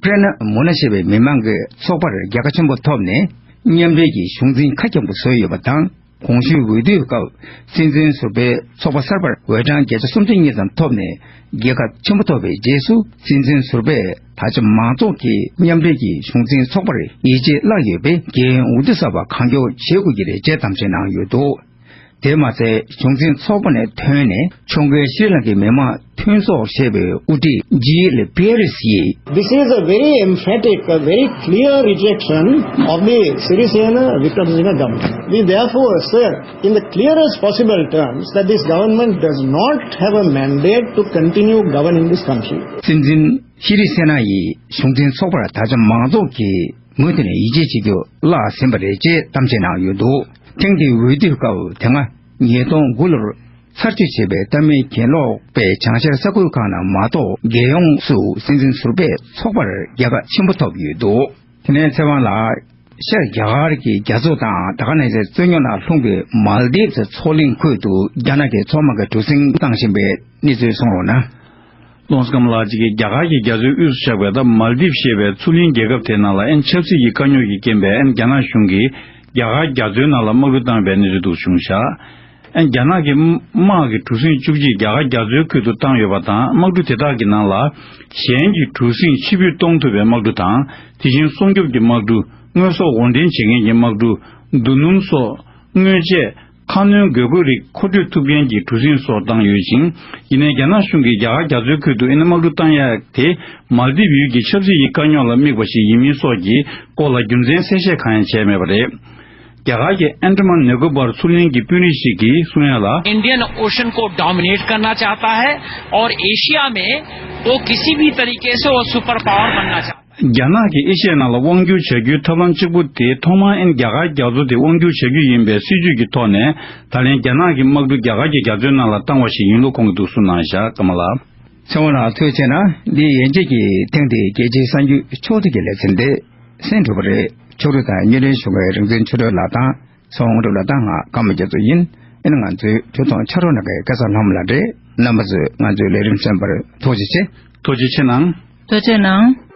པྲེ་ན་མུ་ན་ཞེས་པའི་མི་མང་གི་ཚོགས་པར་རྒྱལ་ཁ་ཆེན་པོ་ཐོབ་ནས་མཉམ་འབྲེལ་གྱི་གཞུང་འཛིན་ཁ་སྐྱེངས་པོ་བཟོས་ཡོད་པ་དང་། གོང་ཞུས་འོས་བསྡུའི་སྐབས་སྲིད་འཛིན་ཟུར་པའི་ཚོགས་པ་གསར་པར་འོས་གྲངས་བརྒྱ་ཆ་སུམ་ཅུ་གཉིས་ཙམ་ཐོབ་ནས་རྒྱལ་ཁ་ཆེན་པོ་ཐོབ་པའི་རྗེས་སུ་སྲིད་འཛིན་ཟུར་པས་ད་ཆ་མང་ཚོགས་ཀྱིས་མཉམ་འབྲེལ་གྱི་གཞུང་འཛིན་ཚོགས་པར་ཡིད་ཆེས་བརླག་ཡོད་པས་རྒྱལ་ཡོངས་འོས་བསྡུ་གསར་པ་གང་མགྱོགས་བྱེད་དགོས་ཀྱི་རེད་ཅེས་གཏམ་བཤད་གནང་ཡོད་འདུག་དེ་མ་ཟད་གཞུང་འཛིན་ཚོགས་པ་ནས་ཐོན་ནས་ཕྱོགས་འགལ་ཤྲི་ལང་ཀའི་མི་དམངས་མཐུན་ཚོགས་ཞེས་པའི་དབུ་ཁྲིད་ཇི་ལི་པེ་རེས་ཡིས། This is a very emphatic, a very clear rejection of the Sirisena Wickremesinghe government. We therefore say, in the clearest possible terms, that this government does not have a mandate to continue governing this country. སྲིད་འཛིན་ཤི་རི་སེ་ན་ཡིས་གཞུང་འཛིན་ཚོགས་པར་ད་ཆ་མང་ཚོགས་ཀྱིས་ངོས་འདི་ནས་ཡིད་ཆེས་བྱེད་རྒྱུ་བརླག་ཟིན་པ་རེད་ཅེས་གཏམ་བཤད་གནང་ཡོད་འདུག་ཐེངས་འདིའི་འོས་བསྡུའི་སྐབས་དེ་སྔ་ཉིས་སྟོང་དགུ་ལོར་ཚར་གཅོད་བྱས་པའི་ལྟ་མིན་གྱེན་ལོག་པའི་བྱང་ཤར་ས་ཁུལ་ཁག་ནང་མ་གཏོགས་རྒྱལ་ཡོངས་སུ་སྲིད་འཛིན་ཟུར་པས་ཚོགས་པར་རྒྱལ་ཁ་ཆེན་པོ་ཐོབ་ཡོད་འདུག་དེ་ནས་ཚེ་དབང་ལགས། ཤར་རྒྱ་གར་གྱི་རྒྱ་མཚོ་དང་ད་ག་ནང་བཞིན་རྩོད་རྙོག་ནང་ལྷུང་བའི་མལ་དིབ་སི་མཚོ་གླིང་ཁུལ་དུ་རྒྱ་ནག་གི་མཚོ་དམག་གིས་གྲུ་གཟིངས་བཏང་བཞིན་པའི་གནས་ཚུལ་གསུང་རོགས་གནང་། ཀློང་སྐམ་ལགས། གཅིག་གིས་རྒྱ་གར་གྱི་རྒྱ་མཚོའི་དབུས་སུ་ཆགས་པའི་ད་མལ་དིབ་ཞེས་པའི་མཚོ་གླིང་རྒྱལ་ཁབ་དེའི་ནང་ལ་ཨན་ཆབ་སྲིད་ཀྱི་དཀའ་རྙོག་གི་རྐྱེན་པས་ཨན་རྒྱ་ནག་གཞུང་གིས་རྒྱ་གར་རྒྱ་མཚོའི་ནང་ལ་དམག་གྲུ་བཏང་བའི་གནས་ཚུལ་འདུག་བྱུང་བཞག་ཨན་རྒྱ་ནག་གི་དམག་གི་གྲུ་གཟིངས་བཅུ་གཅིག་རྒྱ་གར་རྒྱ་མཚོའི་ཁུལ་དུ་བཏང་ཡོད་པ་དང་། དམག་གྲུ་དེ་དག་གི་ནང་ལ་གཞན་གྱི་གྲུ་གཟིངས་ཕྱིར་འབུད་གཏོང་ཐུབ་པའི་དམག་གྲུ་དང་། དེ་བཞིན་སྲུང་སྐྱོབ་ཀྱི་དམག་གྲུ། དངོས་ཟོག་དབོར་འདྲེན་བྱེད་མཁན་གྱི་དམག་གྲུ། རྡོ་སྣུམ་སོགས་དངོས་ཆས། ཁ་སྣོན་དགོས་མཁོའི་རིགས་མཁོ་སྤྲོད་ཐུབ་མཁན་གྱི་གྲུ་གཟིངས་སོགས་བཏང་ཡོད་ཅིང་། ཡིན་ནའི་རྒྱ་ནག་གཞུང་གིས་རྒྱ་གར་རྒྱ་མཚོའི་ཁུལ་དུ་ཨེ་ནི་དམག་གྲུ་བཏང་ཡག་དེ་མལ་དིབ་ཡུལ་གྱི་ཆབ་སྲིད་ཀྱི་དཀའ་རྙོག་ལ་དམིགས་པ་ཞིག་ཡིན་མིན་སོགས་ཀྱི་སྐོར་ལ་རྒྱུ་མཚན་གསལ་བཤད་གང་ཡང་བྱས་མེད་པ་རེད། རྒྱ་གར་གྱི་ཨན་ཌ་མན་ནི་ཀོ་པར་མཚོ་གླིང་གི་དཔོན་རིགས་ཤིག་གིས་གསུང་ཡ་ལ། Indian ocean को डोमिनेट करना चाहता है और एशिया में वो किसी भी तरीके से वो सुपर पावर बनना चाहता है। རྒྱ་ནག་གིས་ཨེ་ཤི་ཡའི་ནང་ལ་དབང་བསྒྱུར་བྱ་རྒྱུའི་ཐབས་ལམ་གཅིག་པུ་དེ་ཐོག་མར་ཨེ་ནི་རྒྱ་གར་རྒྱ་མཚོ་དེ་དབང་བསྒྱུར་བྱ་རྒྱུ་ཡིན་པའི་སྲིད་ཇུས་ཀྱི་ཐོག་ནས་ད་ལན་རྒྱ་ནག་གི་དམག་གྲུ་རྒྱ་གར་གྱི་རྒྱ་མཚོའི་ནང་ལ་བཏང་བ་ཞིག་ཡིན་ལུགས་ཁོང་གིས་འདུག་གསུངས་གནང་བཞག་ཀ་མ་ལགས། ཚེ་དབང་ལགས་ཐུགས་རྗེ་གནང་། འདི་ཡན་ཆད་ཀྱི་ཐེངས་འདིའི་རྒྱལ་སྤྱིའི་གསར་འགྱུར་ཕྱོགས་བསྡུས་ཀྱི་ལེ་ཚན་འདི་གསན་གྲུབ་པ་རེད། ཕྱོགས་སྒྲིག་དང་སྙན་སྒྲོན་ཞུ་མཁན་རིག་འཛིན་ཆོས་སྒྲོན་ལགས་དང་། ཚེ་དབང་སྒྲོལ་ལགས་དང་ང་ཀརྨ་རྒྱ་མཚོ་ཡིན། ཨེ་ནི་ང་ཚོའི་དུས་ཐོག་ཕྱག་རོགས་གནང་མཁན་སྐལ་བཟང་ལྷ་མོ་ལགས་རེད། རྣམ་པ་ཚོས་ང་ཚོའི་ལས་རིམ་གསན་པར་ཐུགས་རྗེ་ཆེ། ཐུགས་རྗེ་ཆེ་གནང་། ཐུགས་རྗེ་གནང་།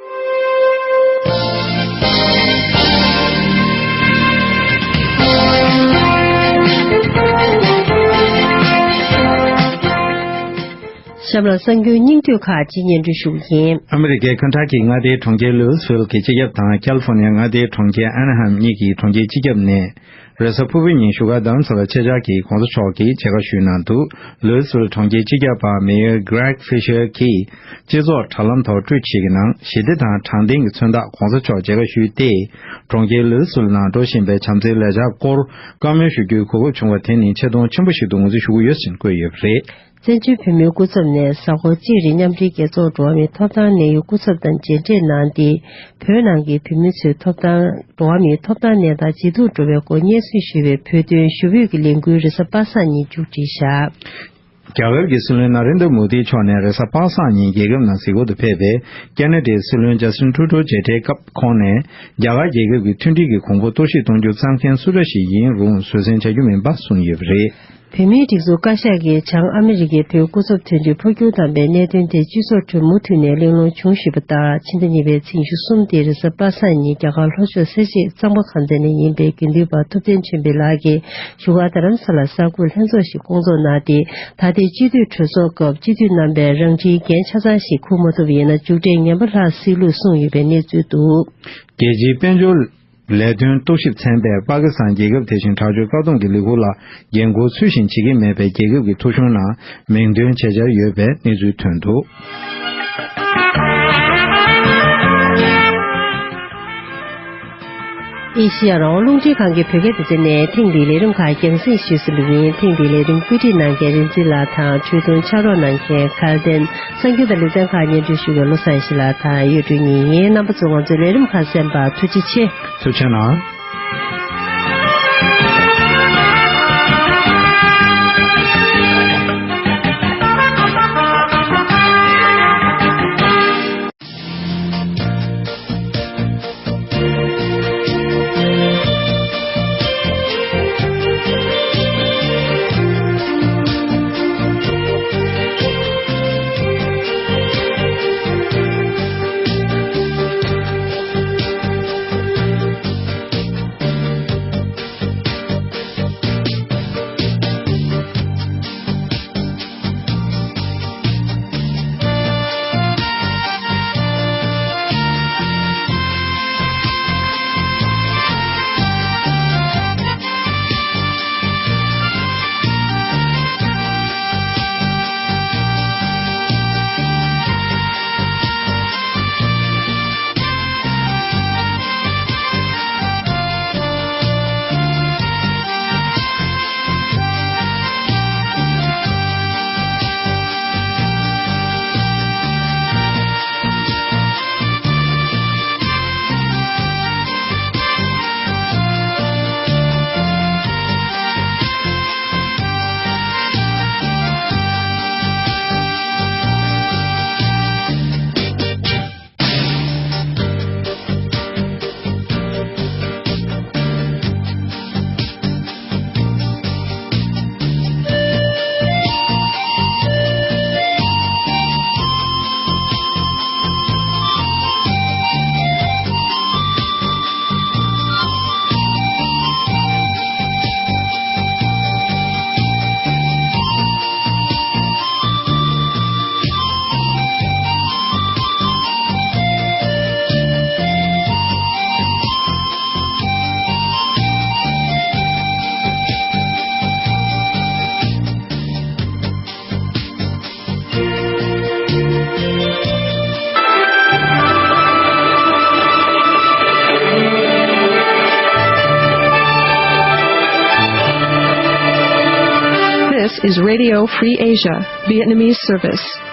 གཤམ་ལ་གསར་འགྱུར་སྙིང་བསྡུས་ཁག་ཅིག་སྙན་སྒྲོན་ཞུ་གི་ཡིན། ཨ་མི་རི་ཀའི་ཁེན་ཊ་ཀི་མངའ་སྡེའི་གྲོང་ཁྱེར་ལུའུ་སི་ཝིལ་གྱི་སྤྱི་ཁྱབ་དང་ཁ་ལི་ཧྥོར་ནི་ཡ་མངའ་སྡེའི་གྲོང་ཁྱེར་ཨན་ན་ཧམ་གཉིས་ཀྱི་གྲོང་ཁྱེར་སྤྱི་ཁྱབ་ནས། རེས་གཟའ་ཕུར་བུའི་ཉིན་བཞུགས་སྒར་རྡ་རམ་ས་ལར་ཆེད་བཅར་གྱིས་གོང་ས་མཆོག་གིས་མཇལ་ཁ་ཞུས་གནང་འདུག་ལུའུ་སི་ཝིལ་གྲོང་ཁྱེར་སྤྱི་ཁྱབ་པ་མེ་ཡར་གྷ་རེག་ཧྥི་ཤར་གྱིས་སྤྱི་ཚོགས་དྲ་ལམ་ཐོག་སྤྲོད་བྱེད་ཀྱི་ནང་ཞི་བདེ་དང་དྲང་བདེན་གྱི་མཚོན་རྟགས་གོང་ས་མཆོག་མཇལ་ཁ་ཞུས་ཏེ། གྲོང་ཁྱེར་ལུའུ་སི་ཝིལ་ནང་འགྲོ་བཞིན་པའི་བྱམས་བརྩེའི་ལས་འཆར་སྐོར་བཀའ་མོལ་ཞུ་རྒྱུའི་གོ་སྐབས་བྱུང་བ་དེ་ནི་ཆེ་མཐོང་ཆེན་པོ་ཞིག་ཏུ་ངོས་འཛིན་ཞུ་གི་ཡོད་ཅེས་བཀོད་ཡོད་པ་རེད། བཙན་བྱོལ་བོད་མིའི་སྐུ་ཚབ་ནས་གཟའ་འཁོར་གཅིག་རིང་མཉམ་འབྲེལ་རྒྱལ་ཚོགས་འགྲོ་བ་མིའི་ཐོབ་ཐང་གནད་ཡོད་སྐུ་ཚབ་དང་མཇལ་འཕྲད་གནང་སྟེ། བོད་ནང་གི་བོད་མི་ཚོའི་ཐོབ་ཐང་། འགྲོ་བ་མིའི་ཐོབ་ཐང་གནས་སྟངས་ཇེ་སྡུག་འགྲོ་བའི་སྐོར་སྙན་སེང་ཞུས་པའི་བོད་དོན་ཞུ་འབོད་ཀྱི་ལས་འགུལ་རེས་གཟའ་པ་སངས་ཉིན་མཇུག་སྒྲིལ་བཞག་རྒྱ་གར་གྱི་སྲིད་བློན་ན་རེན་དྲ་མོ་དི་མཆོག་ནས་རེས་གཟའ་པ་སངས་ཉིན་རྒྱལ་ཁབ་ནང་གཟིགས་སྐོར་དུ་ཕེབས་པའི་ཁེ་ན་ཌའི་སྲིད་བློན་ཇ་སི་ཊིན་ཊུ་རུ་ཌོ་མཇལ་འཕྲད་སྐབས་ཁོང་ནས་རྒྱ་གར་རྒྱལ་ཁབ་ཀྱི་མཐུན་སྒྲིལ་གྱི་གོང་བུ་གཏོར་བཤིག་གཏོང་རྒྱུ་རྩ་འགེངས་སུ་འདྲ་ཞིག་ཡིན་རུང་བཟོད་བསྲན་བྱ་རྒྱུ་མིན་པ་གསུངས་ཡོད་པ་རེད། བོད་མིའི་སྒྲིག་འཛུགས་བཀའ་ཤག་གིས་བྱང་ཨ་མི་རི་ཀའི་བོད་སྐུ་ཚབ་དོན་གཅོད་འཕོ་འགྱུར་བཏང་པའི་གནད་དོན་དེ་སྤྱི་ཚོགས་ཁྲོད་མུ་མཐུད་ནས་གླེང་སློང་བྱུང་བཞིན་པ་ལྟར། ཕྱི་ཟླ་གཉིས་པའི་ཚེས་ཉི་ཤུ་གསུམ་སྟེ་རེས་གཟའ་པ་སངས་ཉིན་རྒྱ་གར་ལྷོ་ཕྱོགས་སེར་བྱེས་གཙང་པ་ཁང་ཚན་ནས་ཡིན་པའི་དགེ་འདུན་པ་ཐུབ་བསྟན་ཆོས་འཕེལ་ལགས་ཀྱིས་བཞུགས་སྒར་རྡ་རམ་ས་ལར་གསར་འགོད་ལྷན་ཚོགས་ཤིག་བསྐོང་ཚོགས་གནང་སྟེ། ད་ལྟའི་སྤྱི་འཐུས་གྲོས་ཚོགས་སྐབས་སྤྱི་འཐུས་རྣམ་པས་རང་འཁྲིའི་འགན་ཆ་ཚང་ཞིག་འཁུར་མ་ཐུབ་པ་ཡིན་ན་མཇུག་འབྲས་ངན་པ་ལྷག་སྲིད་ལུགས་གསུངས་ཡོད་པའི་གནས་ཚུལ་འདུག་རྒྱལ་སྤྱིའི་དཔལ་འབྱོར་ལས་དོན་རྟོག་ཞིབ་ཚན་པས་པ་ཀི་སི་ཐན་རྒྱལ་ཁབ་དེ་བཞིན་དྲག་སྤྱོད་བཀག་སྡོམ་གྱི་ལས་ཁུངས་ལ་འགན་འཁུར་ཚུལ་བཞིན་བྱེད་ཀྱི་མེད་པའི་རྒྱལ་ཁབ་ཀྱི་ཐོ་གཞུང་ནང་མིང་འདོན་བྱེད་འཆར་ཡོད་པའི་གནས་ཚུལ་ཐོན་འདུག་ཨེ་ཤེ་ཡ་རང་དབང་རླུང་འཕྲིན་ཁང་གི་བོད་སྐད་སྡེ་ཚན་ནས་ཐེངས་འདིའི་ལས་རིམ་ཁག་རྒྱང་སྲིང་ཞུས་ཟིན་པ་ཡིན། ཐེངས་འདིའི་ལས་རིམ་བཀོད་སྒྲིག་གནང་མཁན་རིག་འཛིན་ལགས་དང་འཕྲོས་དུང་ཕྱག་རོགས་གནང་མཁན་ཁ་ལ་ཏན། གསར་འགྱུར་དང་ལེ་ཚན་ཁག་སྙན་སྒྲོན་ཞུ་མཁན་བློ་བཟང་ཡེ་ཤེས་ལགས་དང་གཡུ་སྒྲོན་གཉིས་ཡིན། རྣམ་པ་ཚོས་ང་ཚོའི་ལས་རིམ་ཁག་གསན་པར་ཐུགས་རྗེ་ཆེ། ཐུགས་རྗེ་གནང་། is Radio Free Asia, Vietnamese service.